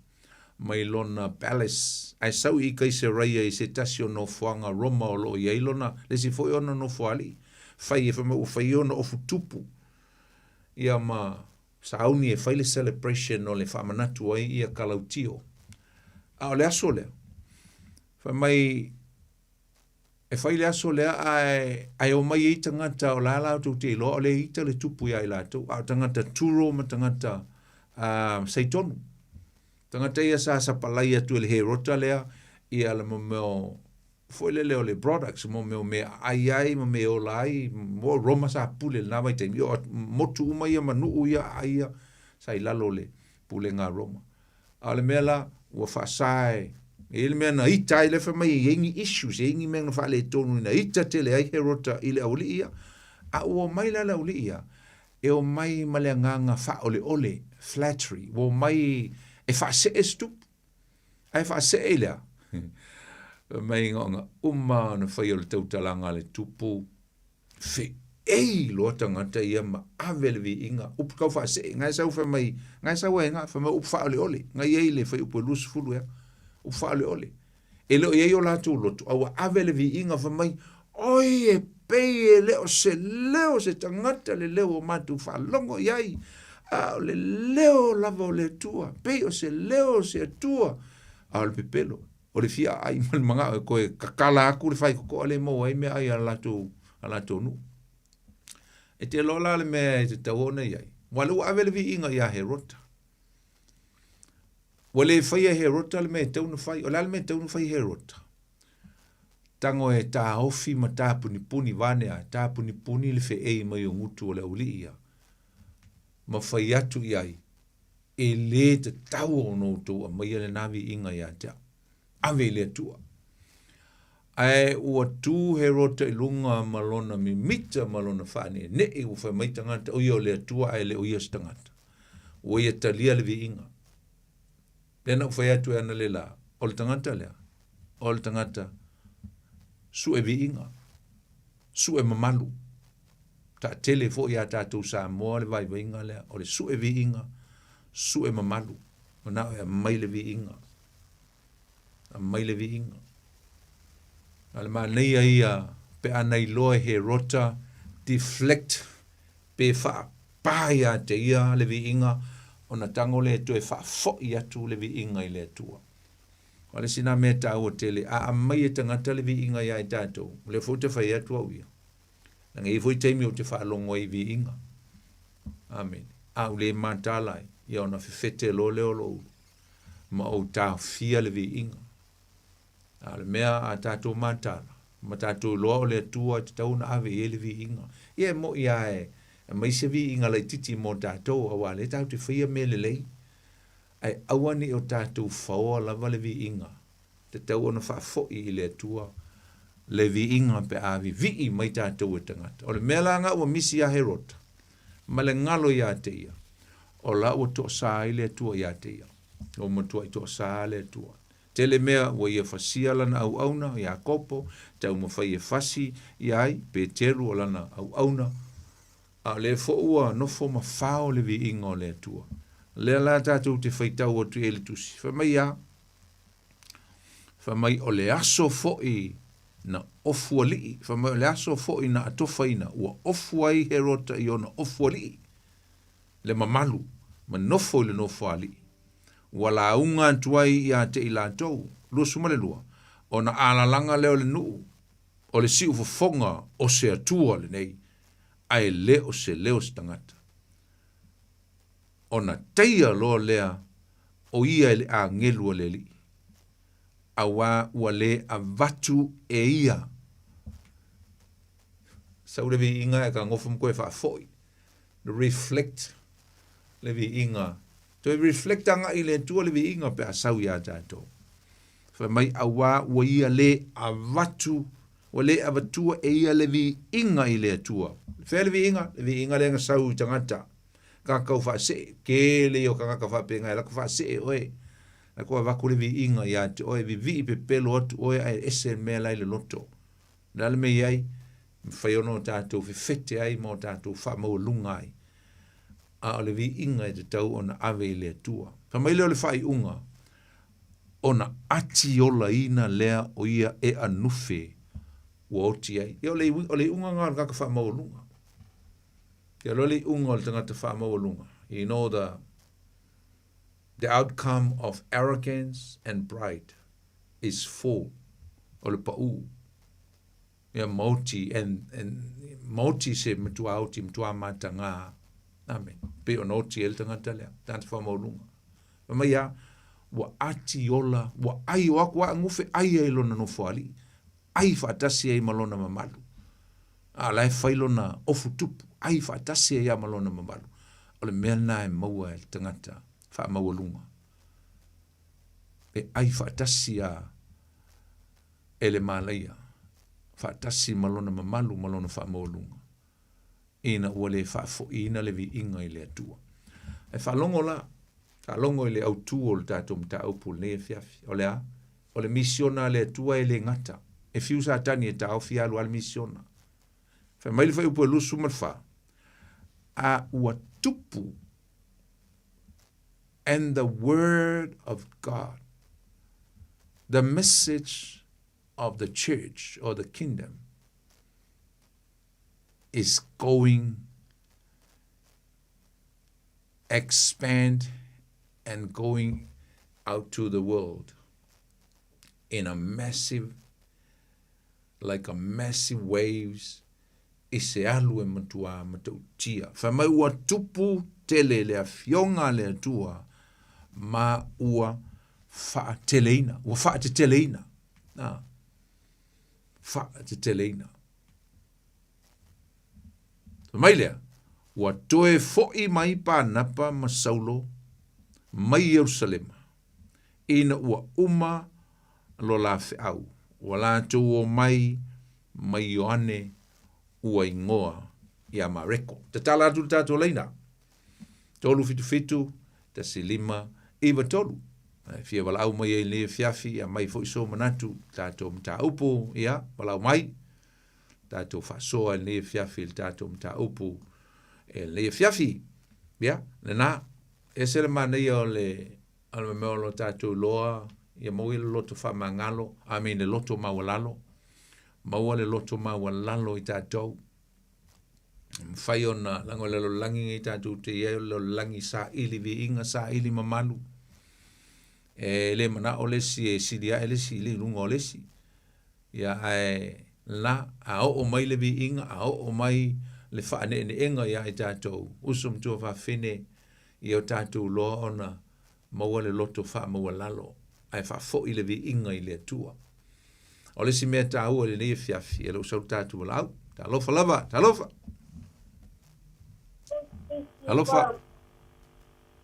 mai lona palace ae sau i Kaiseraia i se tasi o nofoaga Roma o lo o i ai lona, le isi foi ona nofoalii, fai e fai mai ua fai ona ofu tupu ia ma sauni e fai le celebration o le faamanatu ai ia Kalautio. A o le aso lea, fai mai E fai le aso lea ae, ae omai ai tagata o la latou te iloa o lea e ita le tupu ia i latou, a o tagata Turo ma tagata uh, Saitonu. Tagata ia sa sapalai atu e le Herota lea ia le mo mea foi lele o le products, mo mea o mea ai ai ma mea ola ai, mo Roma sa pule lena vaitaimi, o motu uma ia ma nuu ia aai ia sa i lalo o le pulega a Roma. A o le mea la, ua faasa e, e i ai le mea na ita ai lea fai mai e i ai ni issues, e i ai ni mea na faaletonu ina ita tele ai Herota i le aualii ia. A ua omai la le aualii ia, e omai ma le agaga faaoleole, flattery, ua omai e faasee se tupu. Ae faasee i le a? Fai mai na ona uma ona fai o le tautalaga a le tupu, fe. feʻei loa tagata ia ma ave le viiga upu tau faasee gae sau fai mai gae sau ai ga fai mai upu faaoleole ga i ai le fuaiupu e 20 ea upu faaoleole e le o i ai o latou loto a ua ave le viiga fai mai oi e pei e le o se leo o se tagata le leo ua matou faalogo i ai a o le leo lava o le Atua pei o se leo o se Atua a o le pepelo o le fia aai ma le manao e toe kakala atu le faitotoa lea e maua ai meaai a latou a latou nuu. E te iloa la le mea e tatau ona i ai, aua o lea ua ave le viiga ia Herota. Ua le faia e Herota le mea e tatau ona fai. O le a le mea e tatau ona fai e Herota? Tago e taofi ma tapunipuni vaeane a, tapunipuni le feei mai o gutu o le aualii ia, ma fai atu i ai, E lē tatau ona outou aumaia lena viiga ia te au. Ave i le Atua. Ae ua tu Herota i luga ma lona mimita ma lona faaneenee, ua fai mai tagata, o ia o le Atua ae le o ia se tagata. Ua ia talia le viiga. Lea na ou fai atu ai analeila, o le tagata lea, o le tagata sue viiga, sue mamalu. Taatele foi iā tatou Samoa le vaivaiga lea, o le sue viiga, sue mamalu, manao e aumai le viiga, aumai le viiga. A o le manaia ia pe a na iloa e Herota deflect pe faapā iā te ia le viiga ona tago lea e toe faafoi atu le viiga i le Atua. O le isi lena mea taua tele, a aumai e tagata le viiga iā i tatou, o lea foi ou te fai atu au ia, Leaga e i ai foi taimi ou te faalogo ai i viiga. Amene. A ou le mataala ai, ia ona fefete loa lea o lou ma ou taofia le viiga. A o le mea a tatou mataala, ma tatou iloa o le Atua e tatau ona ave i ai le viiga. Ia e moni lava e aumai se viiga laitiiti mo tatou, aua o lea tatou te faia mea lelei, ae aua ne i o tatou faoa lava le viiga Tatau ona faafoi i le Atua le viiga pe a vivii mai tatou e tagata. O le mea la nga ua misi ia Herota, ma le galo ia te ia, o la ua toasā ai le Atua ia te ia. Ua matuai toasā le Atua. Tele mea ua ia fasia lana auauna, Iakopo, taumafai e fasi ia ai, Peteru o lana auauna, a o lea foi ua nofo ma fao le viiga o le Atua. Lea la tatou te faitau atu i ai le tusi. Fai mai a, Fai mai o le aso foi na ofualii, fai mai o le aso foi na atofaina, ua ofu ai Herota i ona ofualii, le mamalu, ma nofo i le nofoalii. Ua lauga atu ai ia te i latou, 22, ona alalaga lea o le nuu, o le siufofoga o se Atua lenei, ae le o se leo o se tagata. Ona taia loa lea o ia e le agelu a le Alii, auā ua lē avatu e ia. Sau le viiga e ka gofo ma koe faafoi, reflect le viiga, toe reflect agai i le Atua le viiga pe a sau iā tatou. Fai mai, auā ua ia lē avatu, ua lē avatua e ia le viiga i le Atua. Fea le viiga? Le viiga lea na sau i tagata. Tagata faasee, tele ia o tagata faapena e lako faasee oe. Lako avatu le viiga ia te oe, vivii pepelo atu oe ae ese le mea la i le loto. O le a le mea e i ai? Mafai ona o tatou fefete ai ma o tatou faamaualuga ai. A o le viiga e tatau ona ave i le Atua. Fai mai lea o le faaiuga, ona ati olaina lea o ia e anufe ua oti ai. Ia o le iuga lena o le tagata faamaualuga. Ia loa le iuga o le tagata faamaualuga. You know the the outcome of arrogance and pride is fall. O le paʻū. Ia maoti and, and maoti se matua oti, matua matagā. Amen. Pei ona oti ai le tagata lea, tagata faamaualuga. Fai mai a, ua ati ola, ua ai o aku a gufe ai ai lona nofoalii. Ai faatasi ai ma lona mamalu. A o la e fai lona ofu tupu, ai faatasi ai lava ma lona mamalu. O le mea lena e maua e le tagata faamaualuga, e ai faatasi lava e le malaia, faatasi ma lona mamalu ma lona faamaualuga, ina ua le faafoiina le viiga i le Atua. Ae faalogo la, faalogo i le autu o le tatou mataupu i lenei afiafi. O le a? O le misiona a le Atua e le gata. E fiu Satani e taofi alu lava le misiona. Fai mai le fuaiupu e 24, A ua tupu, and the word of God, the message of the church or the kingdom is going expand and going out to the world in a massive like a massive waves i se alu e matuā matautia. Fai mai ua tupu tele le Afioga a le Atua ma ua faateleina, ua faateteleina. A, faateteleina. Fai mai lea, ua toe foʻi mai Panapa ma Saulo mai Ierusalema, ina ua uma lo la feau, ua latou omai mai Ioane ua igoa ia Mareko. Tatala atu le tatou laina, 377 15 93. E fia valaau mai ai i lenei afiafi, ia aumai foi sou manatu, tatou mataupu, ia, valaau mai, tatou faasoa i lenei afiafi i le tatou mataupu i lenei afiafi. Ia, lena, ese le manaia o le o le mea o lo tatou iloa, ia maua le loto faamagalo, I mean le loto maualalo, maua le loto maualalo i tatou. Mafai ona, leaga o le lalolagi nei tatou te i ai, o le lalolagi saili viiga, saili mamalu. E le manao le isi e sili ae le isi i luga o le isi. Ia, ae la, a oo mai le viiga, a oo mai le faaneeneega ia i tatou, uso ma tuafafine, ia o tatou loa ona maua le loto faamaualalo, ae faafoi le viiga i le Atua. O le isi mea taua i lenei afiafi, e le o sau le tatou valaau. Talofa lava, talofa! Talofa!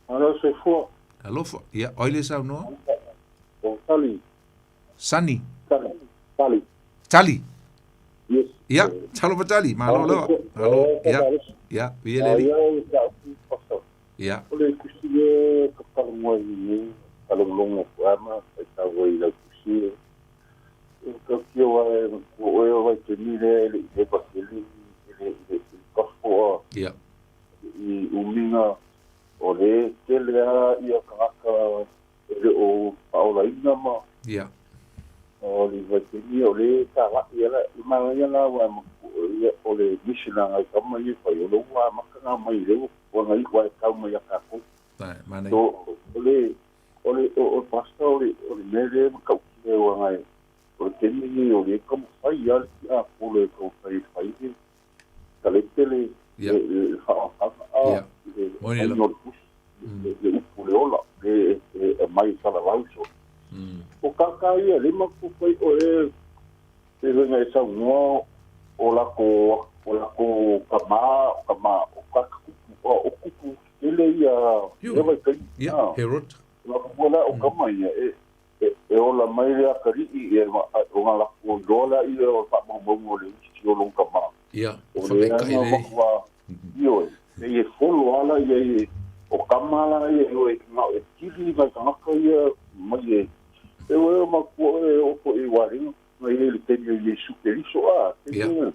Alo, soifua. Talofa. Ia, o ai le saunoa? O Tali. Sani. Tali. Tali. Tali. Yes. Ia, talofa Tali, malo lava. Malo, ia. Ia, ia le ali. Ia. O le tusi e ka talanoa i nei, talongolongo ko ama, kai tau ai lau tusi e. E ka kio ai, ko oe o vai te ni le le i leva ke le i le i le i paspoa. Ia. I uminga o le tele a ia kangaka e le o faaolaina ma Ia. o le vaitaimi o le talai ala i manaia la ua ia o le mission a ngai tama ia fai o le ua amata na mai le ua ngai ua e tau mai a tatou. Ai, manaia. So, o le o le o o pastor o le o le mea lea ma tautia ua ngai o le taimi nei o le taumafai a le tiapolo e taumafai e fai le talete le Ia. le le faaotaga a Ia. le Moni faiga lava. o le tusi le le upu le ola le e aumai salalau so. O kākā ia le matou fai o e e faiga e saunoa o lako o lako kamā o kamā o kaka kupu o kupu tele ia ia vaitaimi. Ia, Herod. O la o kama ia e e e ola mai le atalii e o ngā lako iloa la ia o faamaumauga o le isi o lou kamā. Ia, O le whakaikai ana le. matua ioe, e e folo ala ia e o kama la ia e oe ngā e tili mai tangata ia mai e e oe o matua e o po i waringa ngai e le taimi o Iesu Keriso a te Ia. mea.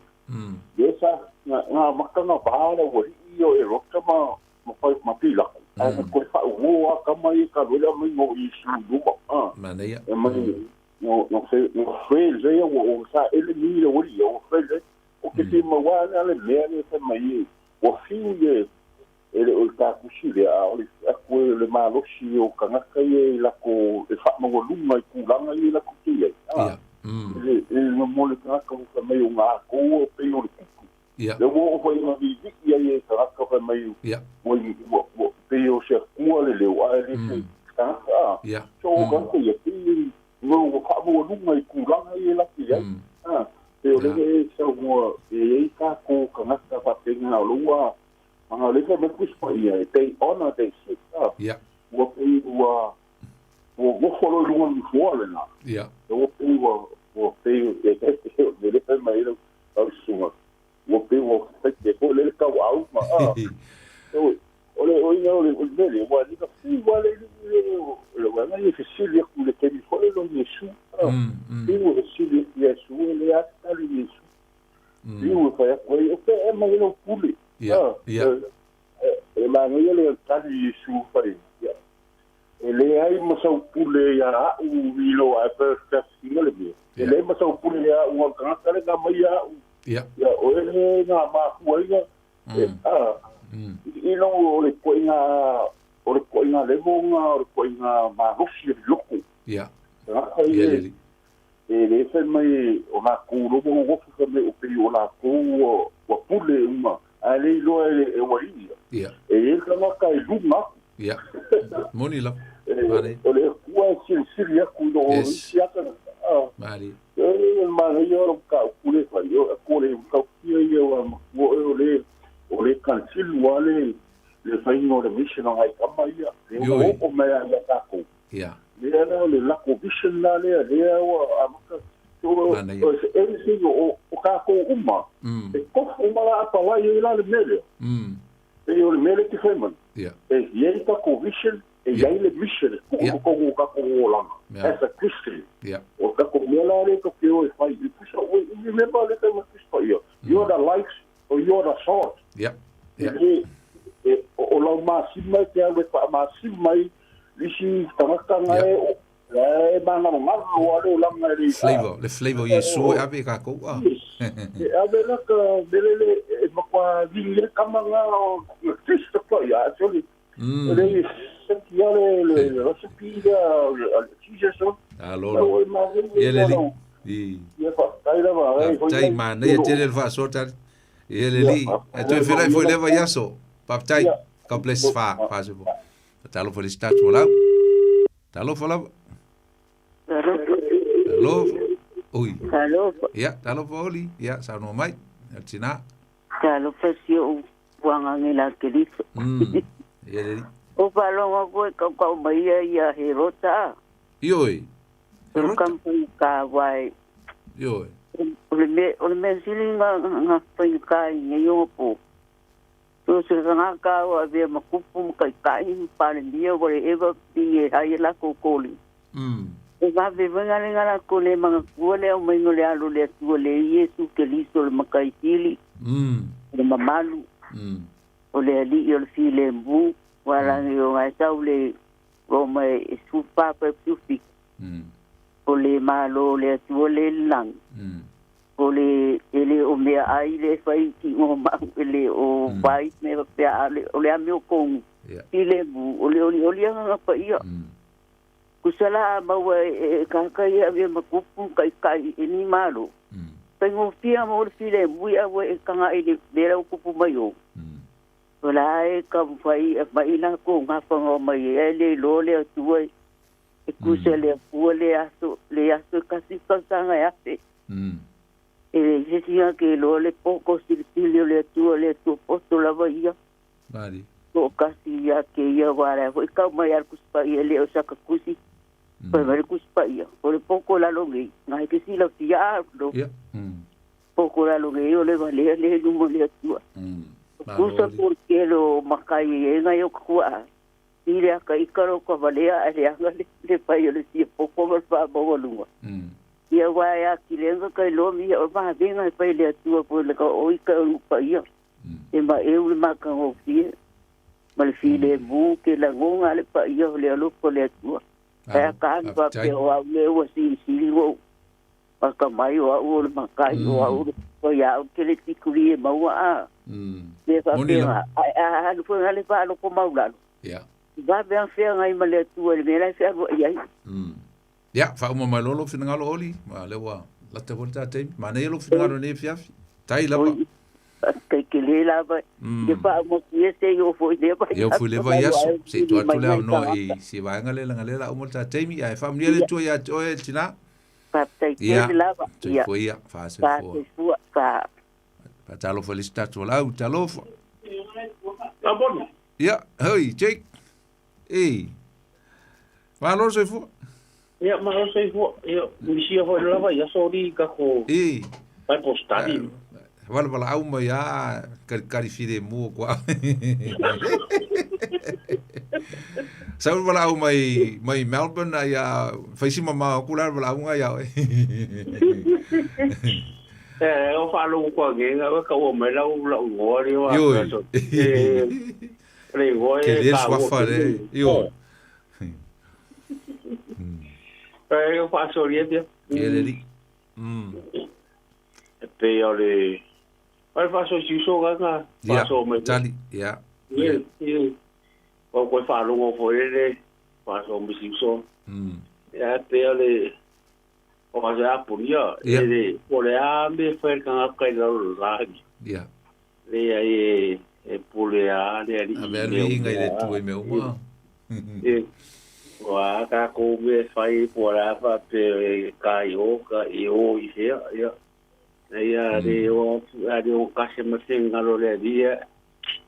Ia sa ngā ngā makanga pahala ua hii o e rota ma ma pai ma pilako. Ai na koe whaungo a kama i ka wera mai ngō Iesu luma. A. Manaia. E mai no no fe no fe le ia ua o sa ele ni le ua ia o fe le o ke te maua le mea le fe mai e ua fiu ye e le o le takusi le a o le aku e le malosi o kangaka ia i lako e whaamaualunga i kūlanga ia i lako te iai. A. E e no mo le kangaka o fa mai o ngā kō o pe o le kuku. Ia. Le ua o fai ngā viviki ia e kangaka fa mai Ia. ua i ua ua pe o se kua le leo a e le se kangaka a. Ia. So o kangaka ia pe ua ua whaamaualunga i kūlanga ia i lako iai. A. Pe o le e sau mua e ei kā kō kangaka fa penga o lua Anga le fa me kuspa ia e they honor they sit up. Ia. Ua pe ua ua gofo lo lunga ni fua le na. Ia. E ua pe ua ua pe e e e le le pe mai le au sunga. Ua pe ua fe te ko le ka au ma a. So o le o ina o le o le le ua ni ka fi ua le le le le ua na ye fesili ku le ke mi fo le lo Yesu. Fi ua fesili Yesu le a ta le Yesu. Fi ua fa ya ko Ia. E manaia le tali Iesu fai, ia, e leai ma sau pule ia a'u i lo ae pe le mea. E leai ma sau pule ia a'u a tagata le na mai a'u. Ia, o e le ngā mafua iga. I lo o le koinga, o le koinga levo nga, o le koinga malosi e loko. Tagata Ia, ia, leli. e le fai mai o la kou lobo o gofu fai mai o pei o la kou ua pule uma. A le iloa e ua ia. E e tagata e luga aku. Ia. Moni lava. E, o le kua e silisili aku i lo o isi ata. Mali. E manaia o ka pule fai. O ko le kaukia ia wa makua e o le kansilu a le fainga o le mission o ngai kama ia. Le Ioi. o o mea ia tākou. Lea la o le lako vision la lea, lea ua amata. So, Manaia. o se everything o kākou uma. E kofu uma la apalai e la le mea lea. E o le mea lea te fai mai. E iai tākou vision, e iai le mission, e ku'u totonu o tākou olaga. As a Christian. O tākou mea la lea ke o e fai. I pusa, o, you remember le taima Kristo ia. You are the light, or you are the salt. E le, e, o lau masima e te alu e whaamasima mai, lisi tagata nga e, o, e mangarongaro o ale o langa e le Flavor, le flavor Iesu e ave kākou. Ah. E ave la ka melele e makwa vingi le kama nga o Kristo ko ia, actually. Le senti ale le recipe le Jesus o. Alo. Ia leli. I. Ia whakatai lava, e, hoi Tai nei. manaia tele le faasoa tali. Ia leli. E toe felai foi leva i aso. Faafetai. God bless fa fa se fo. Talofa le si tatou lau. Talofa lava. Talofa. Ui. Talofa. Ia, talofa Oli. Ia, saunoa mai. E tina. Talofa si o puanga la keliso. Ia leli. O palonga koe kau kau mai ia ia he rota. Ioi. O kampu ka wai. Ioi. O le me sili nga nga whai ka i ngai o po. So se nga ka o avea makupu ma kai kai pale mia o le ewa pinge hai la kokoli. E va ve venga le ngala ko le manga kua le o mai le alo le atua le Iesu Keliso le makai sili. Le mamalu. O le ali o le file mbu. Wala ngi o ngai tau le Roma e supa pa sufi. O le malo le atua le lang. O le ele o mea ai le whai ki ngō mau ele o whai me pea ale o le ame o kongu. File mbu o le oli oli anga pa ia. Kusala maua e kaka ia avea makupu kai kai e ni malo. Pengo fia mo le file mui a e kanga i le mera o kupu mai o. O la e ka whai mai na ko ngā whanga mai e le lo le atua e kusa le pua le aso kasi kausanga e afe. E le sesinga ke lo le poko silisili o le atua le atua poto lava ia. Mari. Ko kasi ia ke ia wara hoi kau mai al kuspa ia le o saka kusi. Pai mai kuspa ia. O le poko la longi. Ngai ke sila fia lo. Ia. Poko la longi o le valea le lumo le atua. Kusa porque lo makai e ngai o kua. Ile aka ikaro ka valea ale anga le pai o le sia poko ma fa mo lunga. Ia wa ya kilenga kai lo mi o ma venga pai le atua po le ka o ika o pa ia. E ma e u le maka o fie. Ma le file mu ke la ngonga le pa ia le alo po le atua. E ka an pa pe o au le o si si o. Pa ka mai o au le makai o au le po ia o ke le tikuri e maua a. Le fa Moni pe lava. a a lu fo le pa lo ko maula. Ia. Va ben fe ngai ma le atua le mera fe alo ia. Ia, whauma mai lolo whingalo Oli. Ma le wa lata hori tā teimi. Manaia lo whingalo nei fiafi. Tai lava. Kai ke le lava. Le pa mo ki se yo fo le pa. Ia fui leva i aso. Se tu atu le au noa i si vaenga le langa le la umo tā teimi. Ia e whamunia le tua ia te oe tina. Pa tai ke Ia. lava. Tui fua ia. Whaase Pa fua. te fua pa. Pa talofa le si lau. Talofa. Labona. Ia, hoi, Jake. E. Malo se fua. Ia, malo se fua. Ia, misia foi lava ia sori ka ko. E. Bible study. Wala wala au mai a kari fide mua kua. Sau wala au mai mai Melbourne ai a faisi mama ku la wala au ngai au. E o faalogo koa ngega oe kaua mai lau la'u igoa lea Ioe. oa e le igoa Ke e le taua suafa le. tele. Ioe. E o faasolia pia. Ia le alii. E pei o le o le faasoisiuso gaga Ia, faaso mai. tali, ia. Ie, ie. O koe faalogo foi le faaso mai siuso. Ia pei o le o ka se apunia e le o le a me fai ka ngaka i lalo lagi. Ia. Le ai e e pule a le ali. A mea lui inga i le tu i mea uma. E wa ka ko me fai po la fa pe e ka i o ka i o i hea ia. Ia le o a le o kasi ma te ngalo le dia.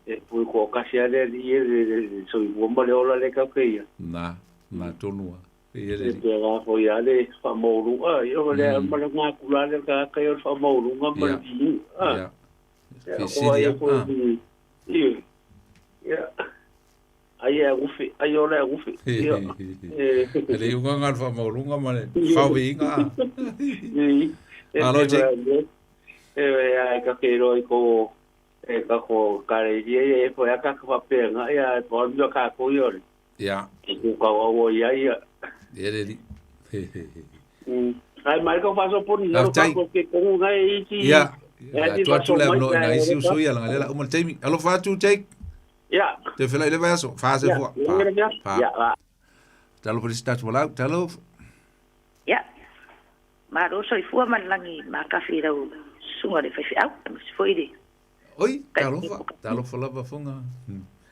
E pui ko kasi a le dia le so i bomba le ola le ka ke ia. Na, na tonua. Ia le E alii. te rā fo ia le whamaurunga, ia o le ma le ngā kula le ka kai o le whamaurunga ma le viu. Ia. Ia, Fesili, o ai ah. ko i ia. Ia. Ai e ufi, ai o le ufi. Ia. E le iuga ngā le whamaurunga ma le whawinga. I. E Alo, te Jake. wea, E wea, e ka ke roi ko e ka ko kare ia e po ia ka ka whapenga ia e po mea ka ko i ore. Ia. E ku kau au ia ia. Ia le alii. Ai mai ko faso poni ngaro Laftai. ka ko ke kongu ngai iti. Ia. Ia La ti atu atu faso le mai no ka na isi e uso ia langa lela uma le taimi. Alofa atu Jake. Ia. Te fela i le vaiaso. Fa se Ia, fua. ia, ia. Fa. Ia, va. Talofa le si tatu walau. Talofa. Ia. Malo soifua ma le lagi makafi i lau susuga le faifeau aemaise foi le Oi, talofa. Talofa lava funga.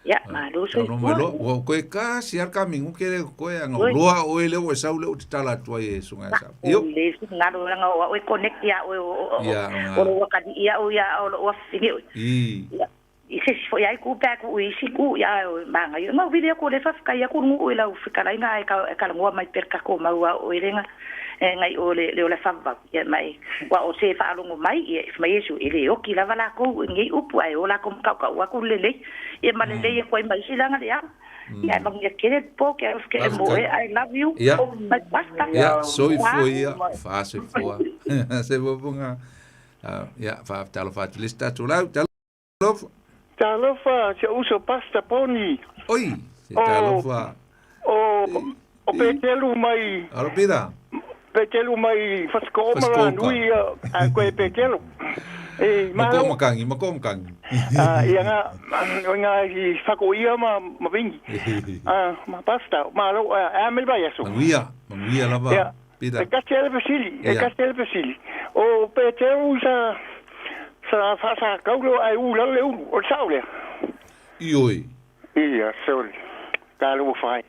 ia malo Tau mai soifua loa. Ua koe kasi al kamingu ke le koe anga Oi. loa oe le oe sau le o te tala atu ai e sunga e sau. o Io. le finagalo laga o a'u e connect ia oe Ia, o lou akali'i a'u ia o lou afafine oe I. i se isi fo'i ai ku pe a ku'u isi ku ia o magaio ma uvili aku le fafekai aku lugu'u i lau fekalaiga ae ka- e kalagoa mai pea le takou mau a'o i lega e gai o le le o le favavau ia mai ua o se faalogo mai ia mai Iesu e lē oki lava lakou i nei upu ae o lakou makaukau aku lelei ia ma lelei aku ai ma isi laga le ao ia e manuia tele le po ke alofa ke mo e I love you Ia. my pastor Ia, soifua ia. Fa soifua. Se bopunga. Ia, fa talofa atu le si tatu lau. Talofa. Talofa, se uso pasta poni. Oi, se talofa. O, o Petelu mai, Alo pida. Petelu mai whatkoma la Whaskoka. nui a koe Petelu. E, Mako malo, makangi, mako makangi. ah, ia ngā, o ngā i whako ia ma, ma vingi. Ah, ma pasta, malo, a mel vai aso. Manuia, manuia lava. Ia. Pida. E kasi ele pesili, e Ia. kasi ele pesili. O Petelu sa, sa whasa kaulo ai u lale ulu, o sao lea. Ioi. Ia, sorry. Ka lo whai.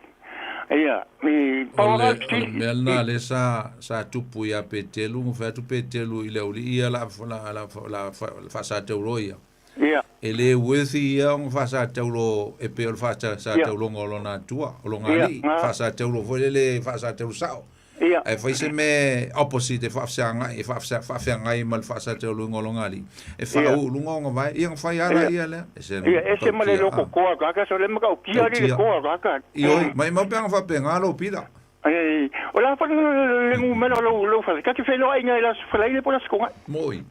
Ia, i O le, o le mea lena le sa, sa tupu ia Petelu, ngo fai atu Petelu i le uli ia la, la, la, la, la, la taulo ia. Ia. E le worthy ia o fasa taulo e pe o le fasa sa Ia. taulo o lona atua, o lona Ia, alii, nga. fasa taulo foi le le fasa taulo sao. Ia. Ae fai se me opposite e faafeagai e faafeagai ma le faasatauloga o loga alii. E faauluga oga vae, ia ga fai ala ia lea. E se Ia, e se ma le loko koa kaka, so le maka o kia li le koa kaka. Ioi, mai mau peanga faapega lou pita. Ai, o la fa le ngu mena lo lo fa. Ka te whelo ai ngai la whalai le pola skonga. Moi.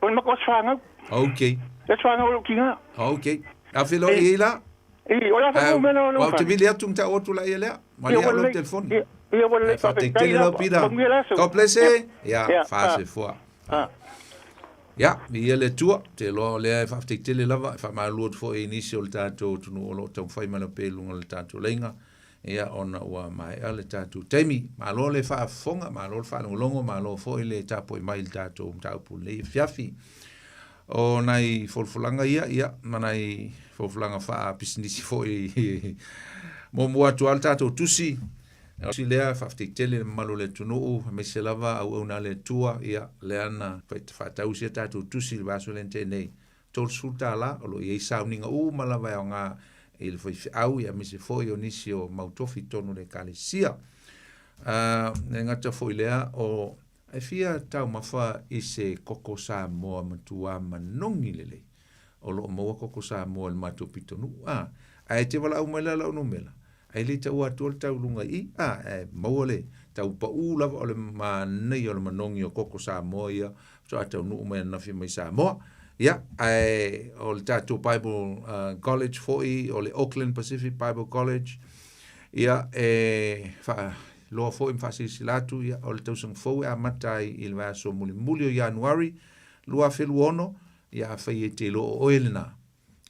O le maka o swangau. Ok, Le swangau lo kinga. ok. A felo i la? I, o la fa ngu mena lo Wa fa. te vili atu mta otu la ia lea. Ma Ia, lea wala lo le- telefoni. Ia, ia wala le Faatetele lau pita. God bless eh. Ia, fa se fua. Ia, ia le tua, te loa o lea e faafetetele lava, e faamalua atu foi i nisi o le tatou atunuu o loo taumafai mai lau pea i luga o le tatou leiga, ia ona ua maea le tatou taimi. Malo le faafofoga, malo le faalogologo, malo foi le tapuai mai i le tatou mataupu lenei afiafi. O nai folafolaga ia, ia, ma nai folafolaga faapisinisi foi muamua atu lava le tatou tusi. Si lea faafetetele le mamalu o le atunuu aemaise lava auauna a le Atua ia lea na faatau sia tatou tusi i le vaiaso lea na tea nei $30 o loo i ai sauniga uma lava e aogā i le faifeau ia aemaise foi o nisi o mautofi i totonu o le ekalesia. E gata foi lea o e fia taumafa i se koko Samoa matuā manogi lelei o loo maua koko Samoa i le matou pitonuu a ae te valaau mai la lau numera Ae le taua atua le tauluga i i, a, ae maua le tau paʻū lava o le manaia o le manogi o koko Samoa ia faatoa taunuu mai ananafi mai Samoa. Ia, ae o le tatou Bible College foi, o le Auckland Pacific Bible College, ia, e faailoa foi ma faasilasila atu, ia, o le tausaga fou e amata ai i le vaiaso mulimuli o Ianuari 2026, ia, afai e te iloa o oe lena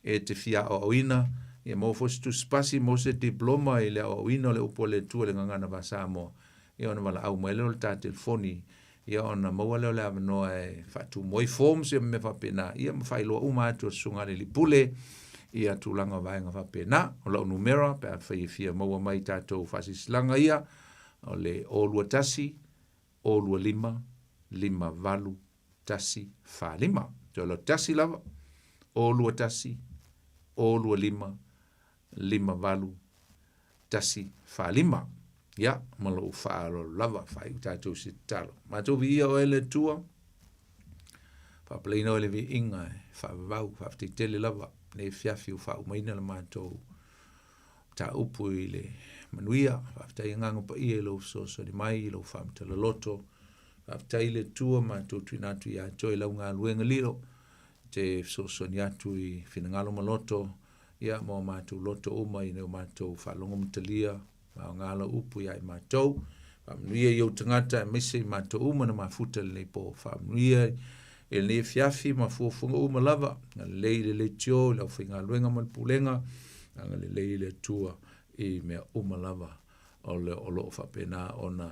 e te fia aoaoina, ia maua foi se tusipasi, maua se diploma i le aoaoina o le upu a le Atua i le Gagana Faa-Samoa, ia ona valaau mai lea o le ta telefoni, ia ona maua lea o le avanoa e faatumu ai forms ia ma mea faapena, ia ma faailoa uma atu e le Susuga a le Alii Pule ia tulaga o vaega faapena. O lau numera pe afai e fia maua mai tatou faasilasilaga ia, o le 021 025 58 1 4 5. Toe loa tasi lava, 0 2 1, 0 2 5, 5 8 1 4 5. Ia, ma lou faaaloalo lava, faaiu tatou i se tatalo. Matou viia oe le Atua, faapaleina oe le viiga e faavavau, faafetai tele lava, nei afiafi ua faaumaina le matou mataupu i le manuia. Faafetai Agaga Paia i lou fesoasoani mai, i lou faamatala loto. Faafetai i le Atua matou tuuina atu ia te oe lau galuega lilo, te fesoasoani atu i finagalo ma loto, ia ma o matou loto uma ina ia o matou faalogo ma talia ma aoga lau upu ia i matou. Faamanuia i ou tagata aemaise i matou uma na mafuta i lenei po. Faamanuia i lenei afiafi ma fuafuaga uma lava. Agalelei i le leitio, i le aufaigaluega ma le pulega. Agalelei le Atua i mea uma lava o le o lo o faapena ona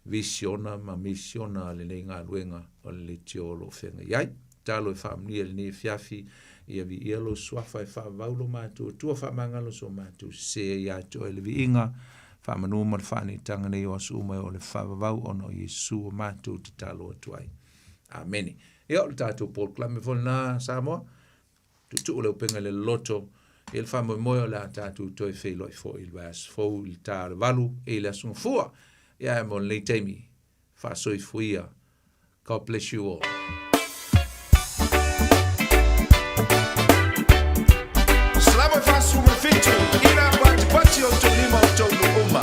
visiona ma misiona a lenei galuega o le leitio o lo o feagai ai. Tatalo e faamanuia i lenei afiafi, ia viia lou suafa e faavavau lo matou Atua, faamagalo so matou sese ia te oe le viiga, faamanu ma le faaneetaga nei o aso uma e oo i le faavavau ona o Iesu ua matou tatalo atu ai. Amene. Ia, o le tatou polokalame foi lena Samoa, tuutuu le upega i le loloto, i le faamoemoe o le a tatou toe feiloai foi i le vaiaso fou i le ta o le 8 i le Aso Gafua. Ia, ae mo lenei taimi, faasoifuia. God bless you all. Salama 47 ina patipati o tou lima o tou nuu uma.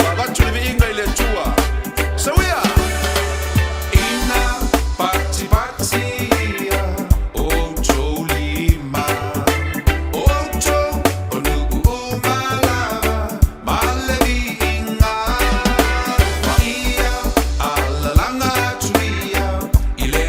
Ua avatu le viiga i le Atua. Sauia! Ina patipati ia outou lima, outou o nuu uma lava ma le viiga. Ma ia alalaga atu ia i le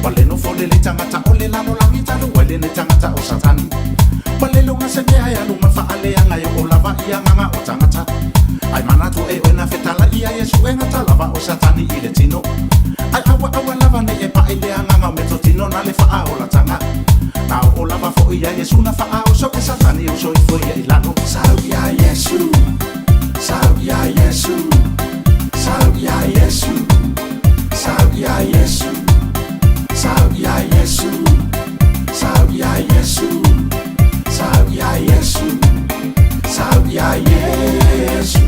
Wa le nofo lelei tagata o le lalolagi talu ai lenei tagata o Satani. Wa le loga se mea e alu ma faaleaga e oo lava i agaga o tagata. Ai manatu e oe na fetala ia Iesu e gata lava o Satani i le tino. Ai aua aua lava nei e paʻi le agaga o metotino na le faaolataga. Na oo lava foʻi ia Iesu na faaoso e Satani o soifua ia i lalo. Sau ia Iesu, sau ia Iesu, sau ia Iesu, sau ia Iesu, sau ia Iesu, sau ia Iesu, sau ia Iesu, sau ia Iesu.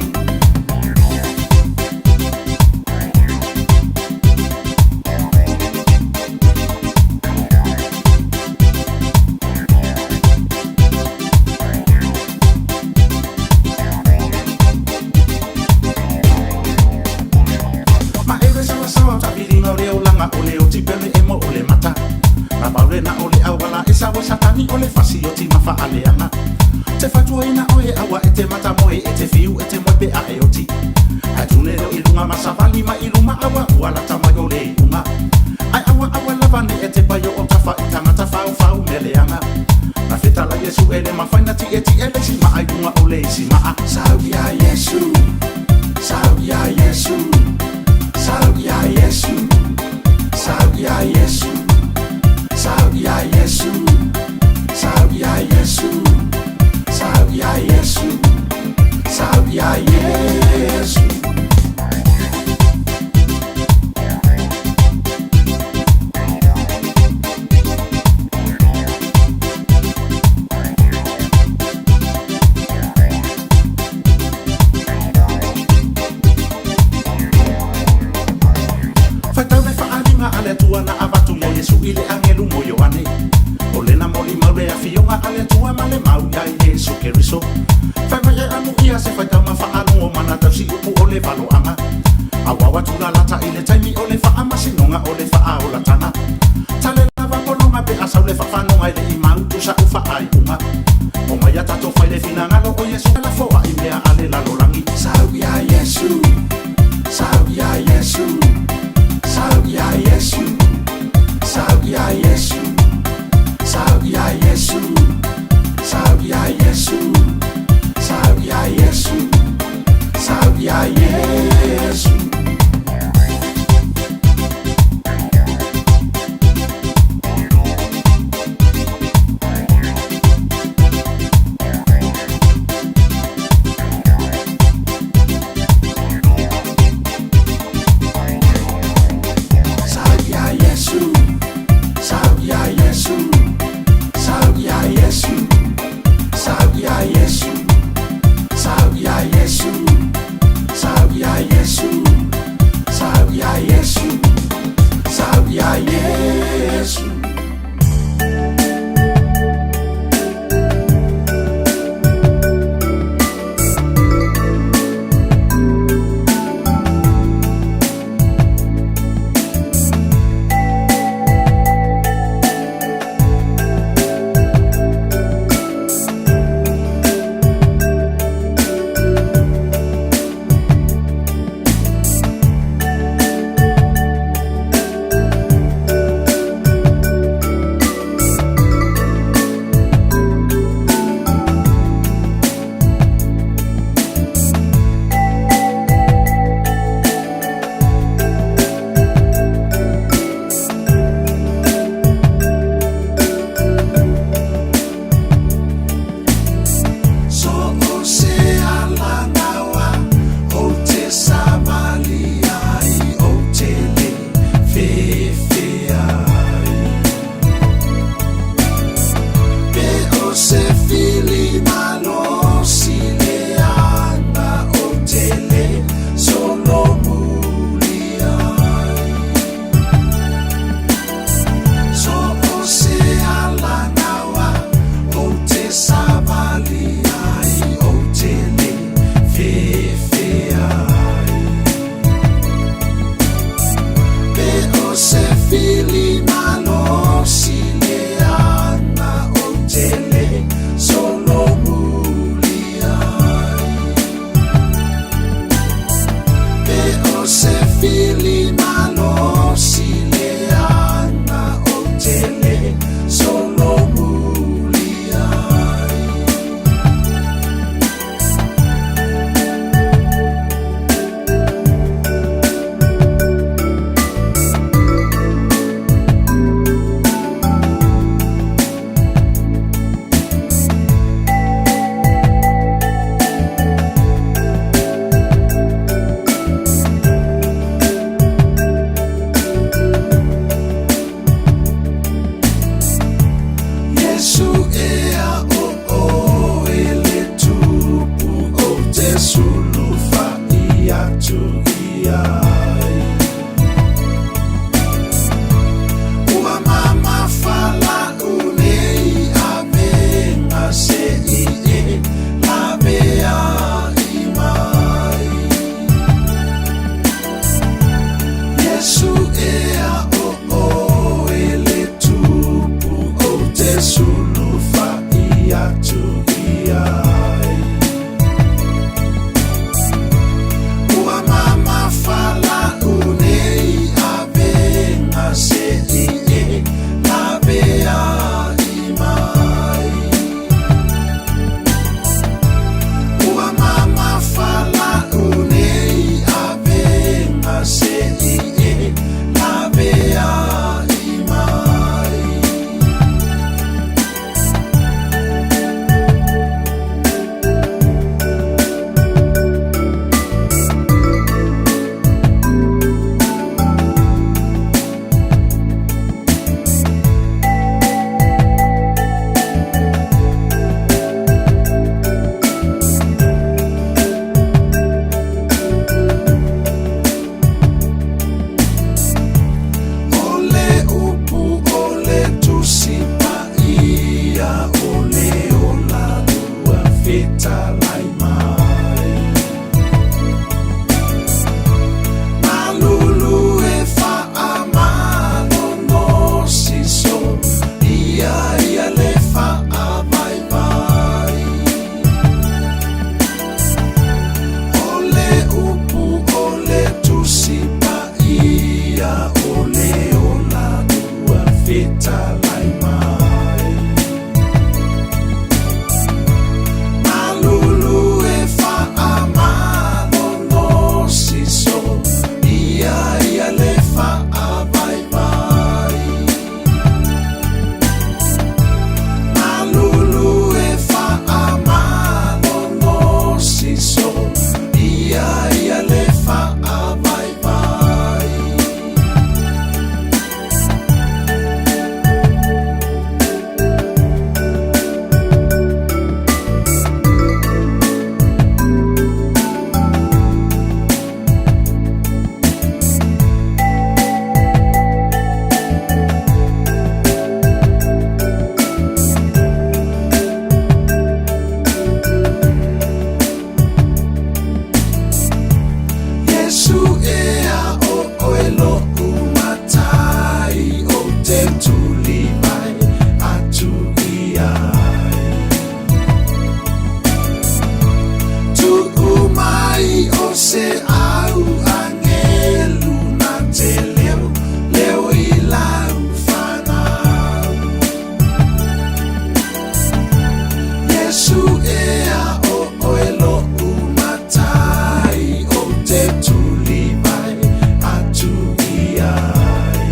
Ma e le sawasawa o taʻafiliga o le olaga o le oti pele e mo o le mata. Na pau lena o le auala e sau ai Satani o le fasioti ma faaleaga. Te fautuaina oe aua e te matamoe e te fiu e te moe pe a e oti. Ae tune leo i luga ma savali mai i luma aua ua lata mai o le iuga. Ae aua aua lava nei e te paio o tafa i tagata faufau mea leaga. Na fetala Iesu e le mafai na tietie le isi maa i luga o le isi maa. Sau ia Iesu, sau ia Iesu, sau ia Iesu, sau ia Iesu, sau ia Iesu, sau ia Iesu, sau ia Iesu, sau ia Iesu. Faitau le faaaliga a le Atua na avatu iā Iesu i le agelu mo Ioane. O lena molimau le afioga a le Atua ma le mau iā Iesu Keriso. Fai mai e amuia se faitauga faalogo ma na tausi upu o le valoaga. Auau atu lalata i le taimi o le faamasinoga o le faaolataga. Tale lava pologa pe a sau le faafanoga e leʻi mautu saʻu faaiuga. O mai a tatou fai le finagalo o Iesu e lafoaʻi mea a le lalolagi. Sau ia Iesu, sau ia Iesu, sau ia Iesu, sau ia Iesu, sau ia Iesu, sau ia Iesu, sau ia Iesu, sau ia Iesu. sulufa'i atu i ai. Ua mamafa la'u nei avega se'i e lavea'i mai. Iesu ea o oe le tupu ou te sulufa'i atu i ai. Ua mamafa la'u nei avega se'i e lavea'i mai. Ua mamafa la'u nei avega se'i e lavea'i mai. O le upu o le Tusi Paia o le ola ua fetalai mai. Malulu e faamalolosi so ia ia le faavaivai. O le upu o le Tusi Paia o le ola ua fetalai mai. Malulu e faamalolosi so ia ia le faavaivai. Malulu e faamalolosi so ia ia le faavaivai. Iesu ea o oe lo'u matai ou te tulivae atu i ai. Tu'u mai o se au agelu na te leo leo i lau fanau. Iesu ea o oe lo'u matai ou te tulivae atu i ai.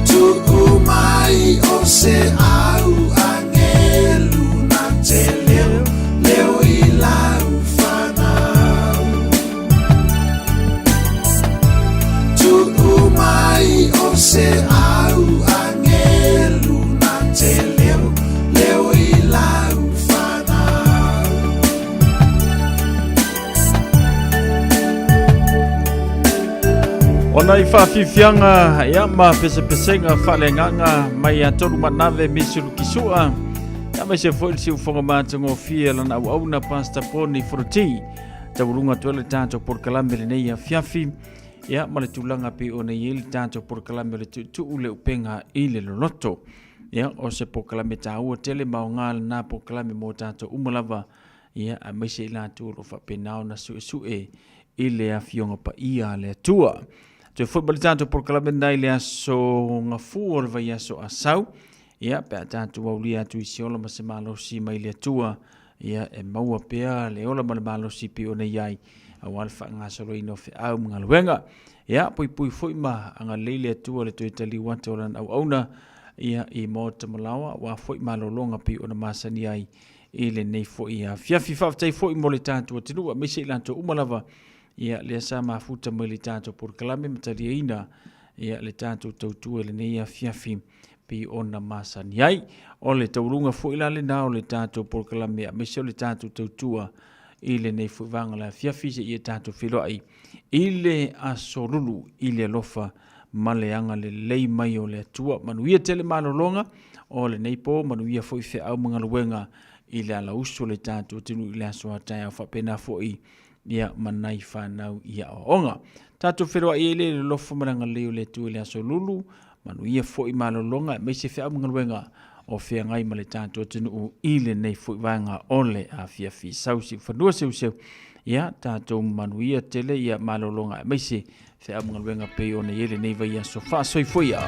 Tu'u mai o se au agelu na te leo leo i lau fanau. Tu'u mai o se au agelu na te leo leo i lau fanau. Ona i faafiafiaga ia ma pesepesega faaleagaga mai ia tolu manave misi lukisua ia ma se foi le siufoga matagofie lana auauna Pastor Poni Foroti taualuga atu ai le tatou polokalame lenei afiafi ia ma le tulaga pei ona i ai le tatou polokalame o le tuutuu le upega i le loloto. Ia o se polokalame taua tele ma aoga lena polokalame mo tatou uma lava ia aemaise i latou o lo o faapena ona suesue i le afioga paia a le Atua. Toe foi ma le tatou polokalame lena i le aso Gafua o le vaiaso Asau, ia pe a tatou aulia atu i se ola ma se malosi mai le Atua, ia e maua pea le ola ma le malosi pei ona i ai aua le faagasoloina o feau ma galuega. Ia puipui foi ma agalelei le Atua le toe taliu atu o lana auauna ia i maota malaoa aua foi malologa pei ona masani ai i lenei foi afiafi. Faafetai foi mo le tatou atunuu aemaise i latou uma lava ia lea sa mafuta mai le tatou polokalame ma taliaina ia le tatou tautua i lenei afiafi. pei ona masani ai. O le taualuga foi la lena o le tatou polokalame aemaise o le tatou tautua i lenei foi vaega o le afiafi seia tatou feiloai i le aso Lulu i le alofa ma le agalelei mai o le Atua. Manuia tele malologa o lenei po, manuia foi feau ma galuega i le alausu o le tatou atunuu i le aso a taeao faapena foi ia ma nai fanau i aoaoga. Tatou feiloai ai le alofa ma le agalelei o le Atua i le aso Lulu, manuia foi malologa aemaise feau ma galuega o feagai ma le tatou atunuu i lenei foi vaega o le afiafi. Sau siufanua seuseu, ia tatou manuia tele ia malologa aemaise feau ma galuega pei ona i ai lenei vaiaso faasoifua ia.